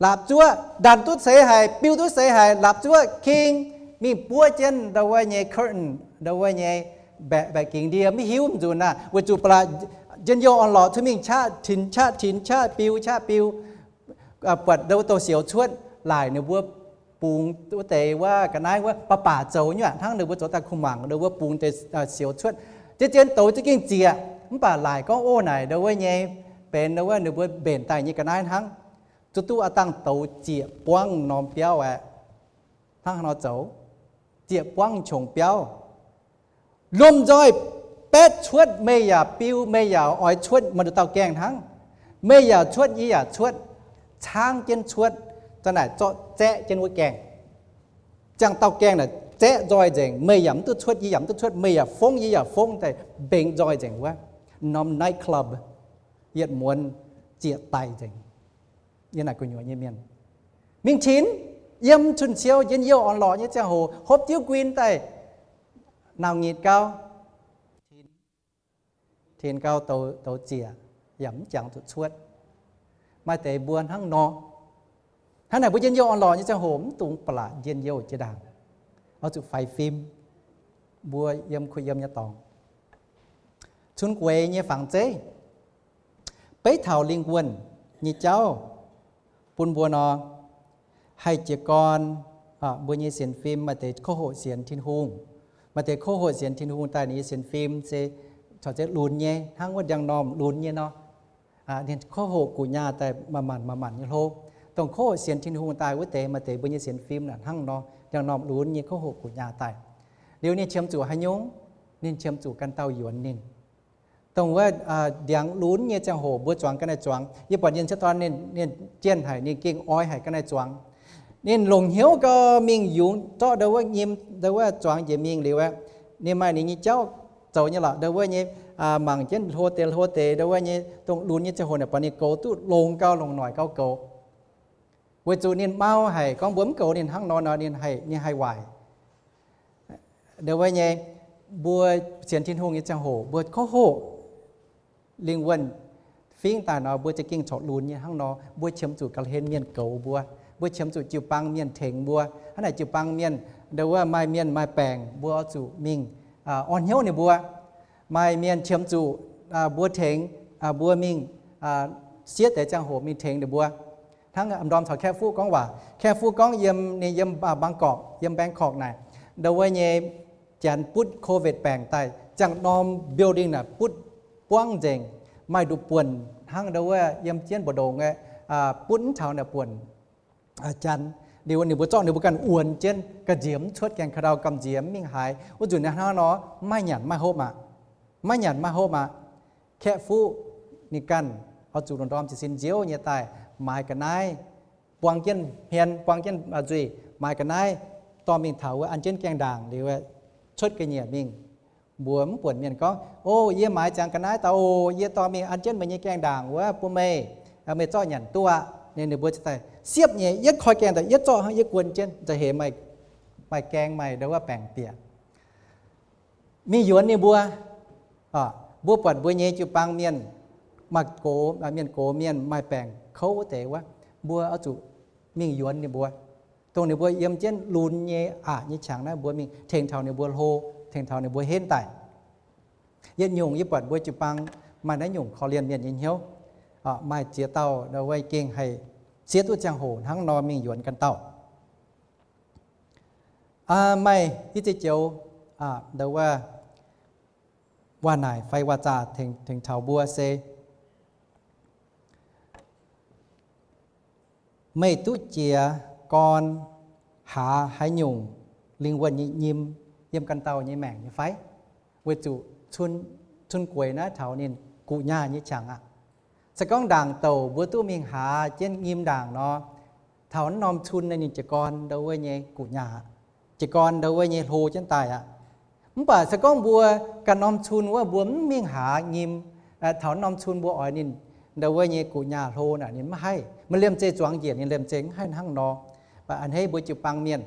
laapc zuoqv ndanc duqv seix haic, biu duqv seix haic, laapc zuoqv king mingh buov jienv ndo wuov nyei curtain, ndo wuov nyei mbaeqc, mbaeqc gingx ndie maiv hiuv nzunc aqv. Weic zuqc ba'laqc njien-youh orn-lorqc cuotv mingh qaqv tinx qaqv tinx qaqv biu qaqv biu, buatc ndo wuov douz-sioux cuotv, laaic ninh mbuo bungx wuov deix wuov ga'naaiv wuov baac baac zoux nyei aqv. Hnangv ninh mbuo zoux daaih kuh mangc ndo wuov bungx deix sioux cuotv, zien zien douz za'gengh zieqc, mv baac laaic gorngv ov naaic ndo wuov nyei benx ndo wuov ninh mbuo mbenc daaih nyei ga'naaiv hnangv. Zuqc duqv aav dangh douz zieqc buangv norm biauv aeqv, hnangv haaix nor zoux, zieqc buangv qongx biauv. Lomh nzoih baetv cuotv, meih yaac biu, meih yaac oix cuotv, maaih nduqc dauh gaengh hnangv. Meih yaac cuotv, yie yaac cuotv, caangv jienv cuotv, za'naaic zorqv zaeqv jienv wuov gaengh. Ziangh dauh gaengh naaic zaeqv nzoih nzengc, meih yaac mv duqv cuotv, yie yaac mv duqv cuotv, meih yaac fongv, yie yaac fongv, daaih mbengx nzoih nzengc wuov norm night club, yietc muonz zieqc daic nzengc. Yie naaic gu'nyuoz nyei mienh mingh tinx, yiem cun-ciou njien-youh orn-lorqc nyei ziangh hoc hopv diuv guin daaih, nauc nyitc gau, tinx gau douz zieqc, yaac mv jangx zuqc cuotv. Maaih deix mbuo hnangv nor. Hnangv naaic mbuo njien-youh orn-lorqc nyei ziangh hoc mv dungx ba'laqc njien-youh jiex ndaangc, oix zuqc faix fim. Mbuo yiem kuh yiem nyei dorngx, cun-gueix nyei fangx zeiv, beiv taux lingh wuonh nyei jauv bun mbuo nor, haih jiez gorn mbuo nyei sienx fim. Maaih deix kouv hoqc sienx Tin-Hungh, maaih deix kouv hoqc sienx Tin-Hungh daaih ninh nyei sienx fim se caux zeiv lunx nyei, hnangv wuov ndiangx-normh lunx nyei nor. Ninh kouv hoqc guqc nyaah daaih maaih manc maaih manc nyei hlo. Dongh kouv hoqc sienx Tin-Hungh daaih wuov deix, maaih deix mbuo nyei sienx fim naaic hnangv nor, ndiangx-normh lunx nyei kouv hoqc guqc nyaah daaih. Liuz ninh qiemx zuqc haaix nyungc? Ninh qiemx zuqc ganh dauh yuonx ninh. Dongh wuov ndiangx lunx nyei ziangh hoc mbuo zuangx ga'naaiv zuangx. Yie buatc yienh ciouv dorn ninh, ninh jienh haic, ninh gengh oix haic ga'naaiv zuangx. Ninh longc hnyouv gau mingh yungz zorqv ndo wuov nyim, ndo wuov zuangx njiec mingh liuz aqv, ninh maaih ninh nyei jauv zoux nyei lorqc. Ndo wuov nyei mangc jienv hlo deix hlo deix ndo wuov nyei dongh lunx nyei ziangh hoc naaic, baac ninh goux duqv longx gau, longc noic gau goux. Weic zuqc ninh mau haic, gorngv mbuo mv goux ninh hnangv nor nor, ninh haih, ninh haih waaic. Ndo wuov nyei, mbuo sienx Tin-Hungh nyei ziangh hoc mbuo kouv hoqc lingh wuonh fingv daaih nor, mbuo za'gengh corc lunx nyei hnangv nor. Mbuo qiemx zuqc ga'hlen mienh goux mbuo. Mbuo qiemx zuqc jiu-baang mienh tengx mbuo. Hnangv naaic jiu-baang mienh, ndo wuov maaih mienh maaih baengc, mbuo oix zuqc mingh orn hnyouv ninh mbuo. Maaih mienh qiemx zuqc mbuo tengx, mbuo mingh sieqv deix ziangh hoc mingh tengx ninh mbuo. Hnangv m'ndorm caux Kaeqv Fuqv gorngv waac, Kaeqv Fuqv gorngv yiem, ninh yiem Bangkok, yiem Bangkok naaic, ndo wuov nyei janx butv COVID baengc daaih, ziangh norm building naaic butv buangv nzengc, maaih nduqc buonc hnangv ndo wuov yiem jienv mbu'ndongx aeqv, butv mv taux naaic buonc janx. Liuz ninh mbuo zorqv ninh mbuo ganh wuonx jienv, gamh nziex mv cuotv, gaengh ka'ndau gamh nziex mv mingh haaix. Wuov nzunc naaiv hnangv nor, mv maaih nyanc mv maaih hopv aqv. Mv maaih nyanc mv maaih hopv aqv. Kaeqv Fuqv ninh ganh oix zuqc lungh ndorm jiez sin nziouv nyei daaih maaiz ga'naaiv, buang jienv hmien, buang jienv nzuih, maaiz ga'naaiv, dorh mingh taux wuov an jienv gaengh ndaangc liuz, cuotv ga'nyiec mingh. Mbuox mv buonc mienh gorngv, O, yie maaiz ziangx ga'naaiv daaih oc. Yie dorh mingh an jienv meih nyei gaengh ndaangc wuov bun meih, meih zorqv nyanc duqv aqv. Ninh, ninh mbuo daaih siepv nyei, yietv koi gaengh daaih yietv zorqv hnangv, yietv guon jienv, nzauh heix maaih gaeng maaih ndo wuov baengc bieqc. Mingh yuonx ninh mbuo. Mbuo buatc mbuo nyei jiu-baang mienh, maaih gox, mienh gox mienh maaih baengc kouv wuov deix wuov, mbuo oix zuqc mingh yuonx ninh mbuo. Dongh ninh mbuo yiem jienv lunx nyei aqc nyei qangx naaiv, mbuo mingh tengx taux ninh mbuo hlo, tengx taux ninh mbuo henv daaih. Yietc nyungc yie buatc mbuo jiu-baang maaih naaiv nyungc korv-lienh mienh nyei hnyouv, maaih ziex dauh wuov gengh haih siev duqv ziangh hoc hnangv nor mingh yuonx ganh dauh. Maaih i ziex joux ndo wuov waac naaic fai waac zaah tengx taux mbuo se, meih duqv jiez gorn haaz haaix nyungc lingh wuonh nyei nyim yiem ganh dauh nyei maengc nyei fai? Weic zuqc cun, cun gueix naaiv taux ninh guqc nyaah nyei qangx aqv. Se gorngv ndaangc douc mbuo duqv mingh haaz jienv nyim ndaangc nor, taux naaiv norm cun naaiv ninh jiez gorn ndo wuov nyei guqc nyaah aqv. Jiez gorn ndo wuov nyei hlo jienv daaih aqv. Mv baac se gorngv mbuo ganh norm cun wuov mbuo mv mingh haaz nyim, taux naaiv norm cun mbuo oix ninh ndo wuov nyei guqc nyaah hlo naaic ninh mv haih. Maaih liemh zeih zuangx njiec ninh liemh zeih mv haih hnangv nor. Mv baac a'hneiv mbuo jiu-baang mienh,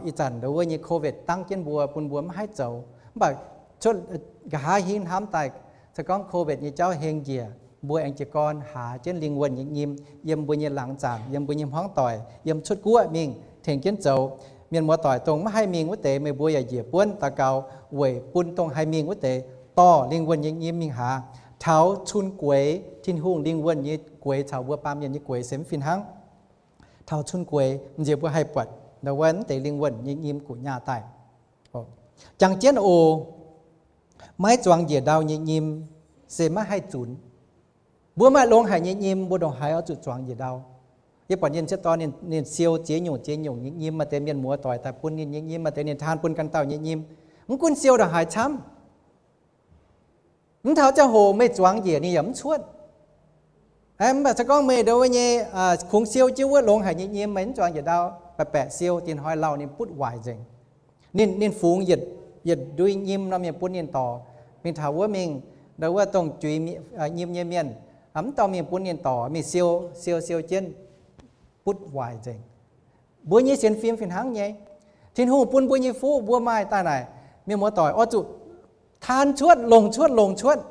ih zanc ndo wuov nyei COVID dangv jienv mbuo, bun mbuo mv haih zoux. Mv baac cuotv nqa'haav hingv hnamv daaih, se gorngv COVID nyei jauv heng njiec, mbuo aengx jiez gorn haaz jienv lingh wuonh nyei nyim yiem mbuo nyei laangz zaangc, yiem mbuo nyei hmuangv doic, yiem cuotv guoqv mingh tengx jienv zoux. Mienh muoz-doic, dongh mv haih mingh wuov deix, meih mbuo yaac njiec buonv daux gaux weic bun dongh haih mingh wuov deix dorh lingh wuonh nyei nyim mingh haaz. Taux cun gueix, Tin-Hungh lingh wuonh nyei gueix caux mbuo baamh mienh nyei gueix se mv fih hnangv. Taux cun gueix, nziex mbuo haih buatc ndo wuov deix lingh wuonh nyei nyim guqc nyaah daaih. Jangx jienv oc, maiv zuangx njiec ndau nyei nyim se maiv haih zunx. Mbuo maaih longx haic nyei nyim, mbuo ndongc haaix oix zuqc zuangx njiec ndau? Yie buatc yienh sieqv dorn ninh siou ziex nyungc ziex nyungc nyei nyim, maaih deix mienh muoz-doic daaih bun ninh nyei nyim, maaih deix ninh taan bun ganh dauh nyei nyim. Mv gunv siou ndongc haaix camv, mv taux ziangh hoc meih zuangx njiec ninh yaac mv cuotv. Mv baac se gorngv meih ndo wuov nyei kungx siou jienv wuov longx haic nyei nyim, meih mv zuangx njiec ndau, baeqc baeqc siou, diex hnoi lauh ninh butv waaic nzengc. Ninh, ninh fungx yietc, yietc ndui nyim nor mienh bun ninh dorc mingh taux wuov mingh, ndo wuov dongh juix nyim nyei mienh, mv dorh mingh bun ninh dorc mingh siou, siou siou jienv butv waaic nzengc. Mbuo nyei sienx fim fih hnangv nyei. Tin-Hungh bun mbuo nyei fuqv mbuo maaih daaih naaic, mienh muoz-doic, oix zuqc taan cuotv, longc cuotv, longc cuotv.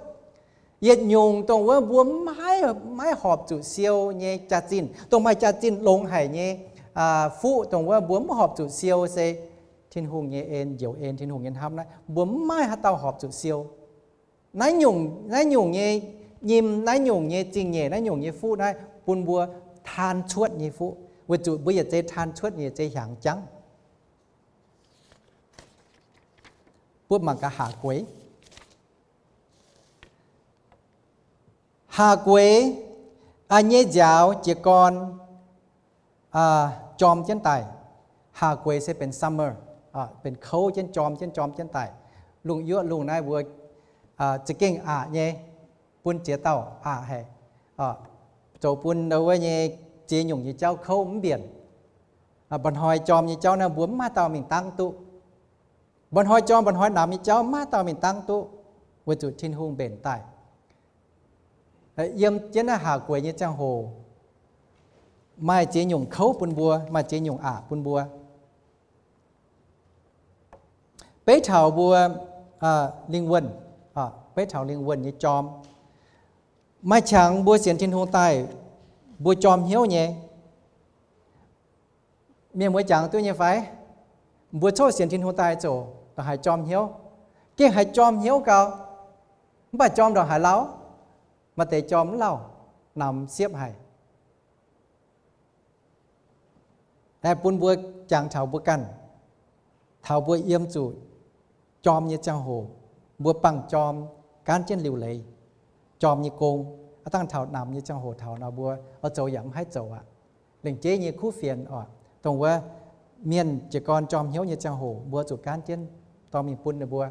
Yietc nyungc dongh wuov mbuo maiv, maiv horpc zuqc siou nyei jaax-zinh, dongh maaih jaax-zinh longx haic nyei fuqv, dongh wuov mbuo mv horpc zuqc siou se Tin-Hungh nyei en, njoux en, Tin-Hungh nyei hnamv naaiv, mbuo mv maaih haaix dauh horpc zuqc siou. Naaiv nyungc, naaiv nyungc nyei nyim, naaiv nyungc nyei zingh nyeic, naaiv nyungc nyei fuqv naaiv bun mbuo taan cuotv nyei fuqv, weic zuqc mbuo yietc zei taan cuotv, yietc zei hiaangx jangv. Butv mangc gaax haac gueix. Haac gueix nyei nziaaux jiez gorn jorm jienv daaih. Haac gueix se benx summer, benx kouv jienv jorm jienv jorm jienv daaih. Lungh yuoqv lungh naaiv mbuo za'gengh aqc nyei, bun ziex dauh aqc haic, zoux bun wuov nyei ziex nyungc nyei jauv kouv mv mbienc. Mba'hnoi jorm nyei jauv naaiv mbuo mv maaih dauh mingh dangv duqv. Mba'hnoi jorm mba'hnoi namx nyei jauv mv maaih dauh mingh dangv duqv, weic zuqc Tin-Hungh mbenc daaih. Yiem jienv naaiv haaz gueix nyei ziangh hoc, maaih ziex nyungc kouv bun mbuo, maaih ziex nyungc aqc bun mbuo. Beiv taux mbuo lingh wuonh, beiv taux lingh wuonh nyei jorm. Maaih qangx mbuo sienx Tin-Hungh daaih, mbuo jorm hnyouv nyei. Mienh muoz jangx duqv nyei fai? Mbuo coqv sienx Tin-Hungh daaih zoux ndongc haaix jorm hnyouv? Gengh haiz jorm hnyouv gau, mv baac jorm ndongc haaix lauh? Maaih deix jorm mv lauh, namx siepv haic. Aeqv, bun mbuo jangx taux mbuo ganh, taux mbuo yiem zuqc jorm nyei ziangh hoc, mbuo bangc jorm gaanv jienv liuc leiz jorm nyei gong. Aav dangh taux namx nyei ziangh hoc taux nor mbuo oix zoux yaac mv haih zoux aqv. Lengc jeiv nyei kuv fienx oc, dongh wuov mienh jiez gorn jorm hnyouv nyei ziangh hoc mbuo zuqc gaanv jienv dorh mingh bun ninh mbuo.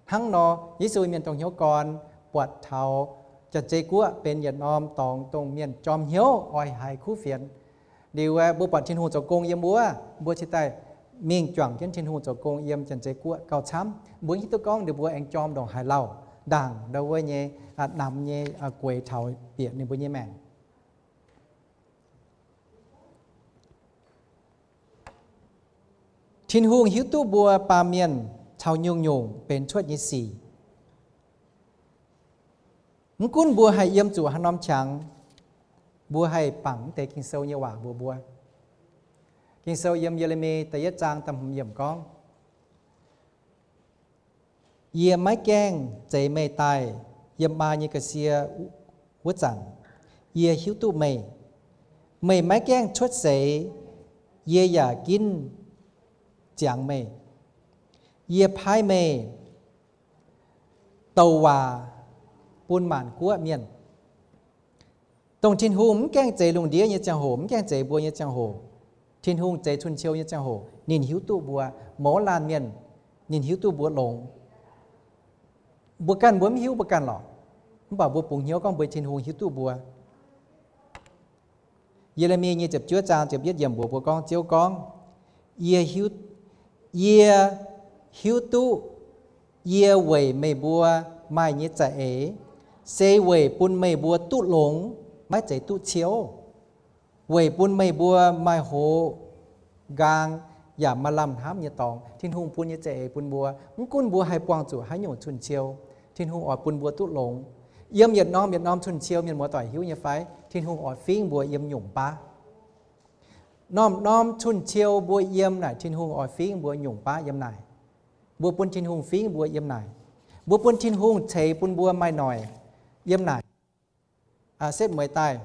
Hnangv nor Yesu Mienh dongh hnyouv gorn buatc taux Janx-Zei Guoqv benx yietc norm dorngx dongh mienh jorm hnyouv oix haiz kuv fienx. Liuz mbuo buatc Tin-Hungh zoux gong yiem wuov, mbuo cingx daaih mingh juangc jienv Tin-Hungh zoux gong yiem Janx-Zei Guoqv gauh camv. Mbuo hiuv duqv gorngv ninh mbuo aengx jorm ndongc haaix lauh ndaangc ndau wuov nyei namx nyei gueix taux bieqc ninh mbuo nyei maengc. Tin-Hungh hiuv duqv mbuo baamh mienh caux nyungc-nyungc benx cuotv nyei sic. Mv gunv mbuo haih yiem zuqc haaix norm qangx, mbuo haih bangc mv deix Ging-Sou nyei waac mbuox mbuo. Ging-Sou yiem Ye^le^mi da'yietv zaang da'hmz yiemc gorngv, Yie maiv gaengh zeix meih daaih yiem maa nyei ga'sie wuov zanc, yie hiuv duqv meih. Meih maiv gaengh cuotv seix, yie yaac ginv ziangx meih. Yie paaiv meih douc waac bun maanc guoqv mienh. Dongh Tin-Hungh mv gaengh zeix lungh ndiev nyei ziangh hoc, mv gaengh zeix mbuo nyei ziangh hoc, Tin-Hungh zeix cun-ciou nyei ziangh hoc, ninh hiuv duqv mbuo mouz laanh mienh, ninh hiuv duqv mbuo longx. Mbuo ganh mbuo mv hiuv mbuo ganh lorqc, mv baac mbuo bungx hnyouv gorngv mbuo Tin-Hungh hiuv duqv mbuo. Ye^le^mi nyei ziepc juov zaang ziepc yietv yiemc mbuox mbuo gorngv, Ziouv gorngv, Yie hiuv, yie hiuv duqv yie weic meih mbuo maaih nyei za'eix, se weic bun meih mbuo duqv longx, maiv zeiz duqv ciouv, weic bun meih mbuo maaih hoz nqaang yaac maaih lamh hnamv nyei dorngx. Tin-Hungh bun nyei za'eix bun mbuo, mv gunv mbuo haih buangh zuqc haaix nyungc cun-ciou, Tin-Hungh oix bun mbuo duqv longx. Yiem yietc norm yietc norm cun-ciou, mienh muoz-doic hiuv nyei fai? Tin-Hungh oix fingv mbuo yiem nyungc baav. Norm-norm cun-ciou mbuo yiem naaic, Tin-Hungh oix fingv mbuo nyungc baav yiem naaic. Mbuo bun Tin-Hungh fingv mbuo yiem naaic. Mbuo bun Tin-Hungh ceix bun mbuo maaih noic yiem naaic. Setv mueiz daaih,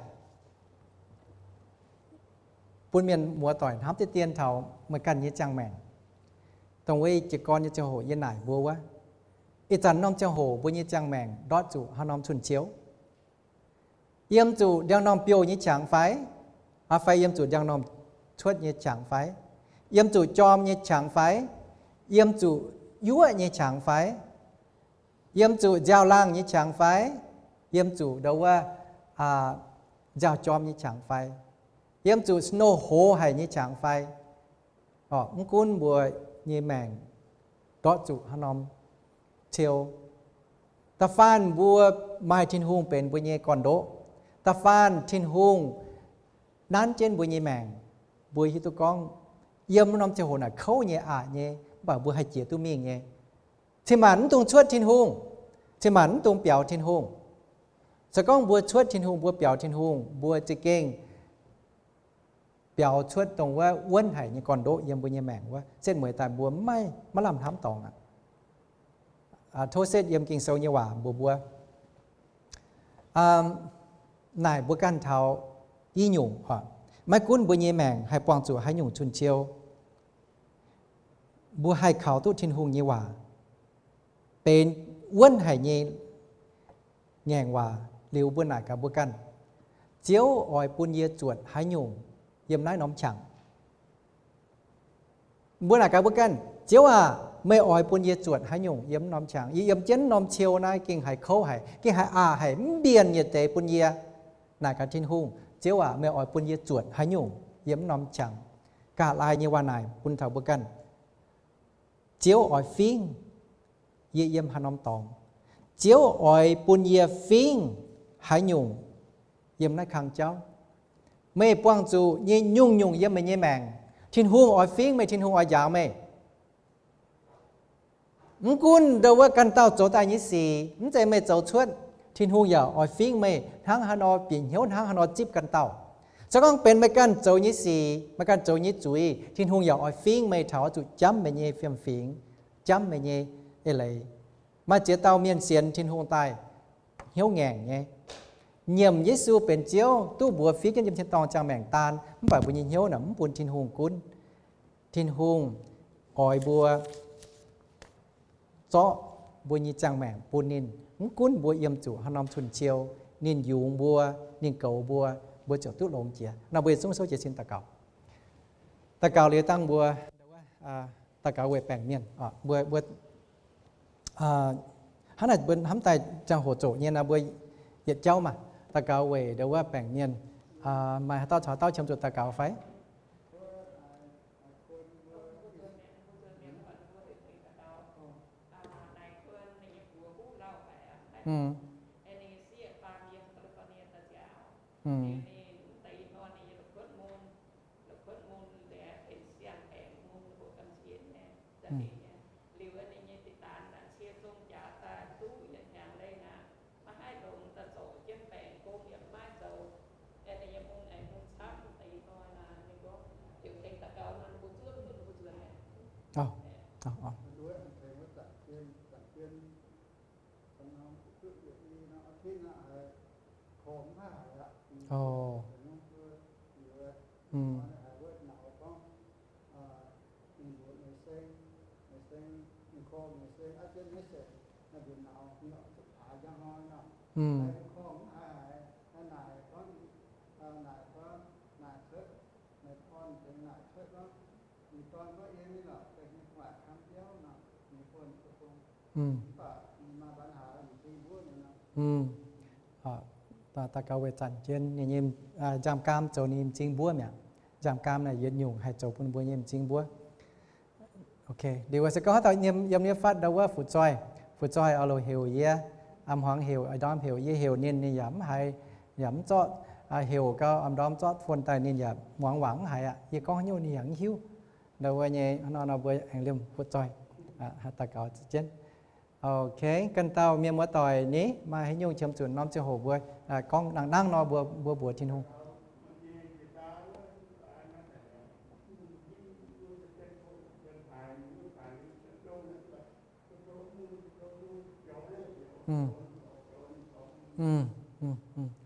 bun mienh muoz-doic hnamv diqv dien taux meih ganh nyei ziangh maengc. Dongh wuov jiez gorn nyei ziangh hoc yie naaic mbuo wuov, ih zanc norm ziangh hoc mbuo nyei ziangh maengc ndortv zuqc haaix norm cun-ciou? Yiem zuqc ndiangx-normh biouh nyei qangx fai? Fai yiem zuqc ndiangx-normh cuotv nyei qangx fai? Yiem zuqc jorm nyei qangx fai? Yiem zuqc yuoqv nyei qangx fai? Yiem zuqc nziaaux-laangh nyei qangx fai? Yiem zuqc ndau wuov nziaaux-jorm nyei qangx fai? Yiem zuqc snow hoz haic nyei qangx fai? Mv gunv mbuo nyei maengc ndortv zuqc haaix norm ciou, da'faanh mbuo maaih Tin-Hungh benx mbuo nyei gorn-ndoqv, da'faanh Tin-Hungh nanv jienv mbuo nyei maengc, mbuo hiuv duqv gorngv yiem norm ziangh hoc naaic kouv nyei, aqc nyei, mv baac mbuo haih jiex duqv mingh nyei. Cin-maanc mv dungx cuotv Tin-Hungh, cin-maanc mv dungx biaux Tin-Hungh. Se gorngv mbuo cuotv Tin-Hungh, mbuo biaux Tin-Hungh, mbuo za'gengh biaux cuotv dongh wuov wuonv haic nyei gorn-ndoqv yiem mbuo nyei maengc wuov, setv mueiz daaih mbuo maiv, maiv lamh hnamv dorngx aqv. Tov setv yiem Ging-Sou nyei waac mbuox mbuo. Naaic mbuo ganh taux i nyungc, maiv gunv mbuo nyei maengc haih buangh zuqc haaix nyungc cun-ciou, mbuo haih kaux duqv Tin-Hungh nyei waac benx wuonv haic nyei ngaengc waac liuz, mbuo naaic gaax mbuo ganh, Ziouv oix bun yie zuotc haaix nyungc yiem naaiv norm qangx? Mbuo naaic gaax mbuo ganh, Ziouv aac, meih oix bun yie zuotc haaix nyungc yiem norm qangx? Yie yiem jienv norm ciou naaiv gengh haiz kouv haic, gengh haiz aqc haic, mv mbienc yietc deix bun yie. Naaic gaax Tin-Hungh, Ziouv aac, meih oix bun yie zuotc haaix nyungc yiem norm qangx? ga'laaih nyei waac naaic bun taux mbuo ganh. Ziouv oix fingv yie yiem haaix norm dorngx. Ziouv oix bun yie fingv haaix nyungc yiem naaiv kang jauv. Meih buangh zuqc nyei nyungc-nyungc yiem meih nyei maengc, Tin-Hungh oix fingv meih, Tin-Hungh oix njaaux meih. Mv gunv ndo wuov ganh dauh zoux daaih nyei sic, mv zeiz meih zoux cuotv, Tin-Hungh yaac oix fingv meih hnangv haaix nor bieqc hnyouv, hnangv haaix nor zipv ganh dauh. Se gorngv benx meih ganh zoux nyei sic, meih ganh zoux nyei zuiz, Tin-Hungh yaac oix fingv meih taux oix zuqc jamv meih nyei fiem-fingx, jamv meih nyei eix leiz. Maaih ziex dauh mienh sienx Tin-Hungh daaih hnyouv ngaengc nyei, nyiemc Yesu benx Ziouv, duqv mbuox fiev jienv yiem tin-dorngh ziangh maengc daan, mv baac mbuo nyei hnyouv naaic mv bun Tin-Hungh gunv. Tin-Hungh oix mbuo zorqv mbuo nyei ziangh maengc bun ninh. Mv gunv mbuo yiem zuqc haaix norm cun-ciou, ninh yungz mbuo, ninh goux mbuo, mbuo ziouc duqv longx jiex. Nor mbuo yietc zungv souv jiez sin daux gaux. Daux gaux liuz dangh mbuo daux gaux weic baengc mienh. Mbuo, mbuo hnangv naaic mbuo hnamv daaih ziangh hoc zoqc nyei nor, mbuo yietc jauv maah. Daux gaux weic ndo wuov baengc mienh. Maaih haaix dauh caux haaix dauh qiemx zuqc daux gaux fai? Daux gaux weic zanc jienv ninh nyei nziaamv-gaam zoux ninh m'zing mbuov mi'aqv. Nziaamv-gaam naaic yietc nyungc haih zoux bun mbuo nyei m'zing mbuov. Liuz se gorngv haaix dauh yiem nyei fatv ndo wuov fu'zoih, fu'zoih oix loc heuc yie, am hmuangx heuc, a'ndorm heuc yie, heuc ninh, ninh yaac mv haiz, yaac mv zorqv, heuc gau am ndorm zorqv phone daaih ninh yaac muangx waac mv haiz aqv. Yie gorngv haaix nyungc ninh yaac mv hiuv. Ndo wuov nyei nor, nor mbuo aengx liemh fu'zoih daux gaux jienv. Ok, ganh dauh mienh muoz-doic ni, maaih haaix nyungc qiemx zuqc norm ziangh hoc mbuo gorngv nangh nangv nor mbuo, mbuo mbuox Tin-Hungh.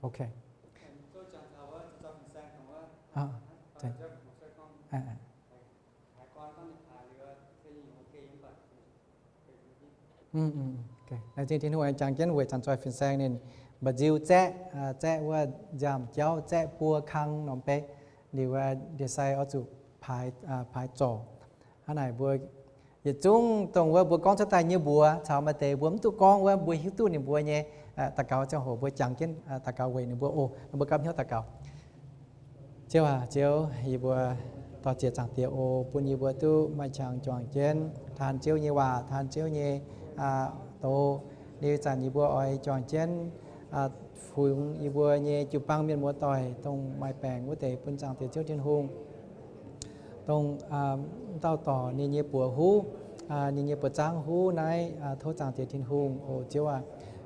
Ok. Laengz zingh Tin-Hungh aengx jangx jienv weic zanc-zoih fin-saeng ninh mba'nziu zaeqv, zaeqv wuov nziaamv-jauv, zaeqv buo kang norm beiv. Liuz ndie-sai oix zuqc paaix, paaix zorc. Hnangv naaic mbuo yietc zungv dongh wuov mbuo gorngv cuotv daaih nyei mbuox caux maaih deix mbuo mv duqv gorngv wuov, mbuo hiuv duqv ninh mbuo nyei daux gaux ziangh hoc mbuo jangx jienv daux gaux weic ninh mbuo oc. Mbuo gapv hnyouv daux gaux. Ziouv aac, Ziouv, yie mbuo dor-ziec Zaangc Diex oc, bun yie mbuo duqv maaih qangx juangc jienv taan Ziouv nyei waac, taan Ziouv nyei doz. Liuz zanc yie mbuo oix juangc jienv fungx yie mbuo nyei jiu-baang mienh muoz-doic dongh maaih baengc wuov deix bun Zaangc Diex Ziouv Tin-Hungh, dongh dauh dorc ninh nyei buoz huv, ninh nyei buoz zaangv huv naaiv. Tov Zaangc Diex Tin-Hungh, o Ziouv aac,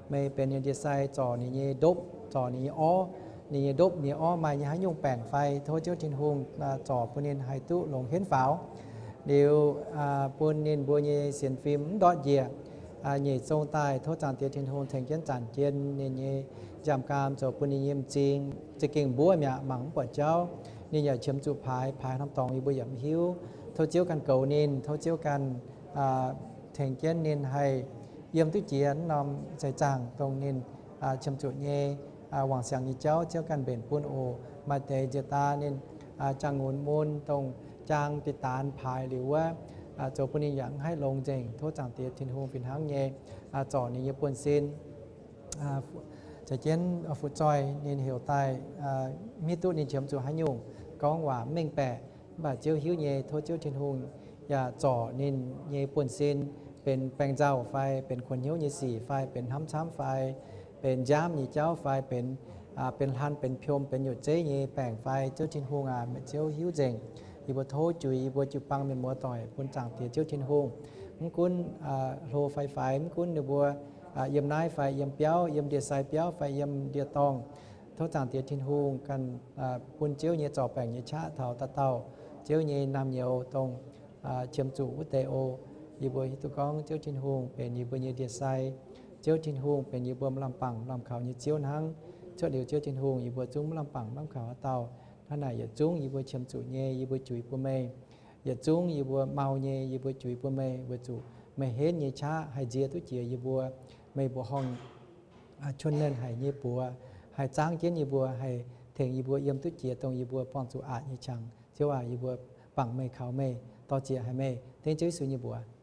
meih benx ninh ndie-sai, zorc ninh nyei ndopv, zorc ninh nyei orv, ninh nyei ndopv, ninh nyei orv maaih nyei haaix nyungc baengc fai, tov Ziouv Tin-Hungh zorc bun ninh haih duqv longx henv faaux. Liuz bun ninh mbuo nyei sienx fim mv ndortv njiec, nyeic zong daaih tov Zaangc Diex Tin-Hungh tengx jienv zanc jien ninh nyei nziaamv-gaam zoux bun ninh nyei m'zing za'gengh mbuov mi'aqv, mangc mv buatc jauv. Ninh yaac qiemx zuqc paaix, paaix norm dorngx yie mbuo yaac mv hiuv. Tov Ziouv ganh goux ninh, tov Ziouv ganh tengx jienv ninh haih yiem duqv jiex norm seix zaangc dongh ninh qiemx zuqc nyei, wangc siangx nyei jauv Ziouv ganh mbenc bun oc. Maaih deix njiec daaih ninh jaang-nqonx mun dongh jaang diqc daanx paaix liuz wuov, zoux bun ninh yaac mv haih longx nzengc. Tov Zaangc Diex Tin-Hungh fih hnangv nyei zorc ninh nyei buonv-sin. Caux jienv fu'zoih ninh heuc daaih, mv hiuv duqv ninh qiemx zuqc haaix nyungc, gorngv waac mv mengh baeqc, Mv baac Ziouv hiuv nyei, tov Ziouv Tin-Hungh yaac zorc ninh nyei buonv-sin, benx baengc nzauh fai benx kuonx hnyouv nyei sic fai benx hnamv camv fai benx nziaamv nyei jauv fai benx, benx hlan benx piom benx nyutc zeiv nyei baengc fai, Ziouv Tin-Hungh aac, meih Ziouv hiuv nzengc. Yie mbuo tov juix yie mbuo jiu-baang mienh muoz doic bun Zaangc Diex Ziouv Tin-Hungh. Mv gunv hlo fai faix, mv gunv ninh mbuo yiem naaiv fai yiem biauv, yiem ndie-sai biauv fai yiem ndie-dorngh, tov Zaangc Diex Tin-Hungh ganh bun Ziouv nyei zorc baengc nyei qaqv taux dauh dauh Ziouv nyei naamh nyouz dongh qiemx zuqc wuov deix oc. Yie mbuo hiuv duqv gorngv Ziouv Tin-Hungh benx yie mbuo nyei ndie-sai. Ziouv Tin-Hungh benx yie mbuo maaih lamh bangc lamh kaux nyei Ziouv hnangv. Cuotv liuz Ziouv Tin-Hungh, yie mbuo zungv maiv lamh bangc lamh kaux haaix dauh. Hnangv naaic yietc zungv yie mbuo qiemx zuqc nyei yie mbuo juix bun meih. Yietc zungv yie mbuo mau nyei yie mbuo juix bun meih, weic zuqc meih henv nyei qaqv haih nzie duqv jiex yie mbuo. Meih mbuoqc horngh, cuotv nernh haic nyei buoz haih zaangv jienv yie mbuo, haih tengx yie mbuo yiem duqv jiex dongh yie mbuo buangh zuqc aqc nyei qangx. Ziouv aac, yie mbuo bangc meih kaux meih, dor-ziec haic meih, dengv Ziouv Yesu nyei mbuox.